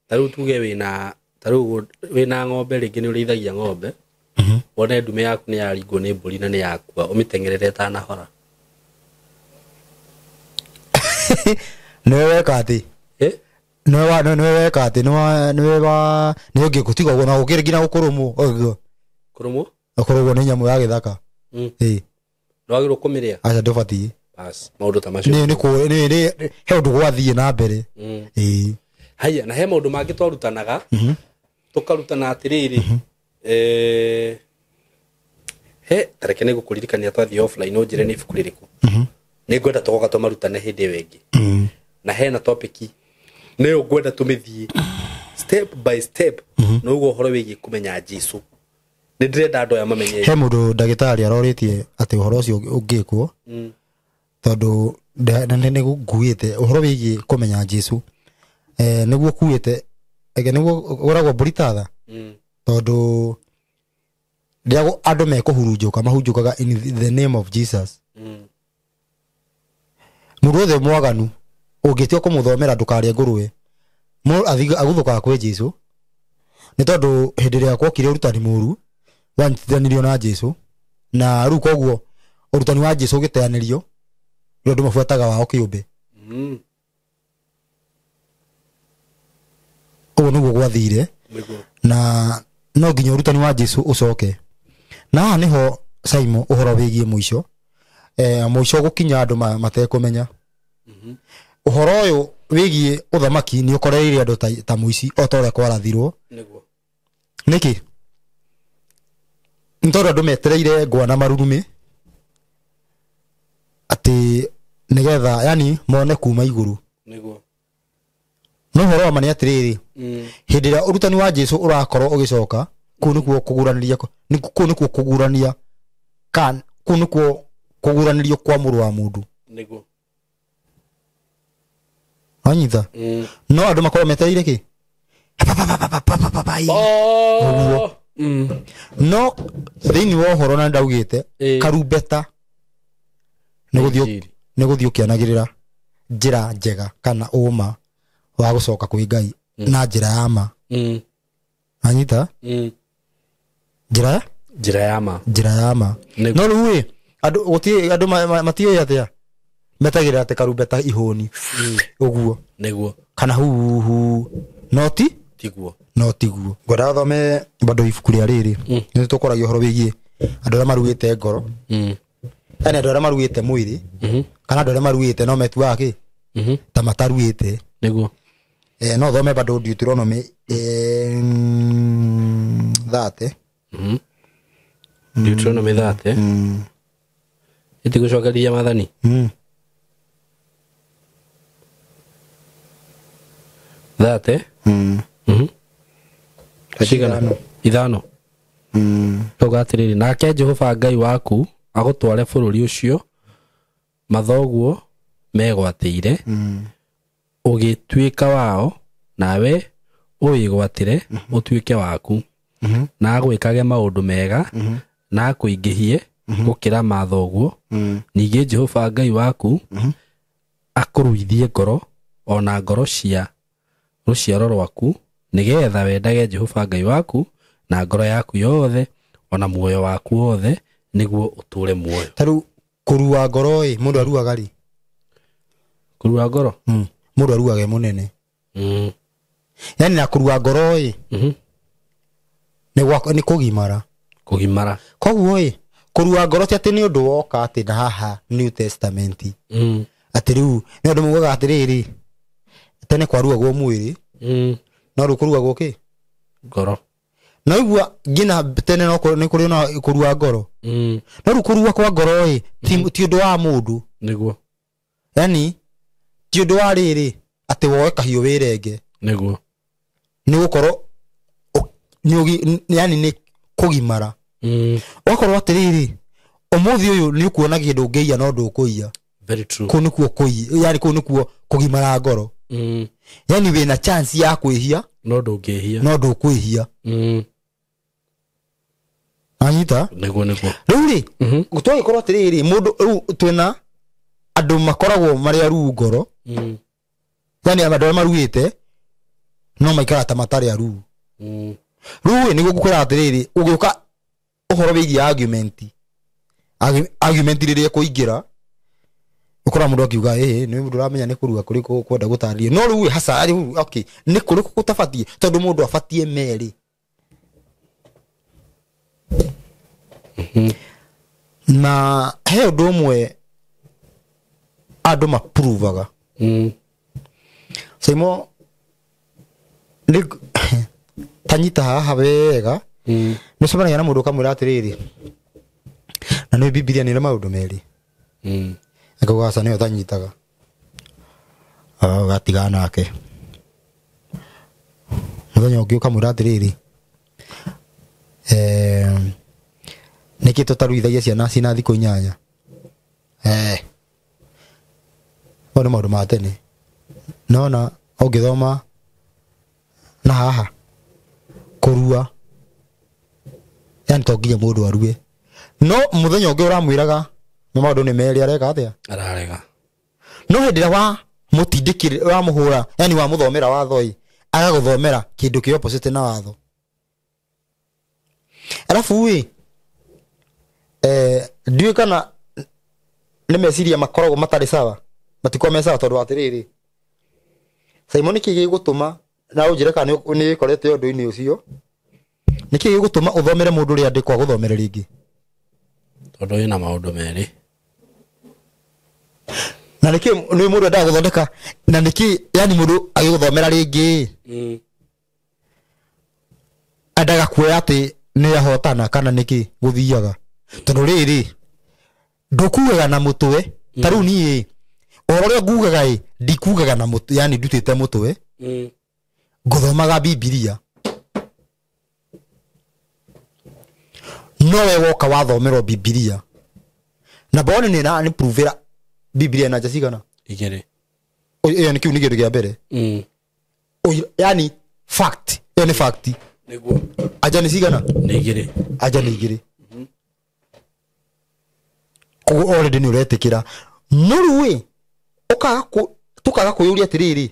Ta rĩu tuge wĩna ta rĩu wĩna ng'ombe rĩngĩ nĩ ũrĩithagia ng'ombe. Wone ndume yaku nĩ yaringwo nĩ mbũri na nĩ yakua, ũmĩteng'erere ĩtanahora. Nĩwe weka atĩ? Nĩwe weka atĩ? Nĩwe wa nĩ ũngĩgũtiga ũguo na ũkĩrĩ nginya gũkũrũmwo. Ũguo. Kũrũmwo? Ũkũrũmwo nĩ nyamũ ya gĩthaka. Ĩĩ. Ndwagĩrĩirwo kũmĩrĩa? Aca ndũbatiĩ. Bas, maũndũ ta macio. Nĩ nĩ he ũndũ gwathiĩ na mbere. Ĩĩ. Haya, na he maũndũ mangĩ twarutanaga. Tũkarutana atĩrĩrĩ. He tareke nĩ gũkũririkania twathiĩ offline ũnjĩre nĩ ibuku rĩrĩkũ. Nĩ ngwenda tũgoka tũmarutane hĩndĩ ĩyo ĩngĩ. Na hena topic nĩyo ngwenda tũmĩthiĩ step by step. Na ũguo ũhoro wĩgiĩ kũmenya Jesũ. Nĩ ndĩrenda andũ aya mamenye. He mũndũ ndagĩtarĩ arorĩtie atĩ ũhoro ũcio ũngĩkwo. Tondũ nĩ nguĩte ũhoro wĩgiĩ kũmenya Jesũ. Nĩguo kuĩte, nĩguo ũragwo mbũri ta tha. Tondũ rĩrĩa andũ mekũhurunjũka, mahurunjũkaga in the name of Jesus. Mũndũ wothe mwaganu ũngĩtua kũmũthomera ndũkarĩe ngũrwe, mũndũ aguthũkaga kwĩ Jesũ. Nĩ tondũ hĩndĩ ĩrĩa gwokire ũrutani mũru wanyitithanirio na Jesũ, na rĩu koguo ũrutani wa Jesũ ũgĩteanĩrio, rĩu andũ mabuataga wao kĩũmbe. Ũguo nĩguo gwathire. Na no nginya ũrutani wa Jesũ ũcoke. Na haha nĩho Simon ũhoro wĩgiĩ mũico. Mũico gũkinya andũ matekũmenya. Ũhoro ũyũ wĩgiĩ ũthamaki nĩ ũkorereire andũ ta mũici o ta ũrĩa kwarathirwo. Nĩguo. Nĩkĩ? Nĩ tondũ andũ metereire ngwa na marurumĩ atĩ nĩgetha yani mone kuma igũrũ. Nĩguo. No ũhoro wa ma nĩ atĩrĩrĩ, hĩndĩ ĩrĩa ũrutani wa Jesũ ũrakorwo ũgĩcoka, kũu nĩkuo kũguranĩria kũu nĩkuo kũgurania kan kũu nĩkuo kũguranĩrio kwa mũrũ wa mũndũ. Nĩguo. Wanyita? No andũ makorwo metereire kĩ? Oh. No thĩinĩ wa ũhoro na ndaugĩte karumbeta nĩ gũthiĩ ũkĩanagĩrĩra njĩra njega kana ũma wa gũcoka kwĩ Ngai na njĩra ya ma. Wanyita? Njĩra? Njĩra ya ma. Njĩra ya ma. No rĩu ĩ, andũ gũtirĩ andũ matiũĩ atĩa? Metagĩrĩra atĩ karumbeta ihũni. Ũguo. Nĩguo. Kana huhu. No ti? Tiguo. No tiguo. Ngwenda thome bado ibuku rĩa rĩrĩ. Nĩ tũkoragia ũhoro wĩgiĩ andũ arĩa maruĩte ngoro. Yaani andũ arĩa maruĩte mwĩrĩ. Kana andũ arĩa maruĩte no metuaga kĩ? Ta mataruĩte. Nĩguo. No thome bado Deuteronomy 30. Deuteronomy 30. Ĩtigũcokeria maathani. 30. Cigana? Ithano. Rauga atĩrĩrĩ, nake Jehova Ngai waku agũtware bũrũri ũcio mathoguo megwatĩire, ũgĩtuĩka wao, nawe ũwĩgwatĩre ũtuĩke waku, Na agwĩkage maũndũ mega na akũingĩhie gũkĩra mathoguo. Ningĩ Jehova Ngai waku akũruithie ngoro ona ngoro cia rũciaro rwaku, nĩgetha wendage Jehova Ngai waku na ngoro yaku yothe ona muoyo waku wothe, nĩguo ũtũũre muoyo. Ta rĩu kũrua ngoro ĩ, mũndũ aruaga rĩ? Kũrua ngoro? Mũndũ aruaga e mũnene. Yani na kũrua ngoro ĩ, nĩ kũgimara. Kũgimara. Koguo ĩ, kũrua ngoro ti atĩ nĩ ũndũ woka atĩ na haha New Testament. Atĩ rĩu nĩ andũ maugaga atĩrĩrĩ, tene kwaruagwo mwĩrĩ, no rĩu kũruagwo kĩ? Ngoro. Na igua nginya tene no nĩ kũrĩ na kũrua ngoro. No rĩu kũrua kwa ngoro ĩ, ti ũndũ wa mũndũ. Nĩguo. Yani ti ũndũ wa rĩrĩ atĩ woe kahiũ wĩrenge. Nĩguo. Nĩ gũkorwo yani nĩ kũgimara. Ũgakorwo atĩrĩrĩ, ũmũthĩ ũyũ nĩ ũkuona kĩndũ ũngĩiya no ndũkũiya. Very true. Kũu nĩkuo kũiya, yani kũu nĩkuo kũgimara ngoro. Yani wĩna chance ya kwĩhia no ndũngĩhia. No ndũkwĩhia. Anyita? Nĩguo nĩguo. Rĩu rĩ, twagĩkorwo atĩrĩrĩ, mũndũ rĩu twĩna andũ makoragwo marĩ aruu ngoro. Yani andũ arĩa maruĩte no maikaraga ta matarĩ aruu. Rĩu rĩ, nĩguo ngũkwĩra atĩrĩrĩ, ũgĩũka ũhoro wĩgiĩ argument. Argument rĩrĩa ĩkũingĩra, ũkora mũndũ akiuga, ĩĩ, nĩ mũndũ ũramenya nĩ kũrua kũrĩkũ kwenda gũtarĩria. No rĩu hasa, rĩu, okay, nĩ kũrĩkũ gũtabatiĩ? Tondũ mũndũ abatiĩ merĩ. Na he ũndũ ũmwe andũ mapuruvaga. Saimo, nĩ tanyita haha wega. Nĩ ũcemanagia na mũndũ ũkamwĩra atĩrĩrĩ, na nĩ Bibilia nĩ ĩrĩ maũndũ merĩ. Akauga aca nĩyo tanyitaga. Ũgatigana nake. Mũthenya ũngĩ ũkamwĩra atĩrĩrĩ, nĩkĩ tũtaruithagia ciana cina thikũ 8? Mau nĩ maũndũ ma tene. Nona ũngĩthoma na haha kũrua, yani to nginya mũndũ arue. No mũthenya ũngĩ ũramwĩraga nĩ maũndũ nĩ merĩ, areka atĩa? Ararega. No hĩndĩ ĩrĩa wa mũtindĩkĩrĩria, wamũhũra, yani wamũthomera watho ĩ, agagũthomera kĩndũ kĩ opposite na watho. Arabu ĩ, ndiũĩ kana nĩ meciria makoragwo matarĩ sawa, matikoragwo me sawa tondũ atĩrĩrĩ, Simon, nĩkĩ gĩgũtũma na ũnjĩre kana nĩ wĩkorete ũndũ-inĩ ũcio? Nĩkĩ gĩgũtũma ũthomere mũndũ ũrĩa andĩkwo agũthomere rĩngĩ? Tondũ wĩna maũndũ merĩ. Na nĩkĩ nĩ mũndũ endaga gũthondeka, na nĩkĩ yani mũndũ agĩgũthomera rĩngĩ? Endaga kuoya atĩ nĩ ahotana kana nĩkĩ gũthiaga? Tondũ rĩrĩ, ndũkuaga na mũtwe. Ta rĩu niĩ, ũhoro ũrĩa ngugaga ĩ, ndikugaga na mũtwe, yani ndutĩte mũtwe. Ngũthomaga Bibilia. No we woka wathomerwo Bibilia. Na mbona nĩ na nĩ provera Bibilia na cigana? 2. Ĩyo nĩ kĩu nĩ kĩndũ kĩa mbere. Yani fact. Ĩyo nĩ fact. Nĩguo. Aja nĩ cigana? Nĩ 2. Aja nĩ 2. Koguo already nĩ ũretĩkĩra. No rĩu ĩ, tũkaga kwĩyũria atĩrĩrĩ,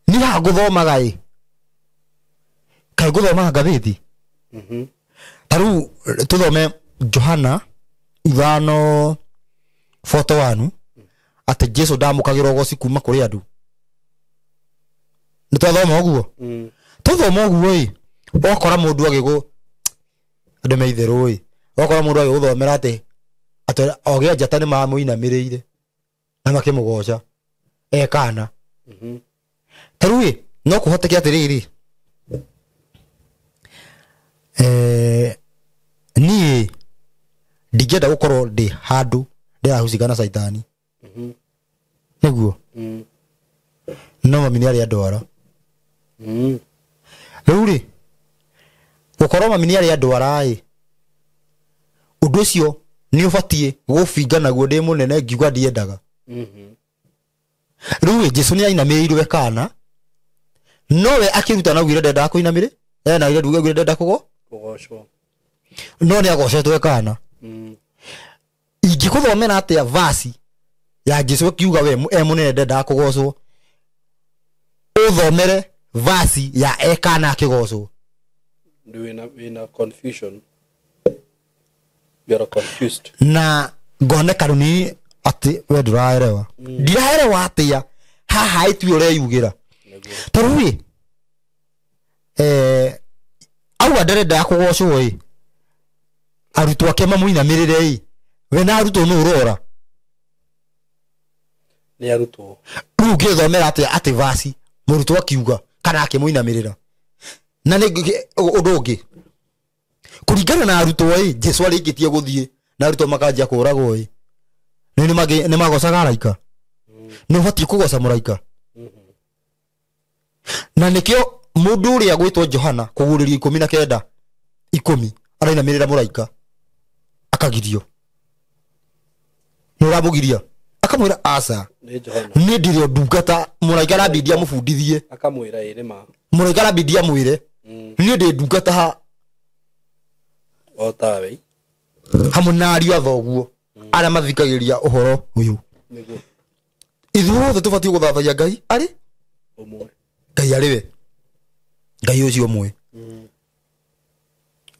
nĩ haha ngũthomaga ĩ, kaĩ ngũthomaga ngathĩti? Ta rĩu tũthome Johana 5:41 atĩ Jesu ndamũkagĩra ũgoci kuma kũrĩ andũ. Nĩ twathoma ũguo? Twathoma ũguo ĩ, ũgakora mũndũ agĩgũ, andũ me itherũ ĩ, ũgakora mũndũ agĩgũthomera atĩ ogĩa njata nĩ mamũinamĩrĩire na makĩmũgoca ekana. Ta rĩu ĩ, no kũhoteke atĩrĩrĩ, niĩ ndingĩenda gũkorwo ndĩ handũ ndĩrahucika na caitani. Nĩguo? No mami nĩ arĩ andwara. Rĩu rĩ, gũkorwo mami nĩ arĩ andwara ĩ, ũndũ ũcio nĩ ũbatiĩ gũbinga naguo ndĩ mũnene ngiuga ndiendaga. Rĩu rĩ, Jesu nĩ ainamĩrĩirwo kana, no we akĩruta na augire ndendaga kũinamĩrĩ, Ena ile nduge ndenda kũgocwo. No nĩ agocetwo kana. Ingĩkũthomera atĩa vasi ya Jesu akiuga we e mũnene ndendaga kũgocwo. Ũthomere vasi ya ekana akĩgocwo. Wĩna confusion. You are confused. Na ngone karuni atĩ we ndũraerewa. Ndiraerewa atĩa haha itue ũreyugĩra. Tondũ ĩ auga ndarenda kũgocwo ĩ arutwo ake mamũinamĩrĩre ĩ we na arutwo nũ ũrora nĩ arutwo. Rĩu ngĩthomera atĩa atĩ vasi mũrutwo akiuga kana akĩmũinamĩrĩra. Na nĩ ũndũ ũngĩ kũringana na arutwo ĩ Jesu arĩkĩtie gũthiĩ na arutwo makanjia kũragwo ĩ nĩ magocaga araika. Nĩ ũbatiĩ kũgoca mũraika. Na nĩkĩo mũndũ ũrĩa gwĩtwo Johana kũgurĩrio 19 10 arainamĩrĩra mũraika akagirio. Nĩ ũramũgiria akamwĩra aca nĩ ndĩrĩ ndungata mũraika arambindia mũbundithie akamwĩra ĩ nĩ ma mũraika arambindia mwĩre niĩ ndĩ ndungata ha o tawe hamwe na ariũ a thoguo arĩa mathikagĩrĩria ũhoro ũyũ. Ithuothe tũbatiĩ gũthathaiya Ngai arĩ ũmwe. Ngai arĩ we Ngai ũcio ũmwe.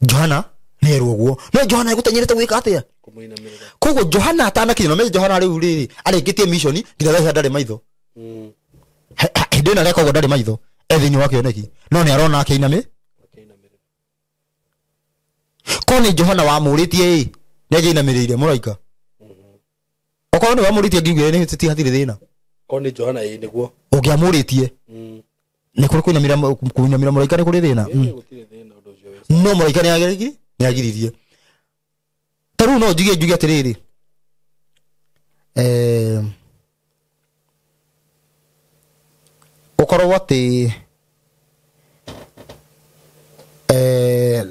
Johana nĩ erwo ũguo. No Johana egũtenyerete gwĩka atĩa? Kũmũinamĩrĩra. Koguo Johana atanakinya no menye Johana rĩu rĩrĩ arĩkĩtie mission nginya thaa ici ndarĩ maitho. Hĩndĩ ĩno areka ũguo ndarĩ maitho e thĩinĩ wa kĩoneki no nĩ arona akĩinamĩrĩra. Ko nĩ Johana wamũrĩtie ĩ nĩ angĩinamĩrĩire mũraika. Okorwo nĩ wamũrĩtie ngiugire nĩ ti hatirĩ thĩna. Ko nĩ Johana ĩ nĩguo ũngĩamũrĩtie nĩ kũrĩ kũinamĩra mũraika nĩ kũrĩ thĩna. No mũraika nĩ agiririe. Ta rĩu no njuge atĩrĩrĩ ũkorwo atĩ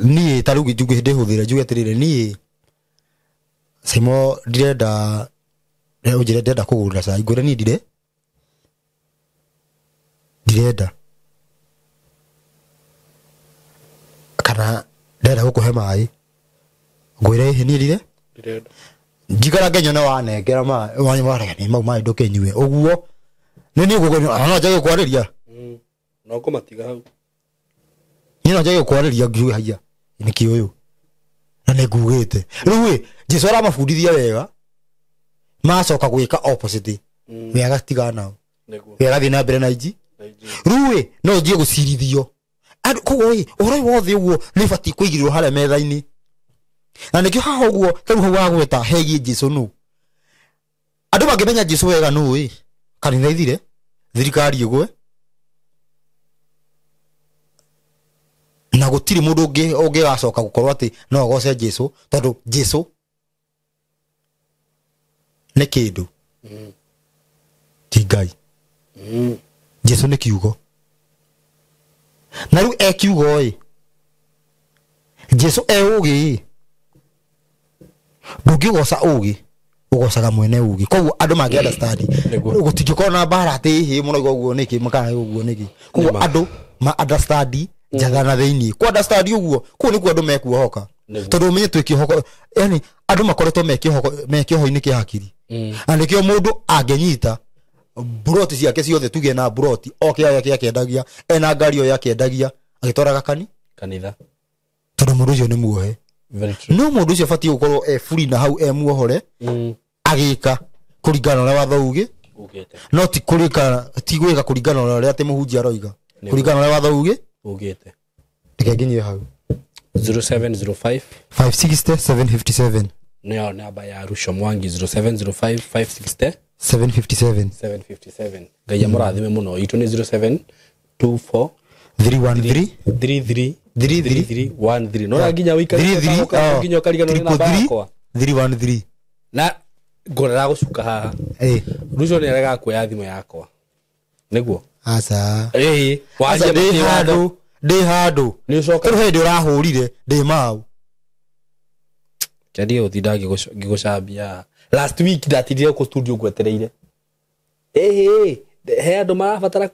niĩ ta rĩu njuge ndĩhũthĩre njuge atĩrĩrĩ niĩ Simo ndirenda ũnjĩre ndĩrenda kũgũrĩra cai ngwĩre niĩ ndirenda kana ndĩrenda gũkũhe maĩ ngwĩre ĩhĩ niĩ ndirenda njikara ngenyone wanengera maĩ warega nĩ mau maĩ ndũkĩnyue ũguo nĩ niĩ no njage gũkwarĩria no kũmatiga hau niĩ no njage gũkwarĩria ngiuge haiya nĩkĩ ũyũ na nĩ ngugĩte. Rĩu ĩ Jesu aramabundithia wega macoka gwĩka opposite we agatigana nao we agathiĩ na mbere na inji. Rĩu ĩ no njiĩ gũcirithio andũ. Koguo ĩ ũhoro wothe ũguo nĩ ũbatiĩ kũigĩrĩrwo harĩa metha-inĩ. Na nĩkĩo haha ũguo tarĩu hau wagweta hegiĩ Jesu nũ andũ mangĩmenya Jesu wega nũ ĩ kanitha ithire thirikari ĩgwe na gũtirĩ mũndũ ũngĩgacoka gũkorwo atĩ no agoce Jesu tondũ Jesu nĩ kĩndũ ti Ngai. Jesu nĩ kiugo na rĩu e kiugo ĩ Jesu e ũgĩ ĩ ndũngĩgoca ũgĩ ũgocaga mwene ũgĩ. Koguo andũ mangĩ understand gũtingĩkorwo na mbara atĩ ĩhĩ mũno ũguo nĩkĩ makana ũguo nĩkĩ. Koguo andũ ma understand njathana thĩinĩ ku understand ũguo kũu nĩkuo andũ mekuohoka tondũ ũmenye twĩ kĩhoko yani andũ makoretwo me kĩoho-inĩ kĩa hakiri. Na nĩkĩo mũndũ angĩnyita buroti ciake ciothe tuge na buroti o kĩa yake akĩendagia ena ngari o yake endagia agĩtwaraga kanitha tondũ mũndũ ũcio nĩ muohe. No mũndũ ũcio abatiĩ gũkorwo e free na hau e muohore agĩka kũringana na ũrĩa watho ugĩ no ti gwĩka kũringana na ũrĩa atĩ mũhunjia aroiga kũringana na ũrĩa watho ugĩ ugĩte. Reke nginyie hau 0705 560 757 nĩyo namba ya Ruco Mwangi 0705 560 757 757. Ngai amũrathime mũno. Itũ nĩ 0724 313 33 33 13 no nginya ũikare nginya ũkariganĩrwo nĩ namba yakwa 313 na ngorera gũcuka haha. Ruco nĩ aregaga kuoya thimũ yakwa nĩguo aca ĩĩ waria ndĩ handũ nĩ ũcoka rĩu hĩndĩ ũrahũrire ndĩ mau kĩandige gũtinda ngĩgũcambia. Last week ndatindire kũ studio ngwetereire ĩhĩ he andũ marabatara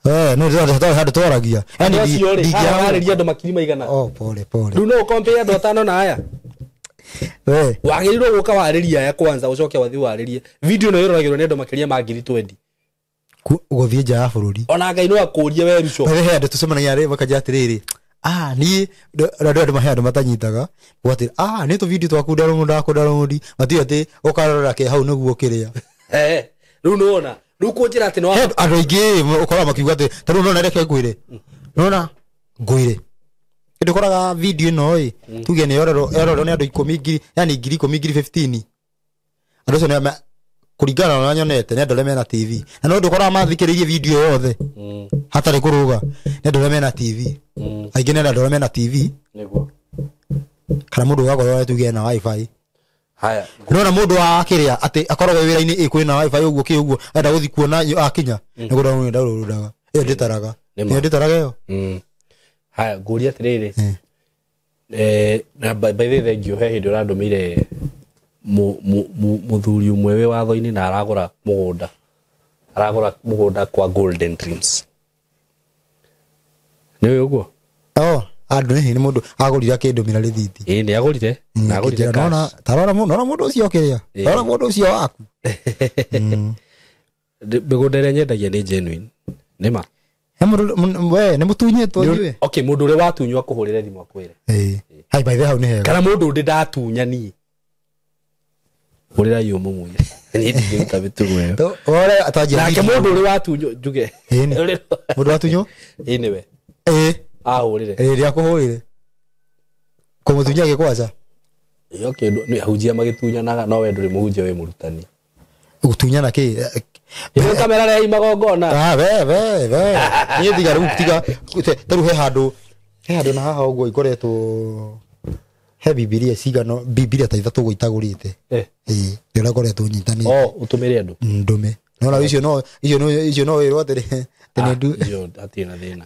No ndĩrona handũ twaragia. Andũ acio rĩ, haha warĩria andũ makiri maigana. Oh, pole pole. Rĩu no ũkompea andũ atano na aya. We. Wagĩrĩirwo gũka warĩrie aya kwanza ũcoke wathiĩ warĩrie. Video ĩno ĩroragĩrwo nĩ andũ makĩria ma 20,000. Gũthiĩ nja ya bũrũri. Ona Ngai no akũrie we Ruco. He andũ tũcemanagia rĩ makanja atĩrĩrĩ. Ah, niĩ andũ mahe andũ matanyitaga. Gwatĩ, ah, nĩ tũ video twaku download matiũĩ atĩ ũkarora ke hau nĩguo kĩrĩa. Rĩu nĩwona. Rĩu kũnjĩra atĩ nĩ andũ aingĩ ũkoraga makiuga atĩ ta rĩu nona reke ngwĩre. Nona ngwĩre. Ĩndĩ ũkoraga video ĩno ĩ tuge nĩ yororwo nĩ andũ 10,000, yani 10,000, 15,000. Andũ acio nĩ kũringana na ũrĩa nyonete nĩ andũ arĩa mena TV. Na no ndũkoraga mathikĩrĩirie video yothe. Hatarĩ kũrũga. Nĩ andũ arĩa mena TV. Aingĩ nĩ andũ arĩa mena TV. Nĩguo. Kana mũndũ ũgakorwo tuge na wifi. Haya. Nona mũndũ wa kĩrĩa atĩ akoragwo wĩra-inĩ ĩ kwĩna wifi ũguo kĩ ũguo enda gũthiĩ kuona akinya. Nĩ kũ download ĩyo ndĩtaraga. Ĩyo ndĩtaraga ĩyo. Haya, ngũria atĩrĩrĩ. Na by the way thank you he hĩndĩ ũrandũmĩire mũthuri ũmwe wĩ watho-inĩ na aragũra mũgũnda. Aragũra mũgũnda kwa Golden Dreams. Nĩ ũĩ ũguo? Oh, andũ nĩ mũndũ agũrire akĩndũmĩra rĩthiti. Ĩĩ nĩ agũrire. Na agũrire cash. Tarora nona mũndũ ũcio kĩrĩa. Tarora mũndũ ũcio waku. Mĩgũnda ĩrĩa nyendagia nĩ genuine. Nĩ ma. He mũndũ we nĩ mũtunyĩtwo inyuĩ. Okay, mũndũ ũrĩa watunywo akũhũrĩre thimũ akwĩre. Ĩĩ. Hai by the hau nĩ hega. Kana mũndũ ũndĩ ndatunya niĩ. Hũrĩra yũ mũmwĩre. Niĩ ndingĩruta mĩtugo ĩyo. Ore atanjia. Nake mũndũ ũrĩa watunywo njuge. Mũndũ watunywo? Ĩĩ nĩwe. Ĩĩ. Ahũrĩre. Ĩĩ rĩa kũhũrĩre. Kũmũtunya gĩkwaca. Ĩyo kĩndũ nĩ ahunjia magĩtunyanaga no we ndũrĩ mũhunjia wĩ mũrutani. Gũtunyana kĩ? Ĩyo kamera rehei magongona. Ah, we. Niĩ tiga rĩu tiga ta rĩu he handũ na haha ũguo ikoretwo he Bibilia cigano Bibilia ta ithatũ ũguo itagũrĩte. Ĩĩ ndĩrĩa ngoretwo nyitanĩte. Oh, ũtũmĩre andũ. Ndũme. Nona icio no wĩrwo atĩrĩ tene ndu. Icio hatirĩ na thĩna.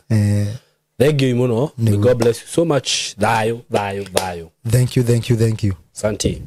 Thank you mũno. May God bless you so much. Thayo. Thank you. Asante.